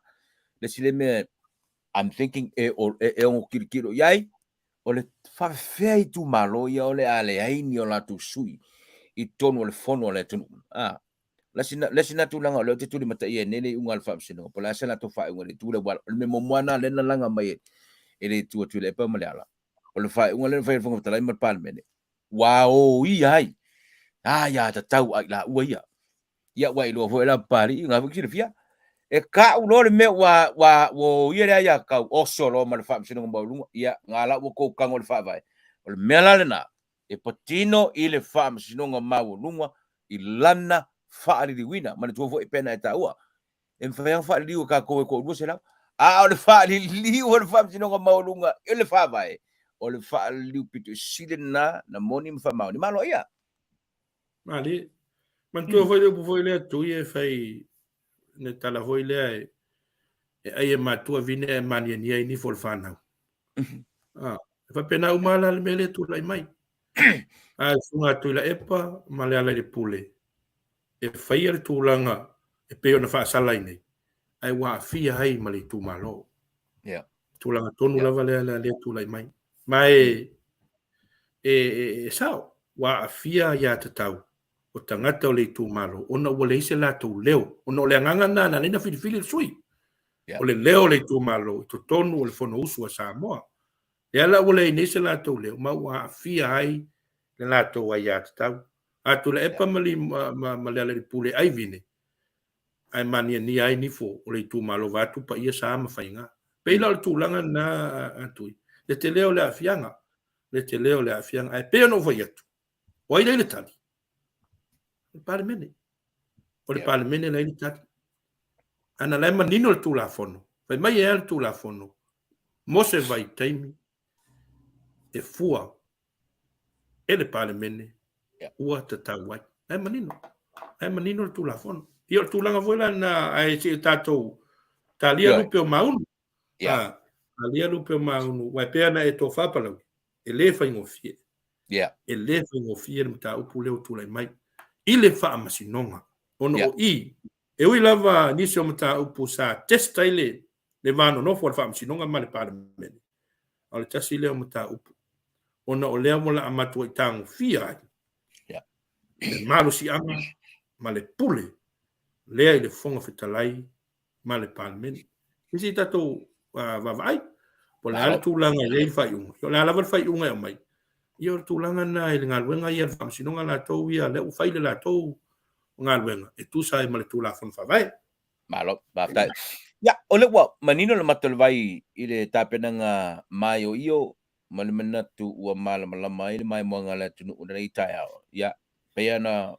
le isi lea mea I'm thinking e, o, e, e ono tilotilo i ai, o le faafefea itumalo ia o le a leai ni o latou sui i totonu o le fono a le atunuu. Ah, le isi na tulaga o lea ou te tulimataia ai nei le iuga a le Faamasinoga, po o le a se latou faaiuga i le itu lea, aua o le mea muamua lava lena lea na laga mai e le itu a Tuilaepa ma Leala, o le faaiuga lea na fai e le Fofoga Fetalai ma le Palemene, ua oia ai aiatatau a i laua ia. Ia, ua iloa foi e la Papalii, na foi silafia. E ka'u loa le mea ua, ua, ua oia le aiatatau, oso loa ma le Faamasinoga Maualuga, ia, na la ua tou tago i le Faavae. O le mea la lena, e patino i le Faamasinoga Maualuga i lana faaliliuina. Manatua foi pei ona e taua, e mafai lava ona faaliliu e tatou e toa 200, a o le faaliliu a le Faamasinoga Maualuga i le Faavae, o le faaliliu pito i sili lena na moni ma faamaoni. Ma aloaia. Malie. Manatua foi le upu foi lea Tui e fai le tala foi lea e e ai e matua vine ae maniania ai nifo o le fanau. Ah, e faapena uma la le mea lea e tulai mai. A e susuga a Tuilaepa ma Lealailepule e faia le tulaga e pei ona faasala ai nei, ae ua aafia ai ma le itumalo. Yeah. Tulaga tonu yeah. lava lea lea tulai mai. Ma e, e, e, e sao, ua aafia aiatatau o tagata o le itumalo ona ua leai se latou leo, ona o le agaga lena na ala ai ona filifili le sui. Yeah. O le leo o le itumalo i totonu o le Fonousu a Samoa. Lea la ua leai nei se latou leo ma ua aafia ai le latou aiatatau. A Tuilaepa ma, ma, ma, ma Lealailepule ai vine, ae maniania ai nifo o le itumalo vaeatu paia sa ma faiga. Pei la o le tulaga lena a Tui, le tele o le aafiaga, le tele o le aafiaga. Ae pei ona ou fai atu, o ai la i le tali? O le Palemene. O le Palemene la i le tali. Ana la e manino le Tulafono, fai mai e a le Tulafono, mo se vaitaimi e fua e le Palemene ua tatau ai. La e manino. La e manino le Tulafono. Ia o le tulaga foi la lena, ae se i tatou talia lupe o maunu. Yeah. Talia lupe o maunu, aua e pei ona e tofa Palauli, e le faigofie. Yeah. E le faigofie le mataupu lea ua tulai mai i le faamasinoga. Ona o i, e ui lava nisi o mataupu sa test ai le, le va nonofo a le faamasinoga ma le Palemene, a o le tasi lea o mataupu, ona o lea ua laa matuai tagofia ai yeah. le malosiaga ma le pule lea i le Fofoga Fetalai ma le Palemene. Ia se i tatou vaavaai, po o le a le tulaga e i ai le faaiuga. Ia o le a lava le faaiuga e aumai, ia o le tulaga lena i le galuega ia a le Faamasinoga latou ia, lea ua fai le latou galuega e tusa ai ma le Tulafono Faavae. Malo, faafetai. Ia, o lea ua manino le mata o le vai i le tapenaga maioio ma le manatu ua malamalama ai le maimoaga a le atunuu i lenei taeao. Ia, pei ona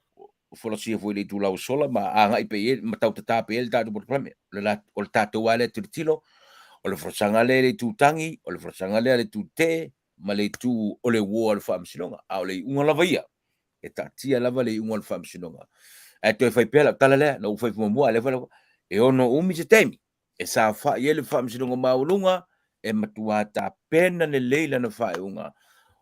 folasia foi i le itula ua sola ma agai pea i ai ma tautatā pea i ai le tatou polokalame. O le, o le tatou lava lea tilotilo, o le folasaga lea i le itu tagi, o le folasaga lea i le itu tetee, ma le itu o le uo a le faamasinoga. A o le iuga lava ia, e taatia lava le iuga o le faamasinoga. Ae toe fai pea lau tala lea, na ou fai muamua, a o lea foi lau, e ono umi se taimi, e saofai ai le Faamasinoga Maualuga e matua tapena lelei lana faaiuga,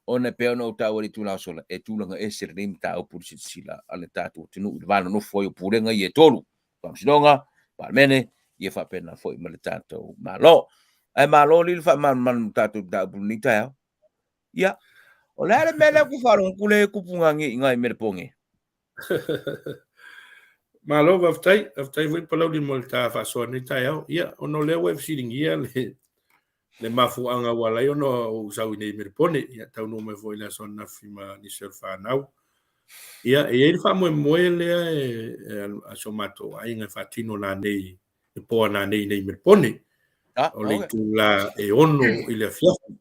ona e pei ona ou taua i le itula ua sola, e tulaga ese lenei mataupu i le silasila a le tatou atunuu i le va nonofo ai o Pulega ia e tolu, Faamasinoga, Palemene, ia faapena foi ma le tatou Malo. Ae malo alii le faamalamalama o le tatou mataupu i lenei taeao. Ia, o le a le mea lea ou te faalogo atu lea e tupu i Melepone? Malo, faafetai. Faafetai foi Palauli mo le ta faasoa i lenei taeao. Ia, ona o lea ua e fesiligia le, le mafuaaga ua ala ai ona ou sau i nei i Melepone. Ia, taunuu mai foi i le aso ananafi ma nisi o le fanau. Ia, e i ai le faamoemoe lea e, e, a si o matou aiga e faatino nanei, le po ananei nei i Melepone. Ah, O le itula e 6 i le afiafi.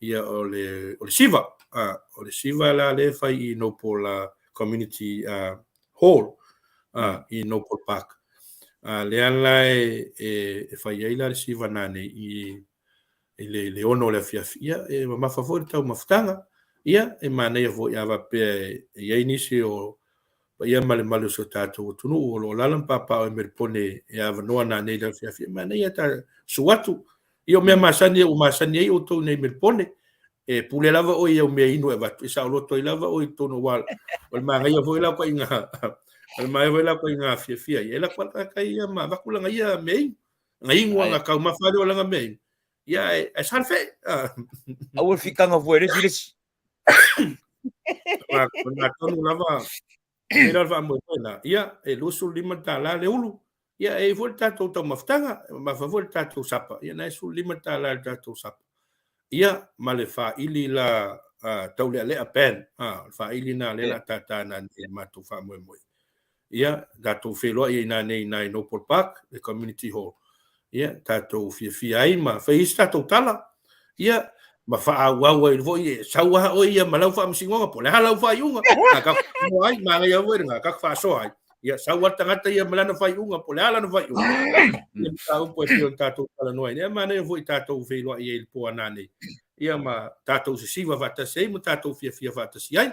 Ia, o le, o le siva. Ah, o le siva la lea e fai i Noble Community Hall i Noble Park. Lea la e, e, e fai ai la le siva nanei i, i le, le 6 o le afiafi. Ia, e mamafa foi le taumafataga. Ia, e manaia foi a faapea e, e i ai nisi o paia ma le mamalu o si o tatou atunuu o lo o alaala ma papaaao i Melepone e avanoa nanei i le afiafi, e manaia ta susu atu. Ia o mea masani ua masani ai outou nei i Melepone, e pule lava oe i au mea inu e avatu, e saoloto ai lava oe i totonu aua o le manaia foi la ituaiga, o le manaia foi la ituaiga fiafia ia, e alu atu lava le tagata ia ma avatu lana ia mea inu, lana inu lana taumafa lea o lana mea inu, ia ae sa le fee. Aua le fitaga fua e le isi le isi. O lena tonu lava, e la le faamoemoe la, ia, e $25 le ulu, ia, e i ai foi le tatou taumafataga, e mamafa foi le tatou sapa, ia, na e $15 le tatou sapa. Ia, ma le faili la taulealea band, a, o le faili lena lea o le a tata nanei i le matou faamoemoe. Ia, tatou feiloai ai nanei i ina i Noble Park, le Community Hall. Ia, tatou fiafia ai ma fai ai se tatou tala. Ia, ma faaauau ai foi, e sau lava oe ia ma lau faamasinoga, po o le a lau faaiuga, a tatou talanoa ai, manaia foi lena, tatou faasoa ai. Ia, sau lava le tagata ia ma lana faaiuga, po o le a lana faaiuga. Ia, mataupu e pei ona tatou talanoa ai. Ia, manaia foi tatou feiloai ai i le po a nanei. Ia, ma tatou sisiva faatasi ai ma tatou fiafia faatasi ai.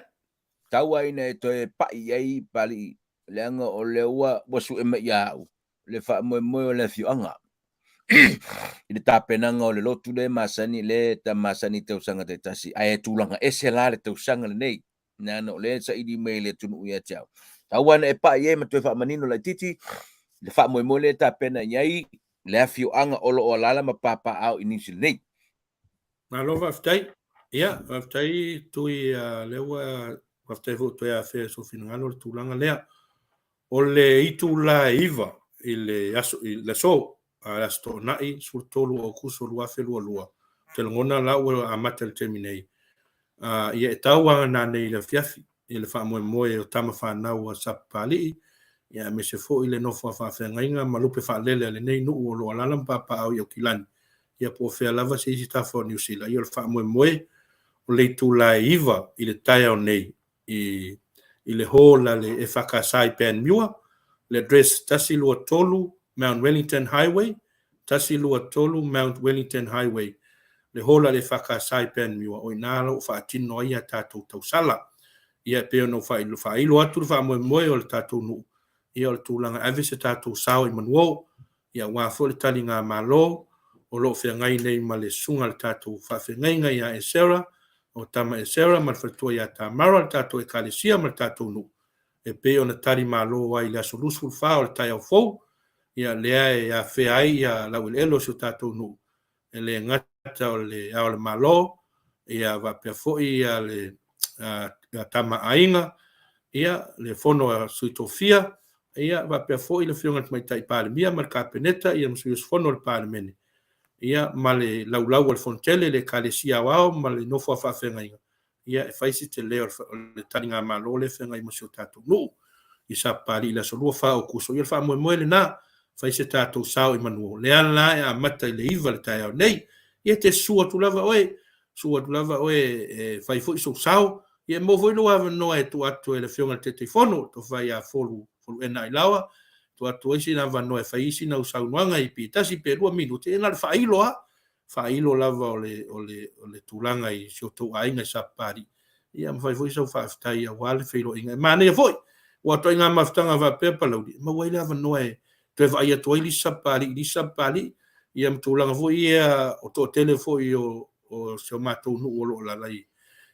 Tau lava ina e toe pai i ai Papalii, leaga o lea ua ua sue mai ia au le faamoemoe o le afioaga i le tapenaga o le lotu lea e masani, lea e masani i tausaga taitasi, ae e tulaga ese la le tausaga lenei, leaga o lea e saili mai e le atunuu ia te au. Tau lava ina e pai i ai ma toe faamanino laitiiti le faamoemoe lea e tapena i ai le afioaga o lo o alaala ma papaaao i Niu Sila nei. Malo faafetai. Ia, faafetai Tui, lea ua faafetai foi ua toe afea i sou finagalo le tulaga lea. O le itula e 9 i le aso, i le aso, le Aso Toonai 13 o Aokuso 2022, ou te lagona la ua amata i le taimi nei. Ia, e tau lava nanei i le afiafi. i le faamoemoe o tama fanau a Sapapalii, ia aemaise foi le nofo a faafeagaiga ma lupe faalele a lenei nuu o lo o alaala ma papaaao i Aukilani, ia po o fea lava se isi tafa o Niu Sila. Ia o le faamoemoe o le itula e 9 i le taeao nei i i le hall a le EFKS i Panmure, le address 123 Mount Wellington Highway, 123 Mount Wellington Highway, le hall a le EFKS i Panmure, o i ina o lo o faatino ai a tatou tausala. Ia e pei ona ou faailo atu le faamoemoe o le tatou nuu, ia o le tulaga e ave se tatou sao i manuo, ia aua foi le taligamalo o lo o feagai nei ma le susuga a le tatou faafeagaiga ia Esera, o tama Esera ma le faletua ia Tamara, le tatou Ekalesia ma le tatou nuu, e pei ona tali malo ai i le aso 24 o le taeao fou, ia lea e afea ai ia laueleele o si o tatou nuu, e le gata o le Ao o le Malo, ia faapea foi ia le Tama a Aiga, ia le Fono a Sui Tofia, ia faapea foi le Afioga i le Tamaitai Palemia ma le Kapeneta, ia ma sui usufono o le Palemene, ia ma le laulau a le Fonotele, le Ekalesia Aoao ma le nofo a faafeagaiga, ia e fai se tele o le taligamalo lea e feagai ma si o tatou nuu i Sapapalii i le aso 24 o Aokuso. Ia o le faamoemoe lena, fai se tatou sao i manuo. O lea la e amata i le 9 i le taeao nei. Ia e te susu atu lava oe, susu atu lava oe e fai foi sou sao. Ia e maua foi lou avanoa e tuu atu e le Afioga i le Taitaifono, le Tofa ia Foru Ena Ailaoa, tuu atu ai sina avanoa e fai ai sina saunoaga i pe tasi pe lua minute, ia na o le faailo lava faailo lava o le, o le, o le tulaga i si o tou aiga i Sapapalii, ia ma fai foi sau faafetai aua le feiloaiga. E manaia foi, ua ituaiga mafutaga faapea Palauli, e maua ai le avanoa e toe vaai atu ai le isi Sapapalii i le isi Sapapalii, ia ma tulaga foi ia o toatele foi o, o si o matou nuu o lo o alaala i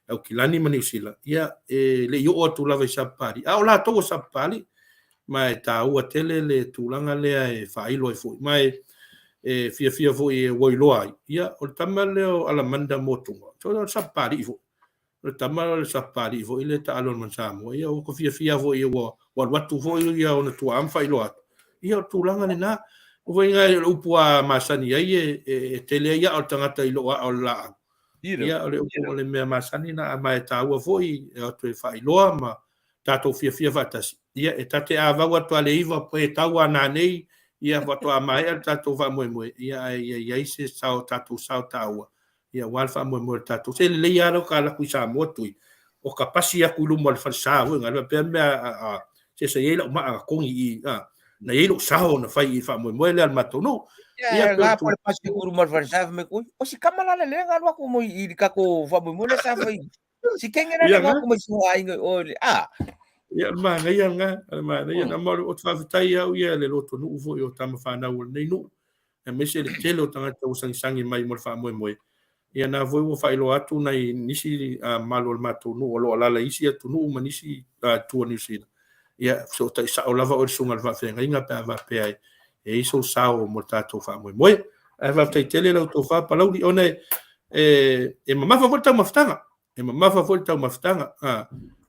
Aukilani ma Niu Sila, ia e le i oo atu lava i Sapapalii, a o latou o Sapapalii, ma e taua tele le tulaga lea e faailo ai foi, ma e e fiafia foi e ua iloa ai, ia, o le tama lea o Alamanda Motuga, o le Sapapalii foi, o le tama o le Sapapalii foi lea e taalo i le Manu Samoa, ia ua fiafia foi ua alu atu foi ia ona tuaa ma faailoa atu, ia o le tulaga lena. O foi o le upu a masani ai e tele ai aa o le tagata i loo aa o le laau. Ia o le upu o le mea masani na, ma e taua foi e o atu e faailoa ma tatou fiafia faatasi. Ia, e ta te avau atu a le iva pe tau a nanei, ia faatoa maea le tatou faamoemoe, ia ae ia i ai se sao, tatou sao taua, ia aua le faamoemoe o le tatou. Se lelei lava lau kalaku i Samoa tui, o ka pasi atu i luma o le falesa foi na, faapea mea a, se sa i ai lau maa na togi i, a, na i ai lou sao na fai i le faamoemoe lea a le matou nuu. Ia, Ia, nga po le pasi atu i luma o le falesa, fai mai, oi, o si kama la le nga alu atu mo i le tatou faamoemoe lea sa fai. Si kenge la Ia, nga nga. ku mai si aiga o le a. Ia, o le manaia lena, o le manaia lena. Ma o te faafetai au ia le lotonuu foi o tama fanau o lenei nuu, aemaise le tele o tagata ua sagisagi mai mo le faamoemoe. Ia na foi ua faailoa atu nai nisi mamalu o le matou nuu o lo o alaala i isi atunuu ma nisi itu o Niu Sila. Ia, fesootai sao lava oe i le susuga i le faafeagaiga pe a faapea e i ai sou sao mo le tatou faamoemoe. Ae faafetai tele lau tofa Palauli, ona e mamafa foi le taumafataga, e mamafa foi le taumafataga.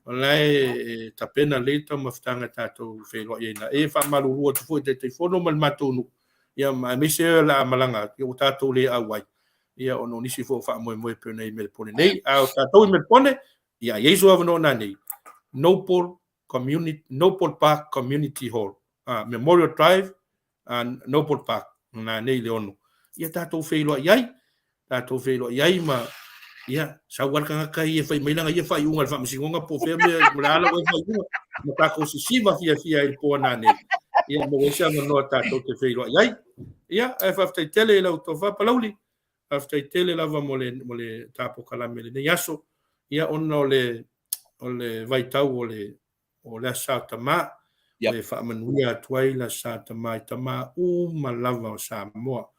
O la e tapena lelei le taumafataga e tatou feiloai ai na. E faamalulu atu foi i Taitaifono ma le matou nuu, ia ma aemaise o le a malaga atu, ia ua tatou le auai, ia ona o nisi foi o faamoemoe e pei ona i Melepone nei. A o tatou i Melepone, ia i ai sou avanoa nanei, Noble Community, Noble Park Community Hall, Memorial Drive, Noble Park, nanei le 6. Ia tatou feiloai ai, tatou feiloai ai ma ia sau lava le tagata ia e fai mai lana ia faaiuga i le faamasinoga po o fea mea o le a lau faaiuga ma tatou sisiva fiafia ai i le po nanei. Ia maua ai se avanoa tatou te feiloai ai. Ia, ae faafetai tele i lau tofa Palauli, faafetai tele lava mo le mo le ta polokalame i lenei aso. Ia ona o le o le vaitau o le o le Aso Sa o Tama, Yep. e faamanuia atu ai le Aso Sa o Tama i tama uma lava o Samoa.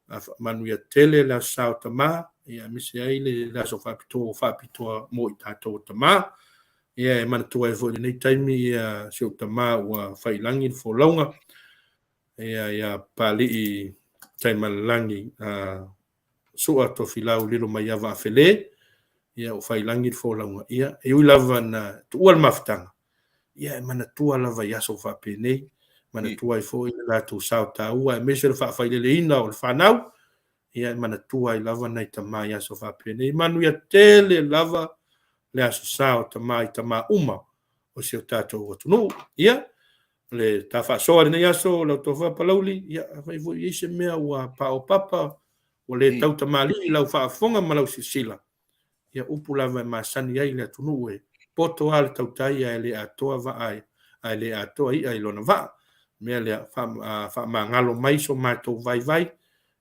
A faamanuia tele le Aso Sa o Tama, ia aemaise ai le, le aso faapitoa ua faapitoa mo i tatou o tama. Ia e manatua ai foi i lenei taimi ia si ou tama ua faiilagi le folauga, ia ia Papalii Taimalelagi Sua Tofilau Lilo Maiava Afele, ia ua faiilagi le folauga. Ia, e ui lava na tuua le mafutaga, ia e manatua lava i aso faapenei, manatua ai foi le latou sao taua aemaise le faafaileleina o le fanau, ia e manatua ai lava nai tama i aso faapenei. Manuia tele lava. le Aso Sa o Tama i tama uma o si o tatou atunuu. Ia, o le ta faasoa i lenei aso, lau tofa Palauli, ia, afai foi e i ai se mea ua paopapa, ua le tau tamalii i lau faafofoga ma lau silasila, ia upu lava e masani ai le atunuu e poto lava le tautai ae le atoa vaa ae le atoa i'a i lona vaa. O le mea lea, faamagalo mai so matou vaivai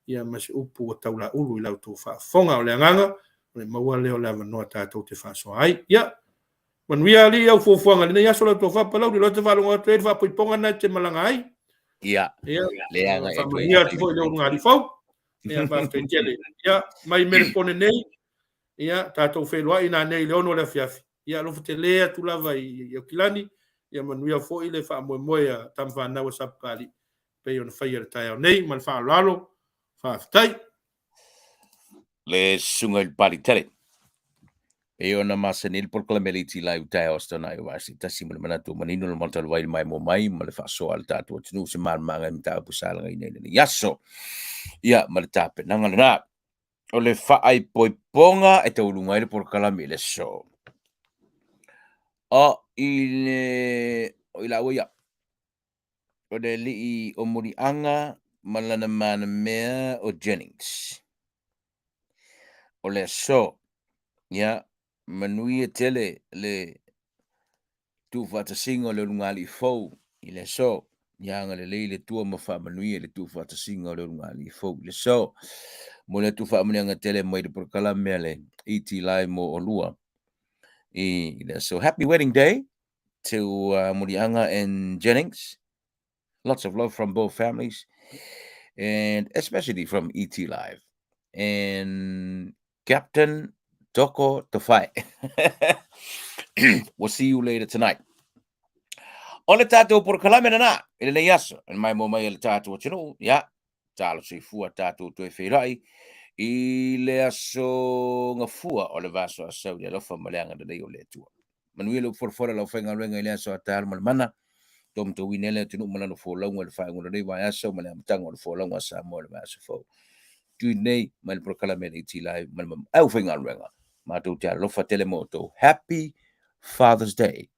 ia ma se upu ua taulaulu i la outou faafofoga. O le agaga, o le maua lea o le avanoa tatou te faasoa ai. Ia, manuia alii au fuafuaga i lenei aso lau tofa Palauli, o lea ou te faalogo atu e i ai le faapoipoga lena e te malaga ai. Ia, Ia, leaga e toe faamanuia atu foi i le ulugalii fou. Ia, faafetai tele. Ia, mai Melepone nei, ia, tatou feiloai nanei i le 6 o le afiafi. Ia, alofa tele atu lava i Aukilani, ia manuia foi le faamoemoe a tama fanau a Sapapalii pei ona faia i le taeao nei. Ma le faaaloalo, faafetai. Le susuga i le Palitele. E ona masani le polokalame le iti lai utai o stona i wasi tasi ma le manatu manino le maota le vai mai mo mai ma le faasoa a le tatou atunuu se malamaga i mataupu sa lagaina i lenei aso. Ia ma le tapenaga lena. O le faaipoipoga e taualuga ai le polokalame i le aso. O i le o i laua ia. O le alii o Muliaga ma lana manamea o Jennings. O le aso, ia, manuia tele le tuufaatasiga o le ulugalii fou i le aso. Ia agalelei le Atua ma faamanuia i le tuufaatasiga o le ulugalii fou i le aso. Momoli atu faamanuiaga tele mai le polokalame a le ET Live mo olua i le aso. Happy wedding day to Muliaga and Jennings. Lots of love from both families and especially from ET Live and Captain Toko Tafai. We'll see you later tonight. O le tātou polokalame lena i lenei aso, e mai mo mai e le tātou atunuu, ia, talo soifua tātou toe feiloai i le aso gafua o le vaiaso a sau i le alofa ma le agalelei o le Atua. Manuia lou folafola lau faigaluega i le aso a taalo ma le mana, taumatauina ai le atunuu ma lana folauga i le faaiuga o lenei vaiaso ma le amataga o le folauga a Samoa i le vaiaso fou. Tui nei mai le polokalame a le ET Live ma le aufaigaluega. Matou te alofa tele mo outou. Happy Father's Day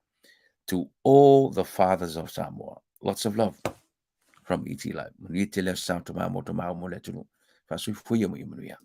to all the fathers of Samoa. Lots of love from ET Live. Manuia tele aso sa o tama mo tamau mo le atunuu. Faasoifua ia ma ia manuia.